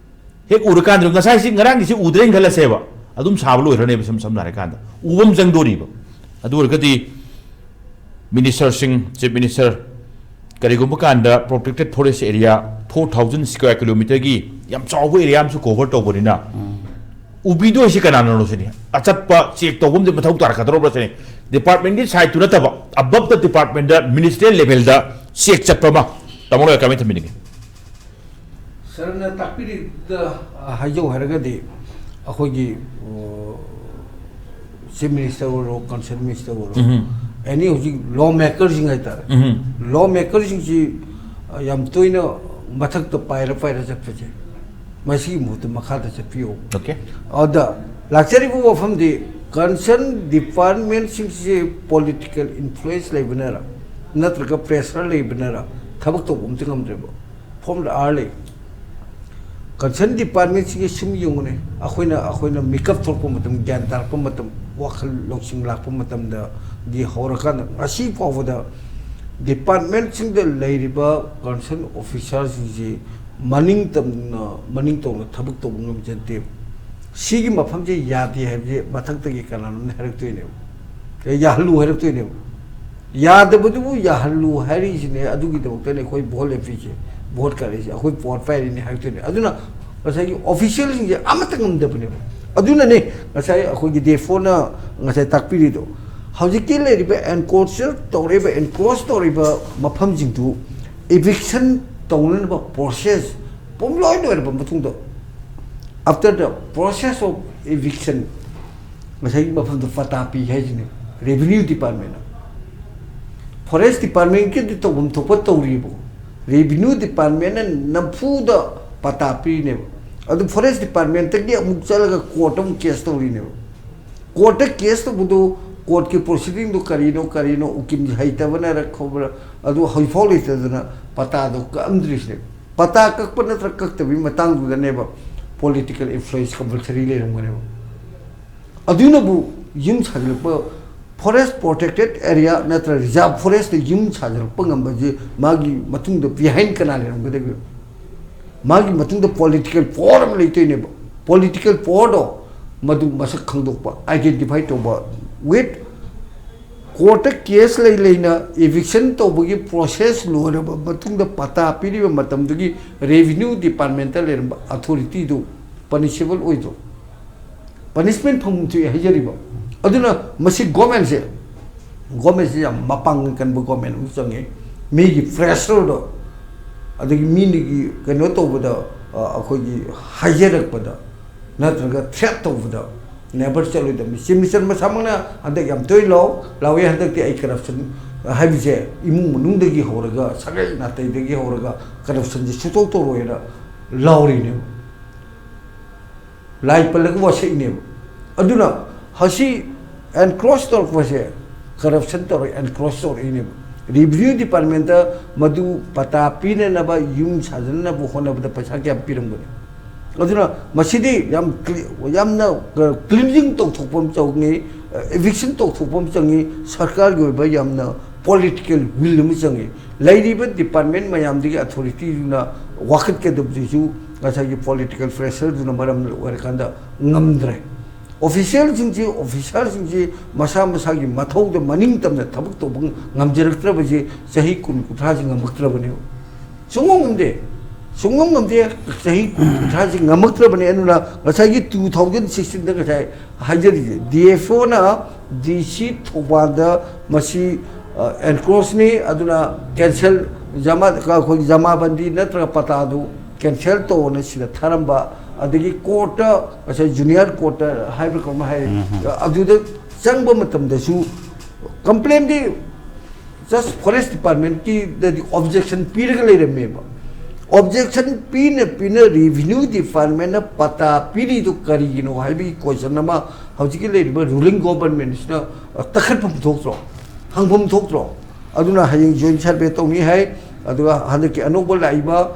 ꯍꯦꯛ ꯎꯔꯀꯥꯟꯗ, ꯉꯁꯥꯏꯁꯤ, ꯉꯔꯥꯡꯒꯤꯁꯤ ꯎꯗ꯭ꯔꯦꯅ ꯈꯜꯂꯁꯦꯕ, ꯑꯗꯨꯝ ꯁꯥꯕ ꯂꯣꯏꯈ꯭ꯔꯅꯦꯕ, ꯁꯝ ꯁꯝꯅ ꯍꯥꯏꯔꯀꯥꯟꯗ ꯎꯕ ꯑꯃ ꯆꯪꯗꯣꯔꯤꯕ꯫ ꯑꯗꯨ ꯑꯣꯏꯔꯒꯗꯤ minister ꯁꯤꯡ, Chief Minister, ꯀꯔꯤꯒꯨꯝꯕ ꯀꯥꯟꯗ protected forest area four thousand square kilometer ꯒꯤ ꯌꯥꯝ ꯆꯥꯎꯕ area ꯑꯃꯁꯨ cover ꯇꯧꯕꯅꯤꯅ, ꯎꯕꯤꯗꯣꯏꯁꯤ ꯀꯅꯥꯅꯅꯣ ꯁꯤꯅꯤ꯫ ꯑꯆꯠꯄ check ꯇꯧꯕ ꯑꯃꯗꯤ ꯃꯊꯧ ꯇꯥꯔꯛꯀꯗꯧꯔꯕ꯭ꯔꯥ ꯁꯤꯅꯤ꯫ Department ꯀꯤ side ꯇꯨ ꯅꯠꯇꯕ, above the department the, ministerial level the check ꯆꯠꯄ ꯑꯃ ꯇꯥꯃꯣ ꯂꯣꯌꯥ ꯀꯃꯥꯏꯅ ꯊꯝꯕꯤꯅꯤꯡꯉꯤ? ꯁꯔꯅ ꯇꯥꯛꯄꯤꯔꯤꯗ ꯍꯥꯏꯖꯧ ꯍꯥꯏꯔꯒꯗꯤ, ꯑꯩꯈꯣꯏꯒꯤ, ꯑꯣ, Chief Minister ꯑꯣꯏꯔꯣ, Concerned Minister ꯑꯣꯏꯔꯣ, ꯎꯝ꯫ Any ꯍꯧꯖꯤꯛ law maker ꯁꯤꯡ ꯍꯥꯏꯇꯥꯔꯦ, ꯎꯝ꯫ Law maker ꯁꯤꯡꯁꯤ, ꯑ, ꯌꯥꯝ ꯇꯣꯏꯅ ꯃꯊꯛꯇ ꯄꯥꯏꯔ ꯄꯥꯏꯔ ꯆꯠꯄꯁꯦ, ꯃꯁꯤꯒꯤ ꯃꯍꯨꯠꯇ ꯃꯈꯥꯗ ꯆꯠꯄꯤꯌꯣ꯫ Okay. ꯑꯗ ꯂꯥꯛꯆꯔꯤꯕ ꯋꯥꯐꯝꯗꯤ, concerned department ꯁꯤꯡꯁꯤ political influence ꯂꯩꯕꯅꯔ, ꯅꯠꯇ꯭ꯔꯒ pressure ꯂꯩꯕꯅꯔ ꯊꯕꯛ ꯇꯧꯕ ꯑꯝꯇ ꯉꯝꯗ꯭ꯔꯦꯕ꯫ From the early, concerned department ꯁꯤꯒꯤ ꯁꯨꯝ ꯌꯦꯡꯉꯨꯅꯦ, ꯑꯩꯈꯣꯏꯅ, ꯑꯩꯈꯣꯏꯅ ꯃꯤꯀꯞ ꯊꯣꯛꯄ ꯃꯇꯝ, ꯒ꯭ꯌꯥꯟ ꯇꯥꯔꯛꯄ ꯃꯇꯝ, ꯋꯥꯈꯜ ꯂꯧꯁꯤꯡ ꯂꯥꯛꯄ ꯃꯇꯝꯗꯒꯤ ꯍꯧꯔꯀꯥꯟꯗ ꯉꯁꯤ ꯐꯥꯎꯕꯗ department ꯁꯤꯡꯗ ꯂꯩꯔꯤꯕ concerned officer ꯁꯤꯡꯁꯤ ꯃꯅꯤꯡ ꯇꯝꯅ, ꯃꯅꯤꯡ ꯇꯧꯅ ꯊꯕꯛ ꯇꯧꯕ ꯉꯝꯖꯗꯦ꯫ ꯁꯤꯒꯤ ꯃꯐꯝꯁꯦ ꯌꯥꯗꯦ ꯍꯥꯏꯕꯁꯦ ꯃꯊꯛꯇꯒꯤ ꯀꯅꯥꯅꯣꯝꯅ ꯍꯥꯏꯔꯛꯇꯣꯏꯅꯦꯕ, ꯌꯥꯍꯜꯂꯨ ꯍꯥꯏꯔꯛꯇꯣꯏꯅꯦꯕ꯫ ꯌꯥꯗꯕꯗꯨꯕꯨ ꯌꯥꯍꯜꯂꯨ ꯍꯥꯏꯔꯤꯁꯤꯅꯦ, ꯑꯗꯨꯒꯤꯗꯃꯛꯇꯅꯦ ꯑꯩꯈꯣꯏ vote ꯂꯦꯞꯄꯤꯁꯦ, vote ꯀꯥꯔꯛꯏꯁꯦ, ꯑꯩꯈꯣꯏ power ꯄꯥꯏꯔꯤꯅꯦ ꯍꯥꯏꯔꯛꯇꯣꯏꯅꯦ꯫ ꯑꯗꯨꯅ ꯉꯁꯥꯏꯒꯤ official ꯁꯤꯡꯁꯦ ꯑꯃꯠꯇ ꯉꯝꯗꯕꯅꯦꯕ꯫ ꯑꯗꯨꯅꯅꯦ ꯉꯁꯥꯏ ꯑꯩꯈꯣꯏꯒꯤ ꯗꯦꯐꯣꯅ ꯉꯁꯥꯏ ꯇꯥꯛꯄꯤꯔꯤꯗꯣ, ꯍꯧꯖꯤꯛꯀꯤ ꯂꯩꯔꯤꯕ ꯑꯦꯟꯀ꯭ꯔꯣꯆꯔ ꯇꯧꯔꯤꯕ, ꯑꯦꯟꯀ꯭ꯔꯣꯆ ꯇꯧꯔꯤꯕ ꯃꯐꯝꯁꯤꯡꯗꯨ ꯏꯚꯤꯛꯁꯟ ꯇꯧꯅꯅꯕ ꯄ꯭ꯔꯣꯁꯦꯁ ꯄꯨꯝꯂꯣꯏ ꯂꯣꯏꯔꯕ ꯃꯇꯨꯡꯗ, after the process of eviction, ꯉꯁꯥꯏꯒꯤ ꯃꯐꯝꯗꯣ ꯄꯇꯥ ꯄꯤ ꯍꯥꯏꯁꯤꯅꯦ ꯔꯦꯚꯤꯅ꯭ꯌꯨ ꯗꯤꯄꯥꯔꯠꯃꯦꯟꯅ꯫ ꯐꯣꯔꯦꯁ ꯗꯤꯄꯥꯔꯠꯃꯦꯟꯒꯤꯗꯤ ꯇꯧꯐꯝ ꯊꯣꯛꯄ ꯇꯧꯔꯤꯕꯀꯣ, ꯔꯦꯚꯤꯅ꯭ꯌꯨ ꯗꯤꯄꯥꯔꯠꯃꯦꯟꯅ ꯅꯝꯐꯨꯗ ꯄꯇꯥ ꯄꯤꯔꯤꯅꯦꯕ꯫ ꯑꯗꯨ ꯐꯣꯔꯦꯁ ꯗꯤꯄꯥꯔꯠꯃꯦꯟꯇꯒꯤ ꯑꯃꯨꯛ ꯆꯠꯂꯒ ꯀꯣꯔꯠꯇ ꯑꯃꯨꯛ ꯀꯦꯁ ꯇꯧꯔꯤꯅꯦꯕ꯫ ꯀꯣꯔꯠꯇ ꯀꯦꯁ ꯇꯧꯕꯗꯨ, ꯀꯣꯔꯠꯀꯤ ꯄ꯭ꯔꯣꯁꯤꯗꯤꯡꯗꯨ ꯀꯔꯤꯅꯣ ꯀꯔꯤꯅꯣ, ꯎꯀꯤꯜ ꯍꯩꯇꯕꯅꯔ ꯈꯣꯠꯄꯔ, ꯑꯗꯨ ꯍꯧꯖꯤꯛꯐꯥꯎ ꯂꯩꯇꯗꯅ ꯄꯇꯥꯗꯣ ꯀꯛꯑꯝꯗ꯭ꯔꯤꯁꯤꯅꯦ꯫ ꯄꯇꯥ ꯀꯛꯄ ꯅꯠꯇ꯭ꯔꯒ ꯀꯛꯇꯕꯒꯤ ꯃꯇꯥꯡꯗꯨꯗꯅꯦꯕ ꯄꯣꯂꯤꯇꯤꯀꯦꯜ ꯏꯟꯐ꯭ꯂꯨꯌꯦꯟꯁ ꯀꯝꯄꯜꯁꯔꯤ ꯂꯩꯔꯝꯒꯅꯦꯕ꯫ ꯑꯗꯨꯅꯕꯨ ꯌꯨꯝ ꯁꯥꯖꯤꯜꯂꯛꯄ, ꯐꯣꯔꯦꯁ ꯄ꯭ꯔꯣꯇꯦꯛꯇꯦꯠ ꯑꯦꯔꯤꯌꯥ ꯅꯠꯇ꯭ꯔꯒ ꯔꯤꯖꯥꯔꯚ ꯐꯣꯔꯦꯁꯇ ꯌꯨꯝ ꯁꯥꯖꯤꯜꯂꯛꯄ ꯉꯝꯕꯁꯦ ꯃꯥꯒꯤ ꯃꯇꯨꯡꯗ ꯕꯤꯍꯥꯏꯟ ꯀꯅꯥ ꯂꯩꯔꯝꯒꯗꯒꯦ? ꯃꯥꯒꯤ ꯃꯇꯨꯡꯗ ꯄꯣꯂꯤꯇꯤꯀꯦꯜ ꯄꯥꯋꯔ ꯑꯃ ꯂꯩꯇꯣꯏꯅꯦꯕ꯫ ꯄꯣꯂꯤꯇꯤꯀꯦꯜ ꯄꯥꯋꯔꯗꯣ ꯃꯗꯨ ꯃꯁꯛ ꯈꯪꯗꯣꯛꯄ, ꯑꯥꯏꯗꯦꯟꯇꯤꯐꯥꯏ ꯇꯧꯕ, ꯋꯤꯠ ꯀꯣꯔꯠꯇ ꯀꯦꯁ ꯂꯩ ꯂꯩꯅ ꯏꯚꯤꯛꯁꯟ ꯇꯧꯕꯒꯤ ꯄ꯭ꯔꯣꯁꯦꯁ ꯂꯣꯏꯔꯕ ꯃꯇꯨꯡꯗ ꯄꯇꯥ ꯄꯤꯔꯤꯕ ꯃꯇꯝꯗꯨꯒꯤ ꯔꯦꯚꯤꯅ꯭ꯌꯨ ꯗꯤꯄꯥꯔꯠꯃꯦꯟꯇ ꯂꯩꯔꯝꯕ ꯑꯣꯊꯣꯔꯤꯇꯤꯗꯨ ꯄꯅꯤꯁꯦꯕꯜ ꯑꯣꯏꯗ꯭ꯔꯣ? ꯄꯅꯤꯁꯃꯦꯟ ꯐꯪꯐꯝ ꯊꯣꯛꯏ ꯍꯥꯏꯖꯔꯤꯕ꯫ ꯑꯗꯨꯅ ꯃꯁꯤ ꯒꯣꯔꯃꯦꯟꯁꯦ, ꯒꯣꯔꯃꯦꯟꯁꯦ ꯌꯥꯝ ꯃꯄꯥꯡꯒꯜ ꯀꯟꯕ ꯒꯣꯔꯃꯦꯟ ꯑꯃ ꯆꯪꯉꯤ꯫ ꯃꯤꯒꯤ ꯄ꯭ꯔꯦꯁꯔꯗꯣ, ꯑꯗꯒꯤ ꯃꯤꯒꯤ ꯀꯩꯅꯣ ꯇꯧꯕꯗ, ꯑ, ꯑꯩꯈꯣꯏꯒꯤ ꯍꯥꯏꯖꯔꯛꯄꯗ ꯅꯠꯇ꯭ꯔꯒ ꯊ꯭ꯔꯦꯠ ꯇꯧꯕꯗ ꯅꯦꯕꯔ ꯆꯠꯂꯣꯏꯗꯕꯅꯤ꯫ ꯆꯤꯐ ꯃꯤꯅꯤꯁꯇꯔ ꯃꯁꯥꯃꯛꯅ ꯍꯟꯗꯛ ꯌꯥꯝ ꯇꯣꯏꯅ ꯂꯥꯎ-, ꯂꯥꯎꯏ, "ꯍꯟꯗꯛꯇꯤ ꯑꯩ ꯀꯔꯞꯁꯟ ꯍꯥꯏꯕꯁꯦ ꯏꯃꯨꯡ ꯃꯅꯨꯡꯗꯒꯤ ꯍꯧꯔꯒ, ꯁꯥꯒꯩ ꯅꯥꯇꯩꯗꯒꯤ ꯍꯧꯔꯒ ꯀꯔꯞꯁꯟꯁꯦ ꯁꯨꯇꯧ ꯇꯧꯔꯣꯏꯅ" ꯂꯥꯎꯔꯤꯅꯦꯕ꯫ ꯂꯥꯏ ꯄꯜꯂꯒ ꯋꯥꯁꯛꯏꯅꯦꯕ꯫ ꯑꯗꯨꯅ ꯍꯧꯖꯤꯛ ꯑꯦꯟꯀ꯭ꯔꯣꯆ ꯇꯧꯔꯛꯄꯁꯦ ꯀꯔꯞꯁꯟ ꯇꯧꯔ ꯑꯦꯟꯀ꯭ꯔꯣꯆ ꯇꯧꯔꯛꯏꯅꯦꯕ꯫ ꯔꯦꯚꯤꯅ꯭ꯌꯨ ꯗꯤꯄꯥꯔꯠꯃꯦꯟꯇ ꯃꯗꯨ ꯄꯇꯥ ꯄꯤꯅꯅꯕ, ꯌꯨꯝ ꯁꯥꯖꯅꯅꯕ ꯍꯣꯠꯅꯕꯗ ꯄꯩꯁꯥ ꯀꯌꯥꯝ ꯄꯤꯔꯝꯒꯅꯤ? ꯑꯗꯨꯅ ꯃꯁꯤꯗꯤ ꯌꯥꯝ ꯀ꯭ꯂꯤ-, ꯌꯥꯝꯅ, ꯑ, ꯀ꯭ꯂꯤꯟꯖꯤꯡ ꯇꯧꯊꯣꯛꯄ ꯑꯃ ꯆꯪꯉꯤ, ꯑ, ꯏꯚꯤꯛꯁꯟ ꯇꯧꯊꯣꯛꯄ ꯑꯃ ꯆꯪꯉꯤ, ꯁꯔꯀꯥꯔꯒꯤ ꯑꯣꯏꯕ ꯌꯥꯝꯅ ꯄꯣꯂꯤꯇꯤꯀꯦꯜ ꯋꯤꯜ ꯑꯃ ꯆꯪꯉꯤ꯫ ꯂꯩꯔꯤꯕ ꯗꯤꯄꯥꯔꯠꯃꯦꯟ ꯃꯌꯥꯝꯗꯨꯒꯤ ꯑꯣꯊꯣꯔꯤꯇꯤꯗꯨꯅ ꯋꯥꯀꯠꯀꯗꯕꯗꯨꯁꯨ ꯉꯁꯥꯏꯒꯤ ꯄꯣꯂꯤꯇꯤꯀꯦꯜ ꯄ꯭ꯔꯦꯁꯔꯗꯨꯅ ꯃꯔꯝ ꯑꯣꯏꯔꯀꯥꯟꯗ ꯉꯝꯗ꯭ꯔꯦ꯫ ꯑꯣꯐꯤꯁꯤꯌꯦꯜꯁꯤꯡꯁꯤ, ꯑꯣꯐꯤꯁꯥꯔꯁꯤꯡꯁꯤ ꯃꯁꯥ ꯃꯁꯥꯒꯤ ꯃꯊꯧꯗ ꯃꯅꯤꯡ ꯇꯝꯅ ꯊꯕꯛ ꯇꯧꯕ ꯉꯝꯖꯔꯛꯇ꯭ꯔꯕꯁꯤ ꯆꯍꯤ ꯀꯨꯟ ꯀꯨꯟꯊ꯭ꯔꯥꯁꯤ ꯉꯝꯃꯛꯇ꯭ꯔꯕꯅꯦꯕ꯫ ꯁꯨꯡꯉꯝ ꯉꯝꯗꯦ꯫ ꯁꯨꯡꯉꯝ ꯉꯝꯗꯦ꯫ ꯆꯍꯤ ꯀꯨꯟ ꯀꯨꯟꯊ꯭ꯔꯥꯁꯤ ꯉꯝꯃꯛꯇ꯭ꯔꯕꯅꯤ꯫ ꯑꯗꯨꯅ ꯉꯁꯥꯏꯒꯤ ꯇꯨ ꯊꯥꯎꯖꯟ ꯁꯤꯛꯁꯇꯤꯟꯗ ꯉꯁꯥꯏ ꯍꯥꯏꯖꯔꯤꯁꯦ, ꯗꯤ ꯑꯦꯐ ꯑꯣꯅ ꯗꯤ ꯁꯤ ꯊꯧꯕꯥꯜꯗ ꯃꯁꯤ ꯑꯦꯟꯀ꯭ꯔꯣꯁꯅꯤ, ꯑꯗꯨꯅ ꯀꯦꯟꯁꯦꯜ, ꯖꯃꯥ ꯑꯩꯈꯣꯏꯒꯤ ꯖꯃꯥꯕꯟꯗꯤ ꯅꯠꯇ꯭ꯔꯒ ꯄꯇꯥꯗꯨ ꯀꯦꯟꯁꯦꯜ ꯇꯧꯑꯣꯅ ꯁꯤꯗ ꯊꯥꯔꯝꯕ꯫ ꯑꯗꯒꯤ ꯀꯣꯔꯠꯇ, ꯉꯁꯥꯏ ꯖꯨꯅꯤꯌꯔ ꯀꯣꯔꯠꯇ ꯍꯥꯏꯕ꯭ꯔꯥ ꯀꯩꯅꯣꯝ ꯍꯥꯏ, ꯑꯗꯨꯗ ꯆꯪꯕ ꯃꯇꯝꯗꯁꯨ ꯀꯝꯄ꯭ꯂꯦꯟꯗꯤ ꯖꯁ ꯐꯣꯔꯦꯁ ꯗꯤꯄꯥꯔꯠꯃꯦꯟꯠꯀꯤꯗꯗꯤ ꯑꯣꯕꯖꯦꯛꯁꯟ ꯄꯤꯔꯒ ꯂꯩꯔꯝꯃꯦꯕ꯫ ꯑꯣꯕꯖꯦꯛꯁꯟ ꯄꯤꯅ ꯄꯤꯅ ꯔꯦꯚꯤꯅ꯭ꯌꯨ ꯗꯤꯄꯥꯔꯠꯃꯦꯟꯠꯅ ꯄꯇꯥ ꯄꯤꯔꯤꯗꯨ ꯀꯔꯤꯒꯤꯅꯣ ꯍꯥꯏꯕꯒꯤ ꯀꯣꯏꯁꯟ ꯑꯃ ꯍꯧꯖꯤꯛꯀꯤ ꯂꯩꯔꯤꯕ ꯔꯨꯂꯤꯡ ꯒꯣꯕꯔꯟꯃꯦꯟꯠꯁꯤꯅ ꯇꯛꯈꯠꯐꯝ ꯊꯣꯛꯇ꯭ꯔꯣ? ꯍꯪꯐꯝ ꯊꯣꯛꯇ꯭ꯔꯣ? ꯑꯗꯨꯅ ꯍꯌꯦꯡ ꯖꯣꯏꯟ ꯁꯔꯚꯦ ꯇꯧꯅꯤ ꯍꯥꯏ꯫ ꯑꯗꯨꯒ ꯍꯟꯗꯛꯀꯤ ꯑꯅꯧꯕ ꯂꯥꯛꯏꯕ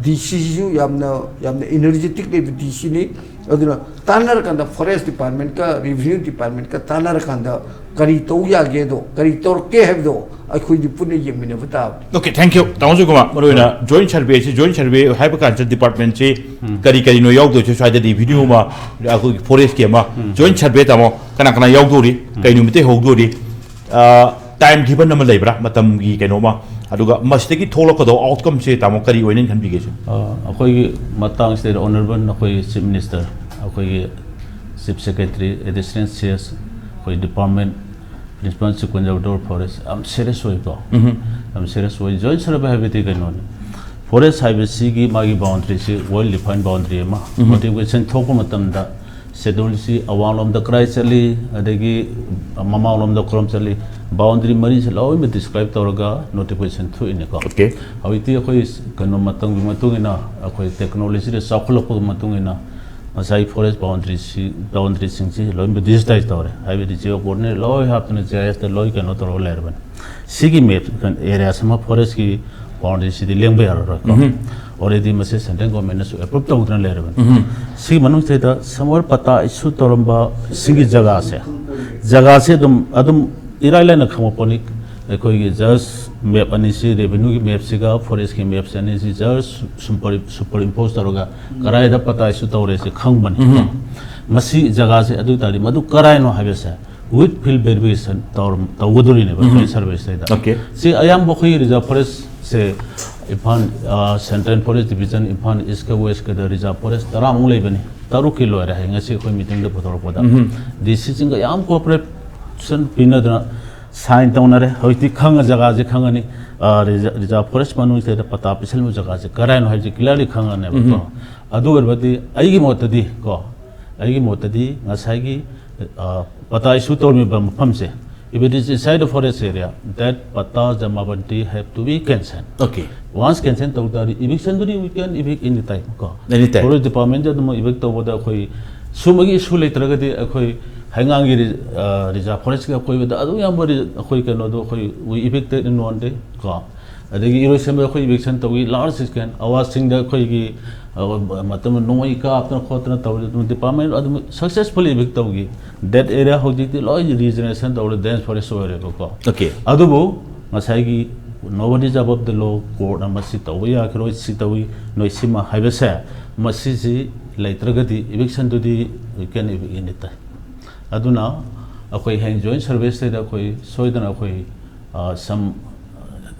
ꯗꯤ ꯁꯤꯁꯤꯁꯨ ꯌꯥꯝꯅ, ꯌꯥꯝꯅ ꯏꯅꯔꯖꯦꯇꯤꯛ ꯂꯩꯕ ꯗꯤ ꯁꯤꯅꯤ꯫ ꯑꯗꯨꯅ ꯇꯥꯟꯅꯔꯀꯥꯟꯗ ꯐꯣꯔꯦꯁ ꯗꯤꯄꯥꯔꯠꯃꯦꯟꯠꯀ ꯔꯦꯚꯤꯅ꯭ꯌꯨ ꯗꯤꯄꯥꯔꯠꯃꯦꯟꯠꯀ ꯇꯥꯟꯅꯔꯀꯥꯟꯗ ꯀꯔꯤ ꯇꯧ ꯌꯥꯒꯦꯗꯣ, ꯀꯔꯤ ꯇꯧꯔꯛꯀꯦ ꯍꯥꯏꯕꯗꯣ ꯑꯩꯈꯣꯏꯗꯤ ꯄꯨꯟꯅ ꯌꯦꯡꯃꯤꯟꯅꯕ ꯇꯥꯕꯅꯤ꯫ Okay, thank you, ꯇꯥꯃꯣ ꯖꯣꯏꯀꯨꯃꯥꯔ꯫ ꯃꯔꯨꯑꯣꯏꯅ ꯖꯣꯏꯟ ꯁꯔꯚꯦꯁꯤ, ꯖꯣꯏꯟ ꯁꯔꯚꯦ ꯍꯥꯏꯕ ꯀꯥꯟꯁꯤꯗ ꯗꯤꯄꯥꯔꯠꯃꯦꯟꯠꯁꯤ ꯀꯔꯤ ꯀꯔꯤꯅꯣ ꯌꯥꯎꯗꯣꯏꯁꯦ? ꯁ꯭ꯋꯥꯏꯗ ꯔꯦꯚꯤꯅ꯭ꯌꯨ ꯑꯃ, ꯑꯩꯈꯣꯏꯒꯤ ꯐꯣꯔꯦꯁ꯭ꯠꯀꯤ ꯑꯃ, ꯖꯣꯏꯟ ꯁꯔꯚꯦ, ꯇꯥꯃꯣ, ꯀꯅꯥ ꯀꯅꯥ ꯌꯥꯎꯗꯣꯔꯤ? ꯀꯩ ꯅꯨꯃꯤꯠꯇꯩ ꯍꯧꯗꯣꯔꯤ? ꯇꯥꯏꯝ ꯒꯤꯕꯟ ꯑꯃ ꯂꯩꯕ꯭ꯔꯥ, ꯃꯇꯝꯒꯤ ꯀꯩꯅꯣꯃ? ꯑꯗꯨꯒ ꯃꯁꯤꯗꯒꯤ ꯊꯣꯛꯂꯛꯀꯗꯧꯕ ꯑꯥꯎꯠꯀꯝꯁꯦ, ꯇꯥꯃꯣ, ꯀꯔꯤ ꯑꯣꯏꯅ ꯈꯟꯕꯤꯒꯦ ꯁꯤꯅꯤ? ꯑ, ꯑꯩꯈꯣꯏꯒꯤ ꯃꯇꯥꯡꯁꯤꯗ ꯑꯣꯅꯔꯦꯕꯜ ꯑꯩꯈꯣꯏ ꯆꯤꯐ ꯃꯤꯅꯤꯁꯇꯔ, ꯑꯩꯈꯣꯏꯒꯤ chief secretary, additional C S, ꯑꯩꯈꯣꯏ ꯗꯤꯄꯥꯔꯠꯃꯦꯟꯠ ꯄ꯭ꯔꯤꯟꯁꯤꯄꯥꯜ ꯆꯤꯐ ꯀꯟꯖꯔꯕꯦꯇꯣꯔ ꯐꯣꯔꯦꯁ꯭ꯠ, ꯌꯥꯝ ꯁꯤꯔꯤꯌꯁ ꯑꯣꯏꯀꯣ꯫ ꯌꯥꯝ ꯁꯤꯔꯤꯌꯁ ꯑꯣꯏ꯫ ꯖꯣꯏꯟ ꯁꯔꯚꯦ ꯍꯥꯏꯕꯗꯤ ꯀꯩꯅꯣꯅꯤ, ꯐꯣꯔꯦꯁ꯭ꯠ ꯍꯥꯏꯕꯁꯤꯒꯤ ꯃꯥꯒꯤ ꯕꯥꯎꯟꯗꯔꯤꯁꯤ ꯋꯦꯜ ꯗꯤꯐꯥꯏꯟ ꯕꯥꯎꯟꯗꯔꯤ ꯑꯃ, ꯅꯣꯇꯤꯐꯤꯀꯦꯁꯟ ꯊꯣꯛꯄ ꯃꯇꯝꯗ ꯁꯦꯗꯨꯜꯁꯤ ꯑꯋꯥꯡꯂꯣꯝꯗ ꯀꯗꯥꯏ ꯆꯠꯂꯤ, ꯑꯗꯒꯤ ꯃꯃꯥꯡꯂꯣꯝꯗ ꯀꯔꯣꯝ ꯆꯠꯂꯤ, ꯕꯥꯎꯟꯗꯔꯤ ꯃꯔꯤꯁꯦ ꯂꯣꯏꯅ ꯗꯤꯁꯀ꯭ꯔꯥꯏꯕ ꯇꯧꯔꯒ ꯅꯣꯇꯤꯐꯤꯀꯦꯁꯟ ꯊꯣꯛꯏꯅꯤꯀꯣ꯫ Okay. ꯍꯧꯖꯤꯛꯇꯤ ꯑꯩꯈꯣꯏ ꯀꯩꯅꯣ ꯃꯇꯝꯒꯤ ꯃꯇꯨꯡ ꯏꯟꯅ, ꯑꯩꯈꯣꯏ ꯇꯦꯛꯅꯣꯂꯣꯖꯤꯗ ꯆꯥꯎꯈꯠꯂꯛꯄꯒꯤ ꯃꯇꯨꯡ ꯏꯟꯅ ꯉꯁꯥꯏ ꯐꯣꯔꯦꯁ꯭ꯠ ꯕꯥꯎꯟꯗꯔꯤꯁꯤ, ꯕꯥꯎꯟꯗꯔꯤꯁꯤꯡꯁꯤ ꯂꯣꯏꯅ ꯗꯤꯖꯤꯇꯥꯏꯖ ꯇꯧꯔꯦ, ꯍꯥꯏꯕꯗꯤ ꯖꯤꯑꯣ ꯀꯣꯑꯣꯔꯗꯤꯅꯦꯠ ꯂꯣꯏ ꯍꯥꯞꯇꯅ ꯖꯤ ꯑꯥꯏ ꯑꯦꯁꯇ ꯂꯣꯏ ꯀꯩꯅꯣ ꯇꯧꯔꯒ ꯂꯩꯔꯕꯅꯤ꯫ ꯁꯤꯒꯤ ꯃꯦꯞ ꯑꯦꯔꯤꯌꯥꯁꯤꯃ ꯐꯣꯔꯦꯁ꯭ꯠꯀꯤ ꯕꯥꯎꯟꯗꯔꯤꯁꯤꯗꯤ ꯂꯦꯡꯕ ꯌꯥꯔꯔꯣꯏꯀꯣ꯫ ꯑꯣꯜꯔꯦꯗꯤ ꯃꯁꯤ ꯁꯦꯟꯇ꯭ꯔꯦꯜ ꯒꯣꯔꯃꯦꯟꯅꯁꯨ ꯑꯦꯄ꯭ꯔꯨꯞ ꯇꯧꯗꯨꯅ ꯂꯩꯔꯕꯅꯤ꯫ ꯁꯤꯒꯤ ꯃꯅꯨꯡꯁꯤꯗꯩꯗ ꯁꯃꯨꯔꯥ ꯄꯇꯥ ꯏꯁꯨ ꯇꯧꯔꯝꯕ ꯁꯤꯒꯤ ꯖꯒꯥꯁꯦ, ꯖꯒꯥꯁꯦ ꯑꯗꯨꯝ, ꯑꯗꯨꯝ ꯏꯔꯥꯏ ꯂꯥꯏꯅ ꯈꯪꯕ ꯄꯣꯠꯅꯤ꯫ ꯑꯩꯈꯣꯏꯒꯤ ꯖꯁ ꯃꯦꯞ ꯑꯅꯤꯁꯤ, ꯔꯦꯚꯤꯅ꯭ꯌꯨꯒꯤ ꯃꯦꯞꯁꯤꯒ ꯐꯣꯔꯦꯁ꯭ꯠꯀꯤ ꯃꯦꯞꯁꯤ ꯑꯅꯤꯁꯤ ꯖꯁ ꯁꯨꯄꯔ, ꯁꯨꯄꯔ ꯏꯝꯄꯣꯖ ꯇꯧꯔꯒ ꯀꯗꯥꯏꯗ ꯄꯇꯥ ꯏꯁꯨ ꯇꯧꯔꯦꯁꯦ ꯈꯪꯕꯅꯤ꯫ ꯃꯁꯤ ꯖꯒꯥꯁꯦ ꯑꯗꯨ ꯑꯣꯏ ꯇꯥꯔꯗꯤ ꯃꯗꯨ ꯀꯗꯥꯏꯅꯣ ꯍꯥꯏꯕꯁꯦ ꯋꯤꯠ ꯐꯤꯜꯗ ꯚꯦꯔꯤꯐꯤꯀꯦꯁꯟ ꯇꯧꯔ-, ꯇꯧꯒꯗꯣꯔꯤꯅꯦꯕ ꯑꯩꯈꯣꯏ ꯁꯔꯚꯦꯁꯤꯗꯩꯗ꯫ Okay. ꯁꯤ ꯑꯌꯥꯝꯕ ꯑꯩꯈꯣꯏꯒꯤ ꯔꯤꯖꯥꯔꯚ ꯐꯣꯔꯦꯁ꯭ꯠꯁꯦ Imphal central forest division, Imphal ꯏꯁꯀ ꯋꯦꯁꯀꯗ ꯔꯤꯖꯥꯔꯚ ꯐꯣꯔꯦꯁ ꯇꯔꯥꯃꯨꯛ ꯂꯩꯕꯅꯤ꯫ ꯇꯔꯨꯛꯀꯤ ꯂꯣꯏꯔꯦ ꯍꯥꯏ ꯉꯁꯤ ꯑꯩꯈꯣꯏ ꯃꯤꯇꯤꯡꯗ ꯄꯨꯊꯣꯔꯛꯄꯗ꯫ ꯗꯤ ꯁꯤꯁꯤꯡꯒ ꯌꯥꯝ ꯀꯣꯑꯣꯄꯔꯦꯁꯟ ꯄꯤꯅꯗꯅ ꯁꯥꯏꯟ ꯇꯧꯅꯔꯦ꯫ ꯍꯧꯖꯤꯛꯇꯤ ꯈꯪꯉ ꯖꯒꯥꯁꯦ ꯈꯪꯉꯅꯤ꯫ ꯔꯤꯖꯥꯔꯚ ꯐꯣꯔꯦꯁ ꯃꯅꯨꯡꯁꯤꯗ ꯄꯇꯥ ꯄꯤꯁꯟꯕ ꯖꯒꯥꯁꯦ ꯀꯗꯥꯏꯅꯣ ꯍꯥꯏꯕꯁꯦ ꯀ꯭ꯂꯤꯌꯥꯔꯂꯤ ꯈꯪꯉꯅꯦꯕꯀꯣ꯫ ꯑꯗꯨ ꯑꯣꯏꯔꯕꯗꯤ ꯑꯩꯒꯤ ꯃꯣꯠꯇꯗꯤ ꯀꯣ, ꯑꯩꯒꯤ ꯃꯣꯠꯇꯗꯤ ꯉꯁꯥꯏꯒꯤ ꯄꯇꯥ ꯏꯁꯨ ꯇꯧꯔꯝꯃꯤꯕ ꯃꯐꯝꯁꯦ, if it is inside the forest area, that patta jamabanti have to be cancelled. Okay. Once cancel ꯇꯧ ꯇꯥꯔꯗꯤ evictionꯗꯨꯗꯤ we can evict any time ꯀꯣ꯫ Any time. Forest departmentꯁꯦ ꯑꯗꯨꯝ evict ꯇꯧꯕꯗ ꯑꯩꯈꯣꯏ ꯁꯨꯝꯕꯒꯤ issue ꯂꯩꯇ꯭ꯔꯒꯗꯤ ꯑꯩꯈꯣꯏ ꯍꯩꯉꯥꯡꯒꯤ reserve forestꯀꯤ ꯑꯀꯣꯏꯕꯗ ꯑꯗꯨ ꯌꯥꯝꯕ ꯑꯩꯈꯣꯏ ꯀꯩꯅꯣꯗꯣ ꯑꯩꯈꯣꯏ we evicted in one day ꯀꯣ꯫ ꯑꯗꯒꯤ ꯏꯔꯣꯏꯁꯦꯝꯕꯗ ꯑꯩꯈꯣꯏ eviction ꯇꯧꯏ, large scale ꯑꯋꯥꯁꯤꯡꯗ ꯑꯩꯈꯣꯏꯒꯤ ꯃꯇꯝ ꯅꯣꯡꯃꯩ ꯀꯥꯞꯇꯅ ꯈꯣꯠꯇꯅ ꯇꯧꯔꯤ꯫ ꯑꯗꯨꯝ department ꯑꯗꯨꯝ successfully evict ꯇꯧꯈꯤ꯫ That area ꯍꯧꯖꯤꯛꯇꯤ ꯂꯣꯏ regeneration ꯇꯧꯔꯦ, dense forest ꯑꯣꯏꯔꯦꯕꯀꯣ꯫ Okay. ꯑꯗꯨꯕꯨ ꯉꯁꯥꯏꯒꯤ nobody is above the law, courtꯅ ꯃꯁꯤ ꯇꯧꯕ ꯌꯥꯈꯤꯔꯣꯏ, ꯁꯤ ꯇꯧꯏ, ꯅꯣꯏ ꯁꯤꯃ ꯍꯥꯏꯕꯁꯦ, ꯃꯁꯤꯁꯤ ꯂꯩꯇ꯭ꯔꯒꯗꯤ evictionꯗꯨꯗꯤ we can evict any time꯫ ꯑꯗꯨꯅ ꯑꯩꯈꯣꯏ ꯍꯌꯦꯡ joint serviceꯇꯩꯗ ꯑꯩꯈꯣꯏ ꯁꯣꯏꯗꯅ ꯑꯩꯈꯣꯏ some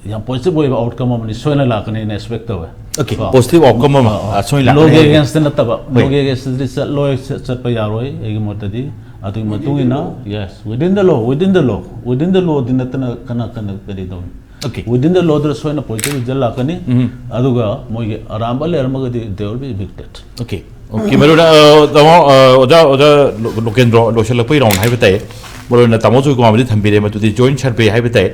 ꯌꯥꯝ positive ꯑꯣꯏꯕ outcome ꯑꯃꯗꯤ ꯁꯣꯏꯅ ꯂꯥꯛꯀꯅꯤꯅ expect ꯇꯧꯋꯦ꯫ Okay, ꯀꯣ? positive outcome ꯑꯃ, ꯑ, ꯁꯣꯏꯅ ꯂꯥꯛꯀꯅꯤ Lawꯒꯤ ꯍꯥꯏꯕ꯫ Againstꯇ ꯅꯠꯇꯕ, ꯍꯣꯏ꯫ Lawꯒꯤ Againstꯇꯗꯤ ꯆꯠꯂꯣꯏ, ꯆꯠ- ꯆꯠꯄ ꯌꯥꯔꯣꯏ ꯑꯩꯒꯤ ꯃꯣꯠꯇꯗꯤ꯫ ꯑꯗꯨꯒꯤ ꯃꯇꯨꯡ ꯏꯟꯅ, yes, within the law, within the law, within the lawꯗꯤ ꯅꯠꯇꯅ ꯀꯅꯥ ꯀꯅꯥ ꯀꯔꯤ ꯇꯧꯅꯤ? Okay. Within the lawꯗ ꯁꯣꯏꯅ positive result ꯂꯥꯛꯀꯅꯤ꯫ ꯑꯗꯨꯒ ꯃꯣꯏꯒꯤ ꯑꯔꯥꯟꯕ ꯂꯩꯔꯝꯃꯒꯗꯤ they will be evicted꯫ Okay. Okay, ꯃꯔꯨ ꯑꯣꯏꯅ, ꯑ, ꯇꯥꯃꯣ, ꯑ, ꯑꯣꯖꯥ, ꯑꯣꯖꯥ ꯂꯣ-, ꯂꯣꯀꯦꯟꯗ꯭ꯔꯣ, ꯂꯣꯏꯁꯤꯜꯂꯛꯄꯒꯤ round ꯍꯥꯏꯕ ꯇꯥꯏ꯫ ꯃꯔꯨ ꯑꯣꯏꯅ ꯇꯥꯃꯣ ꯖꯣꯏꯀꯨꯃꯥꯔꯕꯨꯗꯤ ꯊꯝꯕꯤꯔꯦ, ꯃꯗꯨꯗꯤ joint survey ꯍꯥꯏꯕ ꯇꯥꯏ꯫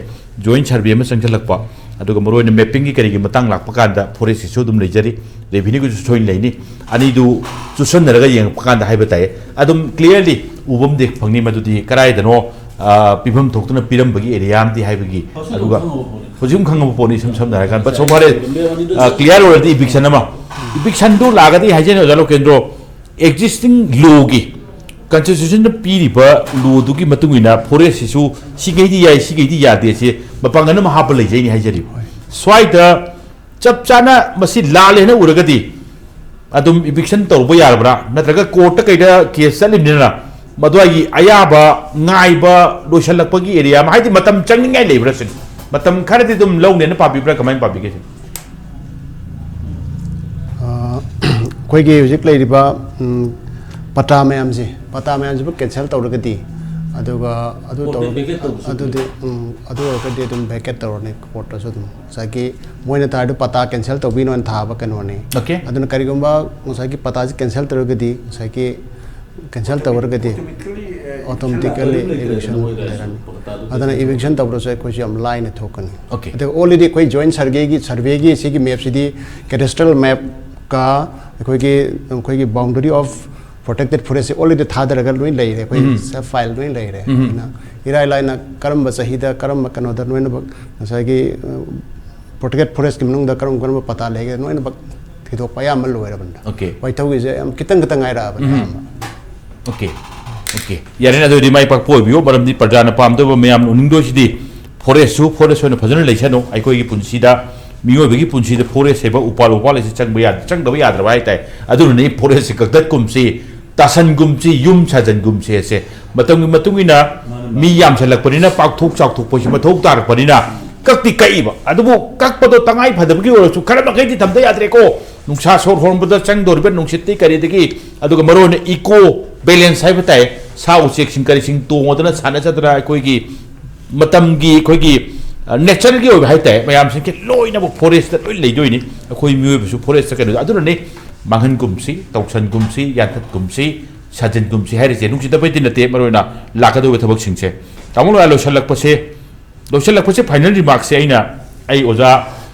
Joint survey ꯑꯃ ꯆꯪꯁꯤꯜꯂꯛꯄ, ꯑꯗꯨꯒ ꯃꯔꯨ ꯑꯣꯏꯅ mappingꯒꯤ ꯀꯔꯤꯒꯤ ꯃꯇꯥꯡ ꯂꯥꯛꯄ ꯀꯥꯟꯗ forestꯀꯤꯁꯨ ꯑꯗꯨꯝ ꯂꯩꯖꯔꯤ, revenueꯒꯤꯁꯨ ꯁꯣꯏꯅ ꯂꯩꯅꯤ꯫ ꯑꯅꯤꯗꯨ ꯆꯨꯁꯟꯅꯔꯒ ꯌꯦꯡꯉꯛꯄ ꯀꯥꯟꯗ ꯍꯥꯏꯕ ꯇꯥꯏ꯫ ꯑꯗꯨꯝ clearly ꯎꯕ ꯑꯃꯗꯤ ꯐꯪꯅꯤ, ꯃꯗꯨꯗꯤ ꯀꯗꯥꯏꯗꯅꯣ, ꯑ, ꯄꯤꯐꯝ ꯊꯣꯛꯇꯨꯅ ꯄꯤꯔꯝꯕꯒꯤ area ꯑꯃꯗꯤ ꯍꯥꯏꯕꯒꯤ꯫ ꯑꯗꯨꯒ ꯍꯧꯖꯤꯛ ꯑꯃꯨꯛ ꯈꯪꯉꯕ ꯄꯣꯠꯅꯤ, ꯏꯁꯝ ꯁꯝꯅ ꯍꯥꯏꯔꯀꯥꯟꯗ꯫ But so far as, ꯑ, clear ꯑꯣꯏꯔꯗꯤ eviction ꯑꯃ, evictionꯗꯨ ꯂꯥꯛꯑꯒꯗꯤ ꯍꯥꯏꯖꯩ ꯑꯣꯖꯥ ꯂꯣꯀꯦꯟꯗ꯭ꯔꯣ, existing lawꯒꯤ, constitutionꯗ ꯄꯤꯔꯤꯕ lawꯗꯨꯒꯤ ꯃꯇꯨꯡ ꯏꯟꯅ forestꯁꯤꯁꯨ ꯁꯤꯈꯩꯗꯤ ꯌꯥꯏ, ꯁꯤꯈꯩꯗꯤ ꯌꯥꯗꯦ, ꯁꯤ ꯃꯄꯥꯡꯒꯜ ꯑꯃ ꯍꯥꯞꯄ ꯂꯩꯖꯩꯅꯤ ꯍꯥꯏꯖꯔꯤꯕ꯫ ꯁ꯭ꯋꯥꯏꯗ ꯆꯞ ꯆꯥꯅ ꯃꯁꯤ ꯂꯥꯜꯂꯦꯅ ꯎꯔꯒꯗꯤ ꯑꯗꯨꯝ eviction ꯇꯧꯕ ꯌꯥꯔꯕ꯭ꯔꯥ, ꯅꯠꯇ꯭ꯔꯒ courtꯇ ꯀꯩꯗ case ꯆꯠꯂꯤꯕꯅꯤꯅ ꯃꯗꯨꯋꯥꯏꯒꯤ ꯑꯌꯥꯕ ꯉꯥꯏꯕ ꯂꯣꯏꯁꯤꯜꯂꯛꯄꯒꯤ area ꯑꯃ, ꯍꯥꯏꯗꯤ ꯃꯇꯝ ꯆꯪꯅꯤꯡꯉꯥꯏ ꯂꯩꯕ꯭ꯔꯥ ꯁꯤꯅꯤ? ꯃꯇꯝ ꯈꯔꯗꯤ ꯑꯗꯨꯝ ꯂꯧꯅꯦꯅ ꯄꯥꯕꯤꯕ꯭ꯔꯥ, ꯀꯃꯥꯏꯅ ꯄꯥꯕꯤꯒꯦ ꯁꯤꯅꯤ? ꯑꯩꯈꯣꯏꯒꯤ ꯍꯧꯖꯤꯛ ꯂꯩꯔꯤꯕ ꯎꯝ, ꯄꯇꯥ ꯃꯌꯥꯝꯁꯦ, ꯄꯇꯥ ꯃꯌꯥꯝꯁꯤꯕꯨ ꯀꯦꯟꯁꯦꯜ ꯇꯧꯔꯒꯗꯤ, ꯑꯗꯨꯒ ꯑꯗꯨ Court ꯇꯧꯔ vacate ꯇꯧꯕꯁꯨ ꯑꯗꯨꯗꯤ ꯎꯝ, ꯑꯗꯨ ꯑꯣꯏꯔꯒꯗꯤ ꯑꯗꯨꯝ ꯚꯦꯀꯦꯠ ꯇꯧꯔꯅꯤ ꯀꯣꯔꯠꯇꯁꯨ ꯑꯗꯨꯝ꯫ ꯉꯁꯥꯏꯒꯤ ꯃꯣꯏꯅ ꯊꯥꯔꯤꯗꯨ ꯄꯇꯥ ꯀꯦꯟꯁꯦꯜ ꯇꯧꯕꯤꯅꯣꯅ ꯊꯥꯕ ꯀꯩꯅꯣꯅꯤ꯫ Okay. ꯑꯗꯨꯅ ꯀꯔꯤꯒꯨꯝꯕ ꯉꯁꯥꯏꯒꯤ ꯄꯇꯥꯁꯤ ꯀꯦꯟꯁꯦꯜ ꯇꯧꯔꯒꯗꯤ, ꯉꯁꯥꯏꯒꯤ ꯀꯦꯟꯁꯦꯜ ꯇꯧꯔꯒꯗꯤ ꯑꯣꯇꯣꯃꯦꯇꯤꯀꯦꯜꯂꯤ ꯏꯚꯤꯛꯁꯟ ꯂꯩꯔꯅꯤ꯫ ꯑꯗꯨꯅ ꯏꯚꯤꯛꯁꯟ ꯇꯧꯕꯗꯁꯨ ꯑꯩꯈꯣꯏꯁꯨ ꯌꯥꯝ ꯂꯥꯏꯅ ꯊꯣꯛꯀꯅꯤ꯫ Okay. ꯑꯗꯨꯒ ꯑꯣꯜꯔꯦꯗꯤ ꯑꯩꯈꯣꯏ ꯖꯣꯏꯟ ꯁꯔꯚꯦꯒꯤ ꯁꯔꯚꯦꯒꯤ ꯁꯤꯒꯤ ꯃꯦꯞꯁꯤꯗꯤ ꯀꯦꯗꯁꯇ꯭ꯔꯦꯜ ꯃꯦꯞꯀ ꯑꯩꯈꯣꯏꯒꯤ ꯑꯩꯈꯣꯏꯒꯤ ꯕꯥꯎꯟꯗꯔꯤ ꯑꯣꯐ ꯄ꯭ꯔꯣꯇꯦꯛꯇꯦꯠ ꯐꯣꯔꯦꯁꯁꯦ ꯑꯣꯜꯔꯦꯗꯤ ꯊꯥꯗꯔꯒ ꯂꯣꯏ ꯂꯩꯔꯦ, ꯑꯩꯈꯣꯏ ꯎꯝ. ꯁꯦꯜꯐ ꯐꯥꯏꯜ ꯂꯣꯏ ꯂꯩꯔꯦ꯫ ꯎꯝ. ꯑꯗꯨꯅ ꯏꯔꯥꯏ ꯂꯥꯏꯅ ꯀꯔꯝꯕ ꯆꯍꯤꯗ ꯀꯔꯝꯕ ꯀꯩꯅꯣꯗ ꯂꯣꯏꯅꯃꯛ ꯉꯁꯥꯏꯒꯤ ꯄ꯭ꯔꯣꯇꯦꯛꯇꯦꯠ ꯐꯣꯔꯦꯁꯀꯤ ꯃꯅꯨꯡꯗ ꯀꯔꯝ ꯀꯔꯝꯕ ꯄꯇꯥ ꯂꯩꯒꯦ ꯂꯣꯏꯅꯃꯛ ꯊꯤꯗꯣꯛꯄ ꯑꯌꯥꯝꯕ ꯂꯣꯏꯔꯕꯅꯤꯗ꯫ Okay. ꯋꯥꯏꯊꯧꯒꯤꯁꯦ ꯌꯥꯝ ꯈꯤꯇꯪ ꯈꯤꯇꯪ ꯉꯥꯏꯔꯛꯑꯕꯅꯦ ꯎꯝ. ꯑꯌꯥꯝꯕ꯫ Okay. Okay. ꯌꯥꯔꯦꯅꯦ, ꯑꯗꯨꯗꯤ ꯃꯥꯏ ꯄꯥꯛꯄ ꯑꯣꯏꯕꯤꯌꯣ꯫ ꯃꯔꯝꯗꯤ ꯄ꯭ꯔꯖꯥꯅ ꯄꯥꯝꯗꯕ ꯃꯌꯥꯝꯅ ꯎꯅꯤꯡꯗꯣꯏꯁꯤꯗꯤ ꯐꯣꯔꯦꯁꯁꯨ ꯐꯣꯔꯦꯁ ꯑꯣꯏꯅ ꯐꯖꯅ ꯂꯩꯁꯅꯨ꯫ ꯑꯩꯈꯣꯏꯒꯤ ꯄꯨꯟꯁꯤꯗ, ꯃꯤꯑꯣꯏꯕꯒꯤ ꯄꯨꯟꯁꯤꯗ ꯐꯣꯔꯦꯁ ꯍꯥꯏꯕ ꯎꯄꯥꯜ ꯋꯥꯄꯥꯜ ꯑꯁꯤ ꯆꯪꯕ ꯌꯥ-, ꯆꯪꯗꯕ ꯌꯥꯗ꯭ꯔꯕ ꯍꯥꯏꯇꯥꯔꯦ꯫ ꯑꯗꯨꯅꯅꯤ ꯐꯣꯔꯦꯁꯁꯤ ꯀꯛꯊꯠꯀꯨꯝꯁꯤ, ꯇꯥꯁꯟꯒꯨꯝꯁꯤ, ꯌꯨꯝ ꯁꯥꯖꯟꯒꯨꯝꯁꯤ ꯑꯁꯦ꯫ ꯃꯇꯝꯒꯤ ꯃꯇꯨꯡ ꯏꯟꯅ ꯃꯤ ꯌꯥꯝꯁꯜꯂꯛꯄꯅꯤꯅ, ꯄꯥꯛꯊꯣꯛ ꯆꯥꯎꯊꯣꯛꯄꯁꯤ ꯃꯊꯧ ꯇꯥꯔꯛꯄꯅꯤꯅ ꯀꯛꯇꯤ ꯀꯛꯏꯕ꯫ ꯑꯗꯨꯕꯨ ꯀꯛꯄꯗꯣ ꯇꯉꯥꯏ ꯐꯗꯕꯒꯤ ꯑꯣꯏꯔꯁꯨ ꯈꯔ ꯃꯈꯩꯗꯤ ꯊꯝꯗ ꯌꯥꯗ꯭ꯔꯦꯀꯣ꯫ ꯅꯨꯡꯁꯥ ꯁꯣꯔ ꯍꯣꯟꯕꯗ ꯆꯪꯗꯧꯔꯤꯕ ꯅꯨꯡꯁꯤꯠꯇꯤ ꯀꯔꯤꯗꯒꯤ, ꯑꯗꯨꯒ ꯃꯔꯨ ꯑꯣꯏꯅ ꯏꯀꯣ ꯕꯦꯂꯦꯟꯁ ꯍꯥꯏꯕ ꯇꯥꯏ, ꯁꯥ ꯎꯆꯦꯛꯁꯤꯡ ꯀꯔꯤꯁꯤꯡ ꯇꯣꯡꯉꯗꯅ ꯁꯥꯟꯅꯖꯗꯅ ꯑꯩꯈꯣꯏꯒꯤ ꯃꯇꯝꯒꯤ ꯑꯩꯈꯣꯏꯒꯤ, ꯑ, ꯅꯦꯆꯔꯒꯤ ꯑꯣꯏꯕ ꯍꯥꯏ ꯇꯥꯏ, ꯃꯌꯥꯝꯁꯤꯡꯁꯦ ꯂꯣꯏꯅꯃꯛ ꯐꯣꯔꯦꯁꯇ ꯂꯣꯏ ꯂꯩꯗꯣꯏꯅꯤ꯫ ꯑꯩꯈꯣꯏ ꯃꯤꯑꯣꯏꯕꯁꯨ ꯐꯣꯔꯦꯁꯇ ꯀꯩꯅꯣ, ꯑꯗꯨꯅꯅꯤ ꯃꯥꯡꯍꯟꯒꯨꯝꯁꯤ, ꯇꯧꯁꯟꯒꯨꯝꯁꯤ, ꯌꯥꯟꯊꯠꯀꯨꯝꯁꯤ, ꯁꯥꯖꯟꯒꯨꯝꯁꯤ ꯍꯥꯏꯔꯤꯁꯦ꯫ ꯅꯨꯡꯁꯤꯗꯕꯩꯗꯤ ꯅꯠꯇꯦ, ꯃꯔꯨ ꯑꯣꯏꯅ ꯂꯥꯛꯀꯗꯧꯔꯤꯕ ꯊꯕꯛꯁꯤꯡꯁꯦ꯫ ꯇꯥꯃꯣ ꯂꯣꯌꯥ, ꯂꯣꯏꯁꯤꯜꯂꯛꯄꯁꯦ, ꯂꯣꯏꯁꯤꯜꯂꯛꯄꯁꯦ ꯐꯥꯏꯅꯦꯜ ꯔꯤꯃꯥꯔꯛꯁꯦ ꯑꯩꯅ, ꯑꯩ ꯑꯣꯖꯥ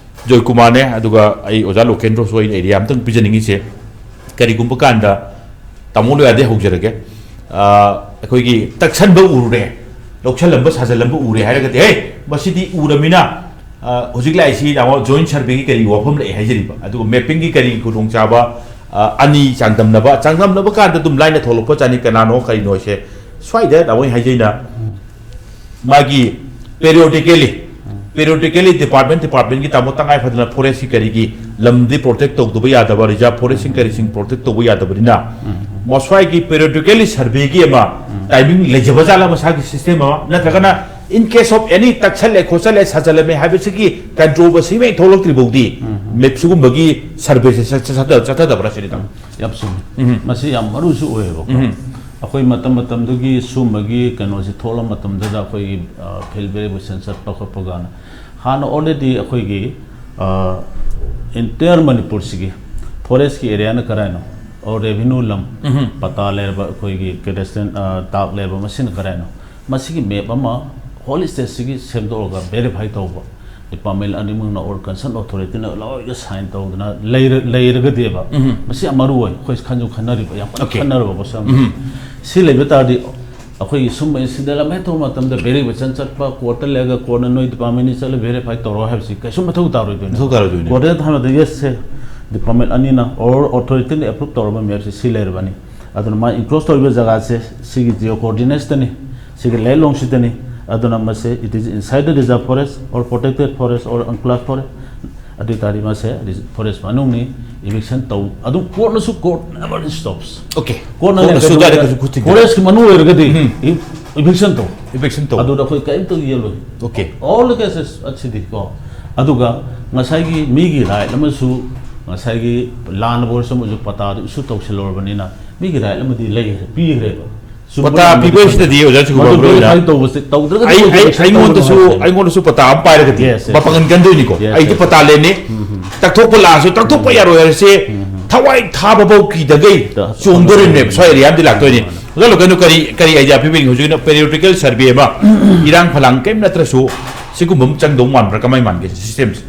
ꯖꯣꯏꯀꯨꯃꯥꯔꯅꯦ, ꯑꯗꯨꯒ ꯑꯩ ꯑꯣꯖꯥ ꯂꯣꯀꯦꯟꯗ꯭ꯔꯣꯁꯨ ꯑꯩꯅ ꯑꯦꯔꯤꯌꯥ ꯑꯝꯇꯪ ꯄꯤꯖꯅꯤꯡꯉꯤꯁꯦ꯫ ꯀꯔꯤꯒꯨꯝꯕ ꯀꯥꯟꯗ ꯇꯥꯃꯣ ꯂꯣꯌꯥꯗꯩ ꯍꯧꯖꯔꯒꯦ꯫ ꯑ, ꯑꯩꯈꯣꯏꯒꯤ ꯇꯛꯁꯟꯕ ꯎꯔꯨꯔꯦ, ꯂꯧꯁꯜꯂꯝꯕ ꯁꯥꯖꯜꯂꯝꯕ ꯎꯔꯦ ꯍꯥꯏꯔꯒꯗꯤ, "ꯍꯦ, ꯃꯁꯤꯗꯤ ꯎꯔꯃꯤꯅ, ꯑ, ꯍꯧꯖꯤꯛ ꯂꯥꯛꯏꯁꯤ ꯇꯥꯃꯣ ꯖꯣꯏꯟ ꯁꯔꯚꯦꯒꯤ ꯀꯔꯤ ꯋꯥꯐꯝ ꯂꯩ?" ꯍꯥꯏꯖꯔꯤꯕ꯫ ꯑꯗꯨꯒ ꯃꯦꯞꯄꯤꯡꯒꯤ ꯀꯔꯤ ꯈꯨꯗꯣꯡꯆꯥꯕ, ꯑ, ꯑꯅꯤ ꯆꯥꯡꯗꯝꯅꯕ, ꯆꯥꯡꯗꯝꯅꯕ ꯀꯥꯟꯗ ꯑꯗꯨꯝ ꯂꯥꯏꯅ ꯊꯣꯛꯂꯛꯄ ꯆꯥꯅꯤ ꯀꯅꯥꯅꯣ ꯀꯔꯤꯅꯣꯁꯦ꯫ ꯁ꯭ꯋꯥꯏꯗ ꯇꯥꯃꯣ ꯑꯩ ꯍꯥꯏꯖꯩꯅ ꯃꯥꯒꯤ ꯄꯦꯔꯤꯌꯣꯗꯤꯀꯦꯂꯤ, ꯄꯦꯔꯤꯌꯣꯗꯤꯀꯦꯂꯤ ꯗꯤꯄꯥꯔꯠꯃꯦꯟ ꯗꯤꯄꯥꯔꯠꯃꯦꯟꯒꯤ ꯇꯥꯃꯣ ꯇꯉꯥꯏ ꯐꯗꯅ ꯐꯣꯔꯦꯁꯀꯤ ꯀꯔꯤꯒꯤ ꯂꯝꯗꯤ ꯄ꯭ꯔꯣꯇꯦꯛ ꯇꯧꯗꯕ ꯌꯥꯗꯕ, ꯔꯤꯖꯥꯔꯚ ꯐꯣꯔꯦꯁꯁꯤꯡ ꯀꯔꯤꯁꯤꯡ ꯄ꯭ꯔꯣꯇꯦꯛ ꯇꯧꯕ ꯌꯥꯗꯕꯅꯤꯅ, ꯃꯁ꯭ꯋꯥꯏꯒꯤ ꯄꯦꯔꯤꯌꯣꯗꯤꯀꯦꯂꯤ ꯁꯔꯚꯦꯒꯤ ꯑꯃ ꯇꯥꯏꯃꯤꯡ ꯂꯩꯖꯕ ꯖꯥꯠꯂ ꯃꯁꯥꯒꯤ ꯁꯤꯁꯇꯦꯝ ꯑꯃ, ꯅꯠꯇ꯭ꯔꯒꯅ In case of any ꯇꯛꯁꯜꯂꯦ, ꯈꯣꯠꯆꯜꯂꯦ, ꯁꯥꯖꯜꯂꯝꯃꯦ ꯍꯥꯏꯕꯁꯤꯒꯤ ꯀꯟꯇ꯭ꯔꯣꯕꯔꯁꯤ ꯍꯦꯛ ꯊꯣꯛꯂꯛꯇ꯭ꯔꯤ ꯐꯥꯎꯗꯤ ꯃꯦꯞ ꯁꯤꯒꯨꯝꯕꯒꯤ ꯁꯔꯚꯦꯁꯦ ꯆꯠ- ꯆꯠ- ꯆꯠꯊꯗꯕ꯭ꯔꯥ ꯁꯤꯅꯤ, ꯇꯥꯃꯣ? ꯌꯥꯝ ꯆꯨꯝꯃꯤ꯫ ꯎꯝ꯫ ꯃꯁꯤ ꯌꯥꯝ ꯃꯔꯨꯁꯨ ꯑꯣꯏꯌꯦꯕꯀꯣ꯫ ꯎꯝ꯫ ꯑꯩꯈꯣꯏ ꯃꯇꯝ ꯃꯇꯝꯗꯨꯒꯤ ꯁꯨꯝꯕꯒꯤ ꯀꯩꯅꯣꯁꯤ ꯊꯣꯛꯂꯛ ꯃꯇꯝꯗꯨꯗ ꯑꯩꯈꯣꯏꯒꯤ ꯐꯤꯜ ꯚꯦꯔꯤꯐꯤꯀꯦꯁꯟ ꯆꯠꯄ ꯈꯣꯠꯄ ꯀꯥꯟꯗ ꯍꯥꯟꯅ already ꯑꯩꯈꯣꯏꯒꯤ entire ꯃꯅꯤꯄꯨꯔꯁꯤꯒꯤ ꯐꯣꯔꯦꯁꯀꯤ ꯑꯦꯔꯤꯌꯥꯅ ꯀꯗꯥꯏꯅꯣ, ꯑꯣꯔ ꯔꯦꯚꯤꯅ꯭ꯌꯨ ꯂꯝ, ꯎꯝ꯫ ꯄꯇꯥ ꯂꯩꯔꯕ, ꯑꯩꯈꯣꯏꯒꯤ ꯀꯦꯗꯁꯇ꯭ꯔꯦꯜ ꯇꯥꯛ ꯂꯩꯔꯕ, ꯃꯁꯤꯅ ꯀꯗꯥꯏꯅꯣ? ꯃꯁꯤꯒꯤ ꯃꯦꯞ ꯑꯃ ꯍꯣꯜ ꯁ꯭ꯇꯦꯠꯁꯤꯒꯤ ꯁꯦꯝꯗꯣꯛꯑꯒ ꯚꯦꯔꯤꯐꯥꯏ ꯇꯧꯕ, ꯗꯤꯄꯥꯔꯠꯃꯦꯟ ꯑꯅꯤꯃꯛꯅ ꯑꯣꯔ ꯀꯟꯁꯔꯟ ꯑꯣꯊꯣꯔꯤꯇꯤꯅ ꯂꯣꯏꯅ ꯁꯥꯏꯟ ꯇꯧꯗꯅ ꯂꯩꯔ- ꯂꯩꯔꯒꯗꯤꯕ, ꯎꯝ꯫ ꯃꯁꯤ ꯌꯥꯝ ꯃꯔꯨ ꯑꯣꯏ꯫ ꯑꯩꯈꯣꯏ ꯈꯟꯁꯨ ꯈꯟꯅꯔꯤꯕ, ꯌꯥꯝ ꯀꯟꯅ Okay. ꯈꯟꯅꯔꯕ ꯄꯣꯠꯁꯛ ꯑꯃ꯫ ꯎꯝ꯫ ꯁꯤ ꯂꯩꯕ ꯇꯥꯔꯗꯤ ꯑꯩꯈꯣꯏꯒꯤ ꯁꯨꯝꯕ ꯏꯟꯁꯤꯗꯦꯟ ꯑꯃ ꯍꯦꯛ ꯊꯣꯛꯄ ꯃꯇꯝꯗ ꯚꯦꯔꯤꯐꯤꯀꯦꯁꯟ ꯆꯠꯄ, ꯀꯣꯔꯠꯇ ꯂꯩꯔꯒ ꯀꯣꯔꯠꯅ ꯅꯣꯏ ꯗꯤꯄꯥꯔꯠꯃꯦꯟꯅꯤ ꯆꯠꯂ ꯚꯦꯔꯤꯐꯥꯏ ꯇꯧꯔꯣ ꯍꯥꯏꯕꯁꯤ ꯀꯩꯁꯨ ꯃꯊꯧ ꯇꯥꯔꯣꯏꯗꯣꯏꯅꯤ꯫ ꯃꯊꯧ ꯇꯥꯔꯣꯏꯗꯣꯏꯅꯤ꯫ ꯀꯣꯔꯠꯇ ꯊꯥꯅꯗ, ꯌꯦꯁ ꯁꯦ, ꯗꯤꯄꯥꯔꯠꯃꯦꯟ ꯑꯅꯤꯅ ꯑꯣꯔ ꯑꯣꯊꯣꯔꯤꯇꯤꯅ ꯑꯦꯄ꯭ꯔꯨꯞ ꯇꯧꯔꯕ ꯃꯦꯞꯁꯦ ꯁꯤ ꯂꯩꯔꯕꯅꯤ꯫ ꯑꯗꯨꯅ ꯃꯥ ꯏꯟꯀ꯭ꯂꯣꯖ ꯇꯧꯔꯤꯕ ꯖꯒꯥꯁꯦ ꯁꯤꯒꯤ ꯖꯤꯑꯣ ꯀꯣꯑꯣꯔꯗꯤꯅꯦꯠꯁꯇꯅꯤ, ꯁꯤꯒꯤ ꯂꯦꯟ ꯂꯣꯡꯁꯤꯗꯅꯤ꯫ ꯑꯗꯨꯅ ꯃꯁꯦ it is inside the reserve forest or protected forest or enclosed forest, ꯑꯗꯨ ꯑꯣꯏ ꯇꯥꯔꯗꯤ ꯃꯁꯦ ꯐꯣꯔꯦꯁ ꯃꯅꯨꯡꯅꯤ, ꯏꯚꯤꯛꯁꯟ ꯇꯧ꯫ ꯑꯗꯨꯝ ꯀꯣꯔꯠꯅꯁꯨ, court never stops꯫ Okay. ꯀꯣꯔꯠꯅ ꯀꯣꯔꯠꯅꯁꯨ ꯑꯗꯨꯋꯥꯏꯗ ꯀꯩꯁꯨ ꯈꯨꯠ ꯊꯤꯡꯗꯦ꯫ ꯐꯣꯔꯦꯁꯀꯤ ꯃꯅꯨꯡ ꯑꯣꯏꯔꯒꯗꯤ ꯎꯝ꯫ ꯏꯚꯤꯛꯁꯟ ꯇꯧ꯫ Eviction ꯇꯧ꯫ ꯑꯗꯨꯗ ꯑꯩꯈꯣꯏ ꯀꯔꯤꯝꯇ ꯌꯦꯜꯂꯣꯏ꯫ Okay. All the cases ꯑꯁꯤꯗꯤꯀꯣ꯫ ꯑꯗꯨꯒ ꯉꯁꯥꯏꯒꯤ ꯃꯤꯒꯤ ꯔꯥꯏꯠ ꯑꯃꯁꯨ, ꯉꯁꯥꯏꯒꯤ ꯂꯥꯟ ꯑꯣꯏꯔꯁꯨ ꯑꯃꯁꯨ ꯄꯇꯥꯗꯨ ꯏꯁꯨ ꯇꯧꯁꯤꯜꯂꯨꯔꯕꯅꯤꯅ ꯃꯤꯒꯤ ꯔꯥꯏꯠ ꯑꯃꯗꯤ ꯂꯩꯈ꯭ꯔꯦ, ꯄꯤꯈ꯭ꯔꯦꯕ꯫ ꯆꯨꯝꯕ ꯄꯇꯥ ꯂꯥꯟꯕ ꯄꯤꯕꯁꯤꯗꯗꯤ ꯑꯣꯖꯥ ꯁꯤꯒꯨꯝꯕ ꯃꯗꯨ ꯃꯔꯨ ꯑꯣꯏꯅ ꯚꯦꯔꯤꯐꯥꯏ ꯇꯧꯕꯁꯦ, ꯇꯧꯗ꯭ꯔꯒꯗꯤ ꯑꯩ ꯑꯩꯈꯣꯏ ꯑꯩ restriction ꯑꯩꯉꯣꯟꯗꯁꯨ ꯇꯧꯒꯅꯨ ꯍꯥꯏꯕꯁꯦ꯫ ꯑꯩꯉꯣꯟꯗꯁꯨ ꯄꯇꯥ ꯑꯃ ꯄꯥꯏꯔꯒꯗꯤ Yes, yes, ꯃꯄꯥꯡꯒꯜ yes. ꯀꯟꯗꯣꯏꯅꯤꯀꯣ꯫ Yes, ꯑꯩꯗꯤ yes, ꯄꯇꯥ ꯂꯦꯟꯅꯤ, yes, ꯇꯛꯊꯣꯛꯄ yes. ꯂꯥꯛꯑꯁꯨ ꯇꯛꯊꯣꯛꯄ ꯌꯥꯔꯣꯏ ꯍꯥꯏꯔꯁꯦ ꯊꯋꯥꯏ ꯊꯥꯕ ꯐꯥꯎ ꯀꯤꯗꯈꯩ ꯇ- ꯆꯣꯡꯗꯣꯔꯤꯕꯅꯦꯕ꯫ ꯁ꯭ꯋꯥꯏ ꯑꯦꯔꯤꯌꯥ ꯑꯃꯗꯤ ꯂꯥꯛꯇꯣꯏꯅꯤ꯫ ꯑꯣꯖꯥ ꯂꯣꯀꯦꯟꯗꯣ, ꯀꯔꯤ ꯀꯔꯤ ꯑꯥꯏꯗꯤꯌꯥ ꯄꯤꯕꯤꯅꯤ? ꯍꯧꯖꯤꯛ ꯑꯣꯏꯅ ꯄꯦꯔꯤꯌꯣꯗꯤꯀꯦꯜ ꯁꯔꯚꯦ ꯑꯃ ꯏꯔꯥꯡ ꯐꯂꯥꯡ ꯀꯔꯤꯝ ꯅꯠꯇ꯭ꯔꯁꯨ ꯁꯤꯒꯨꯝꯕ ꯑꯃ ꯆꯪꯗꯧ ꯃꯥꯟꯕ꯭ꯔꯥ? ꯀꯃꯥꯏ ꯃꯥꯟꯒꯦ ꯁꯤꯁꯇꯦꯝꯁꯦ?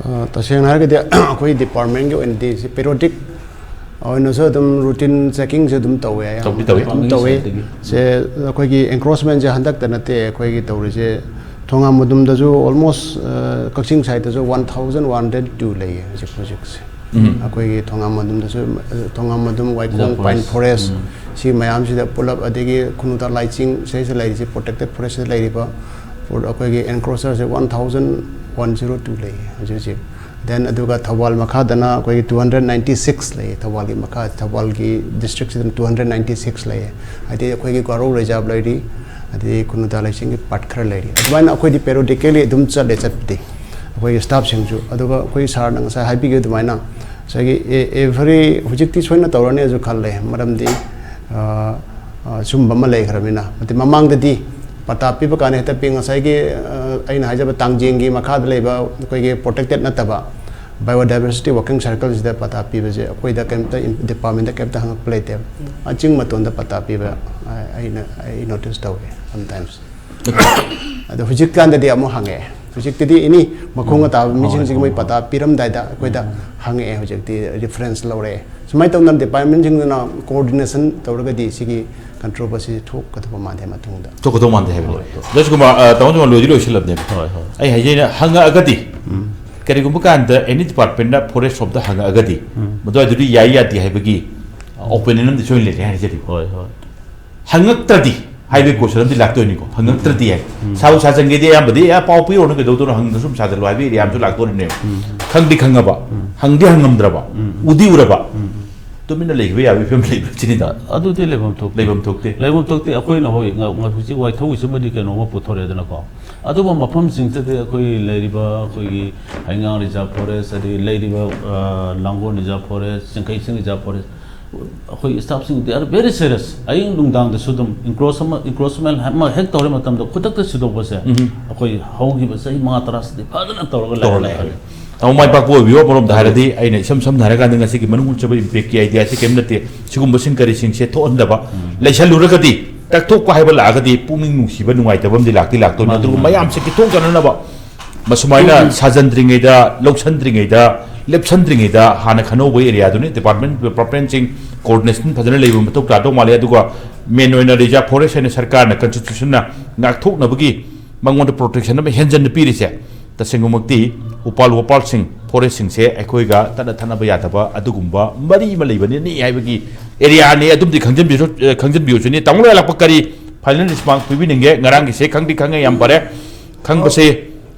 ꯑ, ꯇꯁꯦꯡꯅ ꯍꯥꯏꯔꯒꯗꯤ ꯑꯩꯈꯣꯏ ꯗꯤꯄꯥꯔꯠꯃꯦꯟꯒꯤ ꯑꯣꯏꯅꯗꯤ ꯁꯤ ꯄꯦꯔꯤꯌꯣꯗꯤꯛ ꯑꯣꯏꯅꯁꯨ ꯑꯗꯨꯝ ꯔꯨꯇꯤꯟ ꯆꯦꯀꯤꯡꯁꯦ ꯑꯗꯨꯝ ꯇꯧꯋꯦ, ꯑꯌꯥꯝꯕ ꯇꯧꯗꯤ ꯇꯧꯋꯤ꯫ ꯑꯗꯨꯝ ꯇꯧꯋꯦ꯫ ꯁꯥꯏꯠꯇꯒꯤ꯫ ꯁꯦ ꯑꯩꯈꯣꯏꯒꯤ ꯑꯦꯟꯀ꯭ꯔꯣꯆꯃꯦꯟꯁꯦ ꯍꯟꯗꯛꯇ ꯅꯠꯇꯦ ꯑꯩꯈꯣꯏꯒꯤ ꯇꯧꯔꯤꯁꯦ, ꯊꯣꯉꯥꯝ ꯑꯗꯨꯝꯗꯁꯨ ꯑꯣꯜꯃꯣꯁ ꯀꯛꯆꯤꯡ ꯁꯥꯏꯠꯇꯁꯨ one thousand one hundred two ꯂꯩꯌꯦ ꯍꯧꯖꯤꯛ ꯍꯧꯖꯤꯛꯁꯦ꯫ ꯎꯝ꯫ ꯑꯩꯈꯣꯏꯒꯤ ꯊꯣꯉꯥꯝ ꯑꯗꯨꯝꯗꯁꯨ, ꯊꯣꯉꯥꯝ ꯑꯗꯨꯝ, ꯋꯥꯏꯈꯣꯡ, Reserve ꯄꯥꯏꯟ forest꯫ ꯐꯣꯔꯦꯁ, ꯎꯝ꯫ ꯁꯤ ꯃꯌꯥꯝꯁꯤꯗ ꯄꯨꯂꯞ, ꯑꯗꯒꯤ ꯈꯨꯅꯨꯇꯥ ꯂꯥꯏꯆꯤꯡ ꯁꯤꯗꯩꯁꯤꯗ ꯂꯩꯔꯤꯁꯦ, ꯄ꯭ꯔꯣꯇꯦꯛꯇꯦꯠ ꯐꯣꯔꯦꯁꯇ ꯂꯩꯔꯤꯕ ꯄꯣꯠ, ꯑꯩꯈꯣꯏꯒꯤ ꯑꯦꯟꯀ꯭ꯔꯣꯆꯔꯁꯦ one thousand one zero two ꯂꯩꯌꯦ ꯍꯧꯖꯤꯛ ꯍꯧꯖꯤꯛ꯫ ꯗꯦꯟ ꯑꯗꯨꯒ ꯊꯧꯕꯥꯜ ꯃꯈꯥꯗꯅ ꯑꯩꯈꯣꯏꯒꯤ ꯇꯨ ꯍꯟꯗ꯭ꯔꯦꯠ ꯅꯥꯏꯟꯇꯤ ꯁꯤꯛꯁ ꯂꯩꯌꯦ, ꯊꯧꯕꯥꯜꯒꯤ ꯃꯈꯥ, ꯊꯧꯕꯥꯜꯒꯤ ꯗꯤꯁꯇ꯭ꯔꯤꯛꯁꯤꯗꯅ ꯇꯨ ꯍꯟꯗ꯭ꯔꯦꯠ ꯅꯥꯏꯟꯇꯤ ꯁꯤꯛꯁ ꯂꯩꯌꯦ꯫ ꯍꯥꯏꯗꯤ ꯑꯩꯈꯣꯏꯒꯤ ꯒꯥꯔꯣ ꯔꯤꯖꯥꯔꯚ ꯂꯩꯔꯤ, ꯑꯗꯩ ꯈꯨꯟꯅꯨ ꯇꯥ ꯂꯩꯁꯤꯡꯒꯤ ꯄꯥꯔꯠ ꯈꯔ ꯂꯩꯔꯤ꯫ ꯑꯗꯨꯃꯥꯏꯅ ꯑꯩꯈꯣꯏꯗꯤ periodically ꯑꯗꯨꯝ ꯆꯠꯂꯦ ꯆꯠꯄꯗꯤ, ꯑꯩꯈꯣꯏꯒꯤ ꯁ꯭ꯇꯥꯐꯁꯤꯡꯁꯨ꯫ ꯑꯗꯨꯒ ꯑꯩꯈꯣꯏ ꯁꯥꯔꯅ ꯉꯁꯥꯏ ꯍꯥꯏꯕꯤꯈꯤꯕ ꯑꯗꯨꯃꯥꯏꯅ ꯉꯁꯥꯏꯒꯤ ꯑꯦ ꯑꯦꯚ꯭ꯔꯤ, ꯍꯧꯖꯤꯛꯇꯤ ꯁꯣꯏꯅ ꯇꯧꯔꯅꯤꯁꯨ ꯈꯜꯂꯦ, ꯃꯔꯝꯗꯤ ꯑ, ꯑ, ꯁꯨꯝꯕ ꯑꯃ ꯂꯩꯈ꯭ꯔꯕꯅꯤꯅ꯫ ꯑꯗꯩ ꯃꯃꯥꯡꯗꯗꯤ ꯄꯇꯥ ꯄꯤꯕ ꯀꯥꯟꯗ ꯍꯦꯛꯇ ꯄꯤ, ꯉꯁꯥꯏꯒꯤ ꯑ, ꯑꯩꯅ ꯍꯥꯏꯖꯕ ꯇꯥꯡꯖꯦꯡꯒꯤ ꯃꯈꯥꯗ ꯂꯩꯕ ꯑꯩꯈꯣꯏꯒꯤ ꯄ꯭ꯔꯣꯇꯦꯛꯇꯦꯠ ꯅꯠꯇꯕ ꯕꯥꯏꯑꯣꯗꯥꯏꯕꯔꯁꯤꯇꯤ ꯋꯥꯔꯀꯤꯡ ꯁꯔꯀꯜꯁꯤꯗ ꯄꯇꯥ ꯄꯤꯕꯁꯦ ꯑꯩꯈꯣꯏꯗ ꯀꯩꯝꯇ ꯏꯝ-, ꯗꯤꯄꯥꯔꯠꯃꯦꯟꯗ ꯀꯩꯝꯇ ꯍꯪꯉꯛꯄ ꯂꯩꯇꯦꯕ꯫ ꯑꯆꯤꯡ ꯃꯇꯣꯟꯗ ꯄꯇꯥ ꯄꯤꯕ ꯑ, ꯑꯩꯅ, ꯑꯩ ꯅꯣꯇꯤꯁ ꯇꯧꯋꯦ ꯁꯝꯇꯥꯏꯝꯁ꯫ ꯑꯗꯣ ꯍꯧꯖꯤꯛꯀꯥꯟꯗꯗꯤ ꯑꯃꯨꯛ ꯍꯪꯉꯛꯑꯦ꯫ ꯍꯧꯖꯤꯛꯇꯗꯤ ꯑꯦꯅꯤ ꯃꯈꯣꯡꯒ ꯇꯥꯕ ꯃꯤꯁꯤꯡꯁꯤꯒꯤ ꯃꯣꯏ ꯄꯇꯥ ꯄꯤꯔꯝꯗꯥꯏꯗ ꯑꯩꯈꯣꯏꯗ ꯍꯪꯉꯛꯑꯦ꯫ ꯍꯧꯖꯤꯛꯇꯤ ꯔꯤꯐꯔꯦꯟꯁ ꯂꯧꯔꯛꯑꯦ꯫ ꯁꯨꯃꯥꯏꯅ ꯇꯧꯅ ꯗꯤꯄꯥꯔꯠꯃꯦꯟꯁꯤꯡꯗꯨꯅ ꯀꯣꯑꯣꯔꯗꯤꯅꯦꯁꯟ ꯇꯧꯔꯒꯗꯤ ꯁꯤꯒꯤ ꯀꯟꯇ꯭ꯔꯣꯚꯔꯁꯤ ꯊꯣꯛꯀꯗꯕ ꯃꯥꯟꯗꯦ ꯃꯇꯨꯡꯗ꯫ ꯊꯣꯛꯀꯗꯧ ꯃꯥꯟꯗꯦ ꯍꯥꯏꯕꯅꯦ꯫ ꯖꯁ ꯀꯨꯃꯥꯔ, ꯑ, ꯇꯥꯃꯣ ꯖꯃꯥꯜ, ꯂꯣꯏꯗꯤ ꯂꯣꯏꯁꯤꯜꯂꯕꯅꯦꯕ꯫ ꯍꯣꯏ, ꯍꯣꯏ꯫ ꯑꯩ ꯍꯥꯏꯖꯩꯅ ꯍꯪꯉꯛꯑꯒꯗꯤ, ꯎꯝ꯫ ꯀꯔꯤꯒꯨꯝꯕ ꯀꯥꯟꯗ ꯑꯦꯅꯤ ꯗꯤꯄꯥꯔꯠꯃꯦꯟꯅ ꯐꯣꯔꯦꯁ ꯔꯣꯝꯗ ꯍꯪꯉꯛꯑꯒꯗꯤ, ꯎꯝ꯫ ꯃꯗꯨꯋꯥꯏꯗꯨꯗꯤ ꯌꯥꯏ ꯌꯥꯗꯦ ꯍꯥꯏꯕꯒꯤ ꯑꯣꯄꯤꯅꯤꯌꯟ ꯑꯃꯗꯤ ꯁꯣꯏꯅ ꯂꯩꯔꯦ ꯍꯥꯏꯖꯔꯤꯕ꯫ ꯍꯣꯏ, ꯍꯣꯏ꯫ ꯍꯪꯉꯛꯇ꯭ꯔꯗꯤ ꯍꯥꯏꯕꯒꯤ ꯀꯣꯏꯁꯟ ꯑꯃꯗꯤ ꯂꯥꯛꯇꯣꯏꯅꯤꯀꯣ꯫ ꯍꯪꯉꯛꯇ꯭ꯔꯗꯤ ꯍꯥꯏ꯫ ꯎꯝ꯫ ꯁꯥꯎ ꯁꯥꯖꯟꯒꯦꯗꯤ ꯑꯌꯥꯝꯕꯗꯤ, "ꯑꯦ, ꯄꯥꯎ ꯄꯤꯔꯨꯔꯅꯨ, ꯀꯩꯗꯧꯗꯣꯏꯅꯣ, ꯍꯪꯗ꯭ꯔꯁꯨ ꯑꯗꯨꯝ ꯁꯥꯖꯜꯂꯣ" ꯍꯥꯏꯕꯒꯤ ꯑꯦꯔꯤꯌꯥ ꯑꯃꯁꯨ ꯂꯥꯛꯇꯣꯔꯤꯕꯅꯦꯕ꯫ ꯎꯝ꯫ ꯈꯪꯗꯤ ꯈꯪꯉꯕ, ꯎꯝ꯫ ꯍꯪꯗꯤ ꯍꯪꯉꯝꯗ꯭ꯔꯕ, ꯎꯝ꯫ ꯎꯗꯤ ꯎꯔꯕ, ꯎꯝ꯫ ꯇꯨꯃꯤꯟꯅ ꯂꯩꯈꯤꯕ ꯌꯥꯕꯒꯤ ꯐꯤꯕꯝ ꯂꯩꯕ꯭ꯔꯥ ꯁꯤꯅꯤꯗ꯫ ꯑꯗꯨꯗꯤ ꯂꯩꯐꯝ ꯊꯣꯛꯇꯦ꯫ ꯂꯩꯐꯝ ꯊꯣꯛꯇꯦ꯫ ꯂꯩꯐꯝ ꯊꯣꯛꯇꯦ꯫ ꯑꯩꯈꯣꯏꯅ ꯍꯣꯏ, ꯉ-, ꯉ-, ꯍꯧꯖꯤꯛ ꯋꯥꯏꯊꯧꯒꯤꯁꯤꯃꯗꯤ ꯀꯩꯅꯣꯝꯃ ꯄꯨꯊꯣꯔꯛꯑꯦꯗꯅꯀꯣ꯫ ꯑꯗꯨꯒꯨꯝꯕ ꯃꯐꯝꯁꯤꯡꯁꯤꯗꯗꯤ ꯑꯩꯈꯣꯏ ꯂꯩꯔꯤꯕ ꯑꯩꯈꯣꯏꯒꯤ ꯍꯩꯉꯥꯡ ꯔꯤꯖꯥꯔꯚ ꯐꯣꯔꯦꯁ, ꯑꯗꯒꯤ ꯂꯩꯔꯤꯕ, ꯑ, ꯂꯥꯡꯒꯣꯜ ꯔꯤꯖꯥꯔꯚ ꯐꯣꯔꯦꯁ, ꯆꯤꯡꯈꯩ ꯆꯤꯡ ꯔꯤꯖꯥꯔꯚ ꯐꯣꯔꯦꯁ, ꯑꯩꯈꯣꯏ staff ꯁꯤꯡ, they are very serious꯫ ꯑꯌꯨꯛ ꯅꯨꯡꯗꯥꯡꯗꯁꯨ ꯑꯗꯨꯝ encroach ꯑꯃ, encroachment ꯑꯃ ꯍꯦꯛ ꯇꯧꯔꯦ ꯃꯇꯝꯗ ꯈꯨꯗꯛꯇ ꯁꯤꯗꯣꯛꯄꯁꯦ ꯎꯝ꯫ ꯑꯩꯈꯣꯏ ꯍꯧꯈꯤꯕ ꯆꯍꯤ ꯃꯉꯥ ꯇꯔꯥꯁꯤꯗꯤ ꯐꯖꯅ ꯇꯧꯔꯒ ꯇꯧꯔ ꯂꯩꯔꯦ꯫ ꯂꯩꯔꯦ꯫ ꯇꯥꯃꯣ, ꯃꯥꯏ ꯄꯥꯛꯄ ꯑꯣꯏꯕꯤꯌꯨ꯫ ꯑꯃꯔꯣꯝꯗ ꯍꯥꯏꯔꯗꯤ ꯑꯩꯅ ꯏꯁꯝ ꯁꯝꯅ ꯍꯥꯏꯔꯀꯥꯟꯗ ꯉꯁꯤꯒꯤ ꯃꯅꯨꯡ ꯍꯨꯠꯆꯕ impactꯀꯤ ideaꯁꯦ ꯀꯔꯤꯝ ꯅꯠꯇꯦ꯫ ꯁꯤꯒꯨꯝꯕꯁꯤꯡ ꯀꯔꯤꯁꯤꯡꯁꯦ ꯊꯣꯛꯍꯟꯗꯕ, ꯎꯝ꯫ ꯂꯩꯁꯜꯂꯨꯔꯒꯗꯤ ꯇꯛꯊꯣꯛꯄ ꯍꯥꯏꯕ ꯂꯥꯛꯑꯒꯗꯤ ꯄꯨꯛꯅꯤꯡ ꯅꯨꯡꯁꯤꯕ ꯅꯨꯡꯉꯥꯏꯇꯕ ꯑꯃꯗꯤ ꯂꯥꯛꯇꯤ ꯂꯥꯛꯇꯣꯏꯅꯤ꯫ ꯃꯥꯅꯤ, ꯑꯗꯨꯕꯨ ꯃꯥꯅꯤ꯫ ꯃꯌꯥꯝꯁꯦ ꯀꯤꯊꯣꯛꯆꯅꯅꯕ ꯃꯁꯨꯃꯥꯏꯅ ꯎꯝ꯫ ꯁꯥꯖꯟꯗ꯭ꯔꯤꯉꯩꯗ, ꯂꯧꯁꯟꯗ꯭ꯔꯤꯉꯩꯗ, ꯂꯦꯞꯁꯟꯗ꯭ꯔꯤꯉꯩꯗ ꯍꯥꯟꯅ ꯈꯟꯍꯧꯕ areaꯗꯨꯅꯤ꯫ Department departmentꯁꯤꯡ coordination ꯐꯖꯅ ꯂꯩꯕ ꯃꯊꯧ ꯇꯥꯗꯧ ꯃꯥꯜꯂꯦ꯫ ꯑꯗꯨꯒ main ꯑꯣꯏꯅ reserve forest ꯍꯥꯏꯅ ꯁꯔꯀꯥꯔꯅ constitutionꯅ ꯉꯥꯛꯊꯣꯛꯅꯕꯒꯤ ꯃꯉꯣꯟꯗ protection ꯑꯃ ꯍꯦꯟꯖꯟꯅ ꯄꯤꯔꯤꯁꯦ, ꯇꯁꯦꯡꯕꯃꯛꯇꯤ ꯎꯄꯥꯜ ꯋꯥꯄꯥꯜꯁꯤꯡ, forestꯁꯤꯡꯁꯦ ꯑꯩꯈꯣꯏꯒ ꯇꯠꯅ ꯊꯠꯅꯕ ꯌꯥꯗꯕ ꯑꯗꯨꯒꯨꯝꯕ ꯃꯔꯤ ꯑꯃ ꯂꯩꯕꯅꯤꯅꯤ ꯍꯥꯏꯕꯒꯤ areaꯅꯤ꯫ ꯑꯗꯨꯝꯗꯤ ꯈꯪꯖꯟꯕꯤꯔꯁꯨ-, ꯑꯦ, ꯈꯪꯖꯟꯕꯤꯌꯨꯁꯤꯅꯤ꯫ ꯇꯥꯃꯣ ꯂꯣꯏꯔꯛꯄ ꯀꯔꯤ final response ꯄꯤꯕꯤꯅꯤꯡꯒꯦ? ꯉꯔꯥꯡꯒꯤꯁꯦ ꯈꯪꯗꯤ ꯈꯪꯉꯦ, ꯌꯥꯝ ꯐꯔꯦ꯫ ꯈꯪꯕꯁꯦ,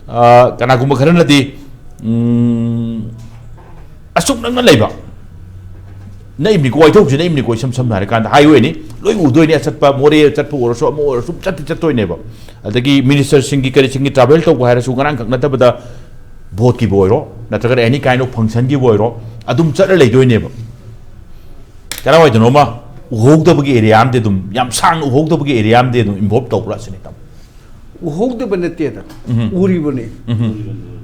ꯑ, ꯀꯅꯥꯒꯨꯝꯕ ꯈꯔꯅꯗꯤ, ꯎꯝ, ꯑꯁꯨꯛ ꯅꯛꯅ ꯂꯩꯕ ꯅꯛꯏꯕꯅꯤꯀꯣ, ꯋꯥꯏꯊꯧꯁꯤ ꯅꯛꯏꯕꯅꯤꯀꯣ꯫ ꯏꯁꯝ ꯁꯝꯅ ꯍꯥꯏꯔꯀꯥꯟꯗ highwayꯅꯤ, ꯂꯣꯏ ꯎꯗꯣꯏꯅꯤ꯫ ꯑꯆꯠꯄ ꯃꯣꯔꯦ ꯆꯠꯄ ꯑꯣꯏꯔꯁꯨ, ꯑꯃ ꯑꯣꯏꯔꯁꯨ, ꯆꯠꯇꯤ ꯆꯠꯇꯣꯏꯅꯦꯕ꯫ ꯑꯗꯒꯤ ministerꯁꯤꯡꯒꯤ ꯀꯔꯤꯁꯤꯡꯒꯤ travel ꯇꯧꯕ ꯍꯥꯏꯔꯁꯨ, ꯉꯔꯥꯡꯈꯛ ꯅꯠꯇꯕꯗ voteꯀꯤꯕꯨ ꯑꯣꯏꯔꯣ, ꯅꯠꯇ꯭ꯔꯒꯅ any kind of functionꯒꯤꯕꯨ ꯑꯣꯏꯔꯣ, ꯑꯗꯨꯝ ꯆꯠꯂ ꯂꯩꯗꯣꯏꯅꯦꯕ꯫ ꯀꯗꯥꯏꯋꯥꯏꯗꯅꯣꯃ ꯎꯍꯧꯗꯕꯒꯤ area ꯑꯃꯗꯤ ꯑꯗꯨꯝ, ꯌꯥꯝ ꯁꯥꯡꯅ ꯎꯍꯧꯗꯕꯒꯤ area ꯑꯃꯗꯤ ꯑꯗꯨꯝ involve ꯇꯧꯕ꯭ꯔꯥ ꯁꯤꯅꯤ, ꯇꯥꯃꯣ꯫ ꯎꯍꯧꯗꯕ ꯅꯠꯇꯦꯗ, ꯎꯝ꯫ ꯎꯔꯤꯕꯅꯤ꯫ ꯎꯝ꯫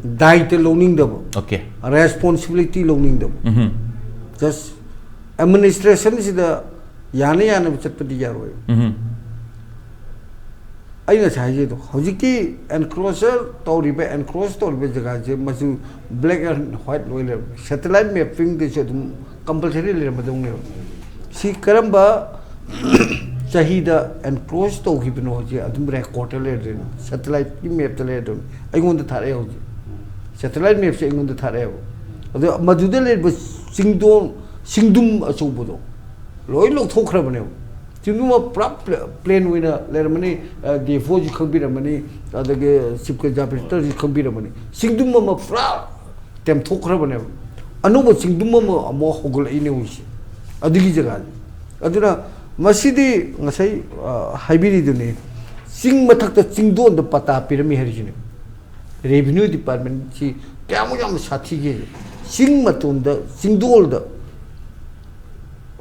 ꯗꯥꯏꯇ ꯂꯧꯅꯤꯡꯗꯕ, Okay. ꯔꯦꯁꯄꯣꯟꯁꯤꯕꯤꯂꯤꯇꯤ ꯂꯧꯅꯤꯡꯗꯕ꯫ ꯎꯝ꯫ Just administrationꯁꯤꯗ ꯌꯥꯅ ꯌꯥꯅꯕ ꯆꯠꯄꯗꯤ ꯌꯥꯔꯣꯏ꯫ ꯎꯝ꯫ ꯑꯩ ꯉꯁꯥꯏ ꯍꯥꯏꯖꯩꯗꯣ, ꯍꯧꯖꯤꯛꯀꯤ encroacher ꯇꯧꯔꯤꯕ, encroach ꯇꯧꯔꯤꯕ ꯖꯒꯥꯁꯦ ꯃꯆꯨ black and white ꯂꯣꯏ ꯂꯩꯔꯝꯃꯦ꯫ Satellite mappingꯗꯁꯨ ꯑꯗꯨꯝ compulsory ꯂꯩꯔꯝꯃꯗꯧꯅꯦꯕ꯫ ꯁꯤ ꯀꯔꯝꯕ ꯆꯍꯤꯗ encroach ꯇꯧꯈꯤꯕꯅꯣ ꯍꯧꯖꯤꯛ ꯑꯗꯨꯝ recordꯇ ꯂꯩꯔꯗꯣꯏꯅꯤ, satelliteꯀꯤ mapꯇ ꯂꯩꯔꯗꯣꯏꯅꯤ꯫ ꯑꯩꯉꯣꯟꯗ ꯊꯥꯔꯛꯑꯦ ꯍꯧꯖꯤꯛ, satellite mapꯁꯦ ꯑꯩꯉꯣꯟꯗ ꯊꯥꯔꯛꯑꯦꯕ꯫ ꯑꯗꯣ ꯃꯗꯨꯗ ꯂꯩꯔꯤꯕ ꯆꯤꯡꯗꯣꯟ, ꯆꯤꯡꯗꯨꯝ ꯑꯆꯧꯕꯗꯣ ꯂꯣꯏ ꯂꯧꯊꯣꯛꯈ꯭ꯔꯕꯅꯦꯕ꯫ ꯆꯤꯡꯗꯨꯝ ꯑꯃ ꯄꯨꯔꯥ ꯄ꯭ꯂꯦ-, plain ꯑꯣꯏꯅ ꯂꯩꯔꯝꯃꯅꯤ, ꯗꯤ ꯑꯦꯐ ꯑꯣꯁꯨ ꯈꯪꯕꯤꯔꯝꯃꯅꯤ, ꯑꯗꯒꯤ ꯆꯤꯐ ꯀꯟꯖꯥꯔꯕꯦꯇꯔꯁꯨ ꯈꯪꯕꯤꯔꯝꯃꯅꯤ꯫ ꯆꯤꯡꯗꯨꯝ ꯑꯃ ꯄꯨꯔꯥ ꯇꯦꯝꯊꯣꯛꯈ꯭ꯔꯕꯅꯦꯕ꯫ ꯑꯅꯧꯕ ꯆꯤꯡꯗꯨꯝ ꯑꯃ ꯑꯃꯨꯛ ꯍꯧꯒꯠꯂꯛꯏꯅꯦ ꯍꯧꯖꯤꯛꯁꯦ ꯑꯗꯨꯒꯤ ꯖꯒꯥꯁꯦ꯫ ꯑꯗꯨꯅ ꯃꯁꯤꯗꯤ ꯉꯁꯥꯏ, ꯑ, ꯍꯥꯏꯕꯤꯔꯤꯗꯨꯅꯤ, ꯆꯤꯡ ꯃꯊꯛꯇ ꯆꯤꯡꯗꯣꯟꯗ ꯄꯇꯥ ꯄꯤꯔꯝꯃꯤ ꯍꯥꯏꯔꯤꯁꯤꯅꯦ꯫ Revenue Departmentꯁꯤ ꯀꯌꯥꯃꯨꯛ ꯌꯥꯝꯅ ꯁꯥꯊꯤꯒꯦ꯫ ꯆꯤꯡ ꯃꯇꯣꯟꯗ, ꯆꯤꯡꯗꯣꯜꯗ,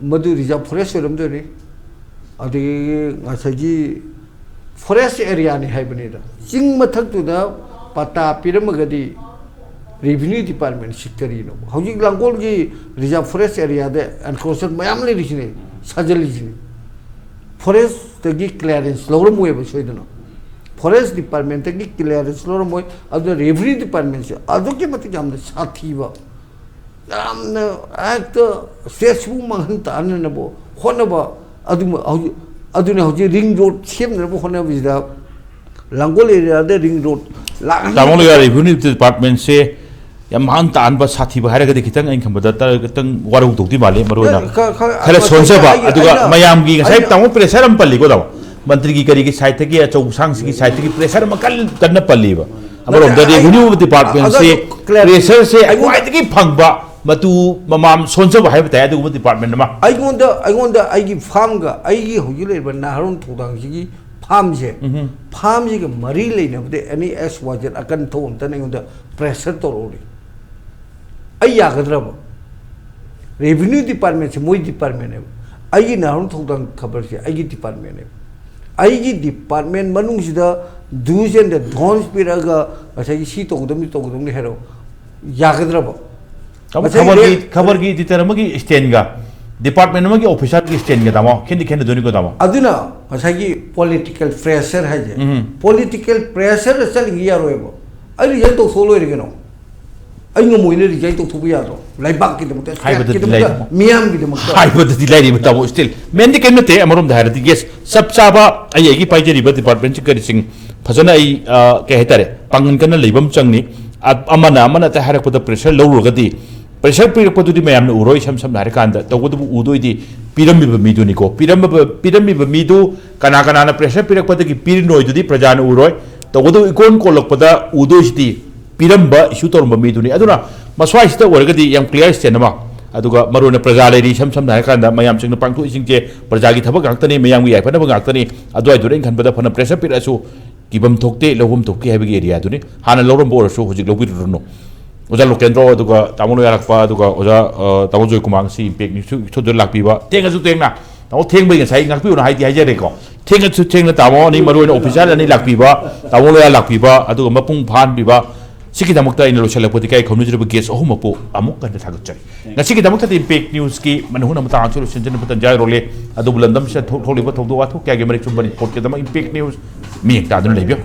ꯃꯗꯨ reserve forest ꯑꯣꯏꯔꯝꯗꯣꯏꯅꯤ꯫ ꯑꯗꯒꯤ ꯉꯁꯥꯏꯒꯤ forest areaꯅꯤ ꯍꯥꯏꯕꯅꯤꯗ꯫ ꯆꯤꯡ ꯃꯊꯛꯇꯨꯗ ꯄꯇꯥ ꯄꯤꯔꯝꯃꯒꯗꯤ Revenue Departmentꯁꯤ ꯀꯔꯤꯅꯣ? ꯍꯧꯖꯤꯛ ꯂꯥꯡꯒꯣꯜꯒꯤ reserve forest areaꯗ encroacher ꯃꯌꯥꯝ ꯂꯩꯔꯤꯁꯤꯅꯦ, ꯁꯥꯖꯜꯂꯤꯁꯤꯅꯦ꯫ Forestꯇꯒꯤ clearance ꯂꯧꯔꯝꯃꯣꯏꯕ ꯁꯣꯏꯗꯅ꯫ Forest Departmentꯇꯒꯤ clearance ꯂꯧꯔꯝꯃꯣꯏ꯫ ꯑꯗꯨꯅ Revenue Departmentꯁꯦ ꯑꯗꯨꯛꯀꯤ ꯃꯇꯤꯛ ꯌꯥꯝꯅ ꯁꯥꯊꯤꯕ, ꯌꯥꯝꯅ ꯍꯦꯛꯇ stateꯁꯤꯕꯨ ꯃꯥꯡꯍꯟ ꯇꯥꯍꯟꯅꯅꯕ ꯍꯣꯠꯅꯕ꯫ ꯑꯗꯨꯃ ꯍꯧꯖꯤꯛ, ꯑꯗꯨꯅ ꯍꯧꯖꯤꯛ ring road ꯁꯦꯝꯅꯅꯕ ꯍꯣꯠꯅꯕꯁꯤꯗ ꯂꯥꯡꯒꯣꯜ areaꯗ ring road ꯂꯥꯛꯍꯟ- ꯇꯥꯃꯣꯅ Revenue Departmentꯁꯦ ꯌꯥꯝ ꯃꯥꯡꯍꯟ ꯇꯥꯍꯟꯕ, ꯁꯥꯊꯤꯕ ꯍꯥꯏꯔꯒꯗꯤ ꯈꯤꯇꯪ ꯑꯩꯅ ꯈꯟꯕꯗ ꯇ-, ꯈꯤꯇꯪ ꯋꯥꯔꯧꯗꯧꯗꯤ ꯃꯥꯜꯂꯤ꯫ ꯃꯔꯨ ꯑꯣꯏꯅ ꯈꯔ, ꯈꯔ, ꯈꯔ ꯃꯁꯤ ꯁꯣꯟꯖꯕ, ꯑꯩꯒꯤ, ꯑꯗꯨꯒ ꯑꯩꯅ, ꯃꯌꯥꯝꯒꯤ ꯉꯁꯥꯏ ꯑꯩꯅ ꯇꯥꯃꯣ pressure ꯑꯃ ꯄꯜꯂꯤꯀꯣ, ꯇꯥꯃꯣ, ꯃꯟꯇ꯭ꯔꯤꯒꯤ ꯀꯔꯤꯒꯤ sideꯇꯒꯤ, ꯑꯆꯧ ꯑꯁꯥꯡꯁꯤꯒꯤ sideꯇꯒꯤ pressure ꯑꯃ ꯀꯟ-, ꯀꯟꯅ ꯄꯜꯂꯤꯕ꯫ ꯑꯃꯔꯣꯝꯗ ꯑꯩ, Revenue Departmentꯁꯤ ꯑꯗꯣ clarity pressureꯁꯦ ꯑꯩꯉꯣꯟꯗ ꯈ꯭ꯋꯥꯏꯗꯒꯤ ꯐꯪꯕ ꯃꯇꯨ ꯃꯃꯥꯝ ꯁꯣꯟꯖꯕ ꯍꯥꯏꯕ ꯇꯥꯏ ꯑꯗꯨꯒꯨꯝꯕ ꯗꯤꯄꯥꯔꯠꯃꯦꯟ ꯑꯃ꯫ ꯑꯩꯉꯣꯟꯗ ꯑꯩꯉꯣꯟꯗ ꯑꯩꯒꯤ ꯐꯥꯔꯝꯒ ꯑꯩꯒꯤ ꯍꯧꯖꯤꯛ ꯂꯩꯔꯤꯕ ꯅꯍꯥꯔꯣꯟ ꯊꯧꯗꯥꯡꯁꯤꯒꯤ ꯐꯥꯔꯝꯁꯦ, ꯎꯝꯍꯨꯝ꯫ ꯐꯥꯔꯝꯁꯤꯒ ꯃꯔꯤ ꯂꯩꯅꯕꯗ ꯑꯦꯅꯤ ꯑꯦꯛꯁ ꯋꯥꯏ ꯖꯦꯠ ꯑꯀꯟ ꯊꯧ ꯑꯝꯇꯅ ꯑꯩꯉꯣꯟꯗ ꯄ꯭ꯔꯦꯁꯔ ꯇꯧꯔꯛꯎꯔꯤ꯫ ꯑꯩ ꯌꯥꯒꯗ꯭ꯔꯕ? ꯔꯦꯚꯤꯅ꯭ꯌꯨ ꯗꯤꯄꯥꯔꯠꯃꯦꯟꯁꯦ ꯃꯣꯏ ꯗꯤꯄꯥꯔꯠꯃꯦꯟꯅꯦꯕ꯫ ꯑꯩꯒꯤ ꯅꯍꯥꯔꯣꯟ ꯊꯧꯗꯥꯡ ꯈꯕꯔꯁꯦ ꯑꯩꯒꯤ ꯗꯤꯄꯥꯔꯠꯃꯦꯟꯅꯦꯕ꯫ ꯑꯩꯒꯤ ꯗꯤꯄꯥꯔꯠꯃꯦꯟ ꯃꯅꯨꯡꯁꯤꯗ ꯗꯨꯁ ꯑꯦꯟ ꯗ ꯗꯣꯟꯁ ꯄꯤꯔꯛꯑꯒ ꯉꯁꯥꯏꯒꯤ ꯁꯤ ꯇꯧꯒꯗꯕꯅꯤ ꯇꯧꯒꯗꯕꯅꯤ ꯍꯥꯏꯔꯣ, ꯌꯥꯒꯗ꯭ꯔꯕ? ꯇꯥꯃꯣ, ꯉꯁꯥꯏꯒꯤ ꯈꯕꯔꯒꯤ ꯔꯦ- ꯈꯕꯔꯒꯤ ꯏꯗꯤꯇꯔ ꯑꯃꯒꯤ ꯏꯁꯇꯦꯟꯒ ꯗꯤꯄꯥꯔꯠꯃꯦꯟ ꯑꯃꯒꯤ ꯑꯣꯐꯤꯁꯥꯔꯒꯤ ꯏꯁꯇꯦꯟꯒ, ꯇꯥꯃꯣ, ꯈꯦꯠꯗꯤ ꯈꯦꯠꯅꯗꯣꯏꯅꯤꯀꯣ, ꯇꯥꯃꯣ꯫ ꯑꯗꯨꯅ ꯉꯁꯥꯏꯒꯤ ꯄꯣꯂꯤꯇꯤꯀꯦꯜ ꯄ꯭ꯔꯦꯁꯔ ꯍꯥꯏꯁꯦ, ꯎꯝ꯫ ꯄꯣꯂꯤꯇꯤꯀꯦꯜ ꯄ꯭ꯔꯦꯁꯔꯗ ꯆꯠꯂꯤꯉꯩ ꯌꯥꯔꯣꯏꯕ꯫ ꯑꯩ ꯔꯤꯖꯥꯏꯟ ꯇꯧꯊꯣꯛꯑ ꯂꯣꯏꯔꯦ ꯀꯩꯅꯣ꯫ ꯑꯩ ꯉꯝꯃꯣꯏꯅ ꯔꯤꯖꯥꯏꯟ ꯇꯧꯊꯣꯛꯄ ꯌꯥꯗ꯭ꯔꯣ? ꯂꯩꯕꯥꯛꯀꯤꯗꯃꯛꯇ, ꯍꯥꯏꯕꯗꯗꯤ ꯁ꯭ꯇꯦꯠꯀꯤꯗꯃꯛꯇ, ꯂꯩ꯫ ꯃꯤꯌꯥꯝꯒꯤꯗꯃꯛꯇ꯫ ꯍꯥꯏꯕꯗꯗꯤ ꯂꯩꯔꯤꯕ, ꯇꯥꯃꯣ, ꯁ꯭ꯇꯤꯜ ꯃꯦꯟꯗꯤ ꯀꯔꯤꯝ ꯅꯠꯇꯦ꯫ ꯑꯃꯔꯣꯝꯗ ꯍꯥꯏꯔꯗꯤ, ꯌꯦꯁ, ꯆꯞ ꯆꯥꯕ ꯑꯩ ꯑꯩꯒꯤ ꯄꯥꯏꯖꯔꯤꯕ ꯗꯤꯄꯥꯔꯠꯃꯦꯟꯁꯤꯡ ꯀꯔꯤꯁꯤꯡ ꯐꯖꯅ ꯑꯩ, ꯑ, ꯀꯩ ꯍꯥꯏꯇꯥꯔꯦ, ꯄꯥꯡꯒꯟ ꯀꯟꯅ ꯂꯩꯕ ꯑꯃ ꯆꯪꯅꯤ꯫ ꯑ-, ꯑꯃꯅ ꯑꯃꯅ ꯑꯇꯩ ꯍꯥꯏꯔꯛꯄꯗ ꯄ꯭ꯔꯦꯁꯔ ꯂꯧꯔꯨꯔꯒꯗꯤ, ꯄ꯭ꯔꯦꯁꯔ ꯄꯤꯔꯛꯄꯗꯨꯗꯤ ꯃꯌꯥꯝꯅ ꯎꯔꯣꯏ꯫ ꯏꯁꯝ ꯁꯝꯅ ꯍꯥꯏꯔꯀꯥꯟꯗ, ꯇꯧꯕꯇꯕꯨ ꯎꯗꯣꯏꯗꯤ ꯄꯤꯔꯝꯃꯤꯕ ꯃꯤꯗꯨꯅꯤꯀꯣ꯫ ꯄꯤꯔꯝꯃꯤꯕ, ꯄꯤꯔꯝꯃꯤꯕ ꯃꯤꯗꯨ ꯀꯅꯥ ꯀꯅꯥꯅ ꯄ꯭ꯔꯦꯁꯔ ꯄꯤꯔꯛꯄꯗꯒꯤ ꯄꯤꯔꯤꯅꯣꯏꯗꯨꯗꯤ ꯄ꯭ꯔꯖꯥꯅ ꯎꯔꯣꯏ꯫ ꯇꯧꯕꯇꯕꯨ ꯏꯀꯣꯟ ꯀꯣꯜꯂꯛꯄꯗ ꯎꯗꯣꯏꯁꯤꯗꯤ ꯄꯤꯔꯝꯕ, ꯏꯁꯨ ꯇꯧꯔꯝꯕ ꯃꯤꯗꯨꯅꯤ꯫ ꯑꯗꯨꯅ ꯃꯁ꯭ꯋꯥꯏꯁꯤꯗ ꯑꯣꯏꯔꯒꯗꯤ ꯌꯥꯝ ꯀ꯭ꯂꯤꯌꯥꯔ ꯁ꯭ꯇꯦꯟ ꯑꯃ, ꯑꯗꯨꯒ ꯃꯔꯨ ꯑꯣꯏꯅ ꯄ꯭ꯔꯖꯥ ꯂꯩꯔꯤ, ꯏꯁꯝ ꯁꯝꯅ ꯍꯥꯏꯔꯀꯥꯟꯗ ꯃꯌꯥꯝꯁꯤꯡꯅ ꯄꯥꯡꯊꯣꯛꯏꯁꯤꯡꯁꯦ ꯄ꯭ꯔꯖꯥꯒꯤ ꯊꯕꯛ ꯉꯥꯛꯇꯅꯤ, ꯃꯌꯥꯝꯒꯤ ꯌꯥꯏꯐꯅꯕ ꯉꯥꯛꯇꯅꯤ꯫ ꯑꯗꯨꯋꯥꯏꯗꯨꯗ ꯑꯩꯅ ꯈꯟꯕꯗ ꯐꯅ ꯄ꯭ꯔꯦꯁꯔ ꯄꯤꯔꯛꯑꯁꯨ ꯀꯤꯐꯝ ꯊꯣꯛꯇꯦ, ꯂꯧꯐꯝ ꯊꯣꯛꯇꯦ ꯍꯥꯏꯕꯒꯤ ꯑꯦꯔꯤꯌꯥꯗꯨꯅꯤ꯫ ꯍꯥꯟꯅ ꯂꯧꯔꯝꯕ ꯑꯣꯏꯔꯁꯨ ꯍꯧꯖꯤꯛ ꯂꯧꯕꯤꯔꯨꯔꯅꯨ꯫ ꯑꯣꯖꯥ ꯂꯣꯀꯦꯟꯗ꯭ꯔꯣ, ꯑꯗꯨꯒ ꯇꯥꯃꯣ ꯂꯣꯌꯥꯂꯛꯄ, ꯑꯗꯨꯒ ꯑꯣꯖꯥ, ꯑ, ꯇꯥꯃꯣ ꯖꯣꯏꯀꯨꯃꯥꯔ ꯉꯁꯤ ꯏꯝꯄꯦꯛ ꯅ꯭ꯌꯨꯁ ꯏꯁꯇꯨꯗꯤꯑꯣꯗ ꯂꯥꯛꯄꯤꯕ, ꯊꯦꯡꯉꯁꯨ ꯊꯦꯡꯅ, ꯇꯥꯃꯣ ꯊꯦꯡꯕꯩ ꯉꯁꯥꯏ ꯉꯥꯛꯄꯤꯌꯨꯅ ꯍꯥꯏꯗꯤ ꯍꯥꯏꯖꯔꯦꯀꯣ꯫ ꯊꯦꯡꯉꯁꯨ ꯊꯦꯡꯅ ꯇꯥꯃꯣ ꯑꯅꯤ, ꯃꯔꯨ ꯑꯣꯏꯅ ꯑꯣꯐꯤꯁꯥꯔ ꯑꯅꯤ ꯂꯥꯛꯄꯤꯕ, ꯇꯥꯃꯣ ꯂꯣꯌꯥ ꯂꯥꯛꯄꯤꯕ, ꯑꯗꯨꯒ ꯃꯄꯨꯡ ꯐꯥꯍꯟꯕꯤꯕ, ꯁꯤꯒꯤꯗꯃꯛꯇ ꯑꯩꯅ ꯂꯣꯏꯁꯤꯜꯂꯛꯄꯗ ꯏꯀꯥꯏ ꯈꯨꯝꯅꯖꯔꯤꯕ ꯒꯦꯁ ꯑꯍꯨꯝꯃꯛꯄꯨ ꯑꯃꯨꯛ ꯍꯟꯅ ꯊꯥꯒꯠꯆꯔꯤ꯫ ꯉꯁꯤꯒꯤꯗꯃꯛꯇꯗꯤ ꯏꯝꯄꯦꯛ ꯅ꯭ꯌꯨꯁꯀꯤ ꯃꯅꯨꯡ ꯍꯨꯠꯅ ꯃꯇꯥꯡ ꯑꯁꯤ ꯂꯣꯏꯁꯤꯟꯖꯅꯕ ꯇꯟꯖꯥ ꯌꯧꯔꯛꯂꯦ꯫ ꯑꯗꯨꯕꯨ ꯂꯝꯗꯝꯁꯤꯗ ꯊꯣꯛ-, ꯊꯣꯛꯂꯤꯕ ꯊꯧꯗꯣꯛ ꯋꯥꯊꯣꯛ ꯀꯌꯥꯒꯤ ꯃꯔꯤꯛ ꯆꯨꯝꯕ ꯔꯤꯄꯣꯔꯠꯀꯤꯗꯃꯛ ꯏꯝꯄꯦꯛ ꯅ꯭ꯌꯨꯁ ꯃꯤꯠꯌꯦꯡ ꯇꯥꯗꯨꯅ ꯂꯩꯕꯤꯌꯨ꯫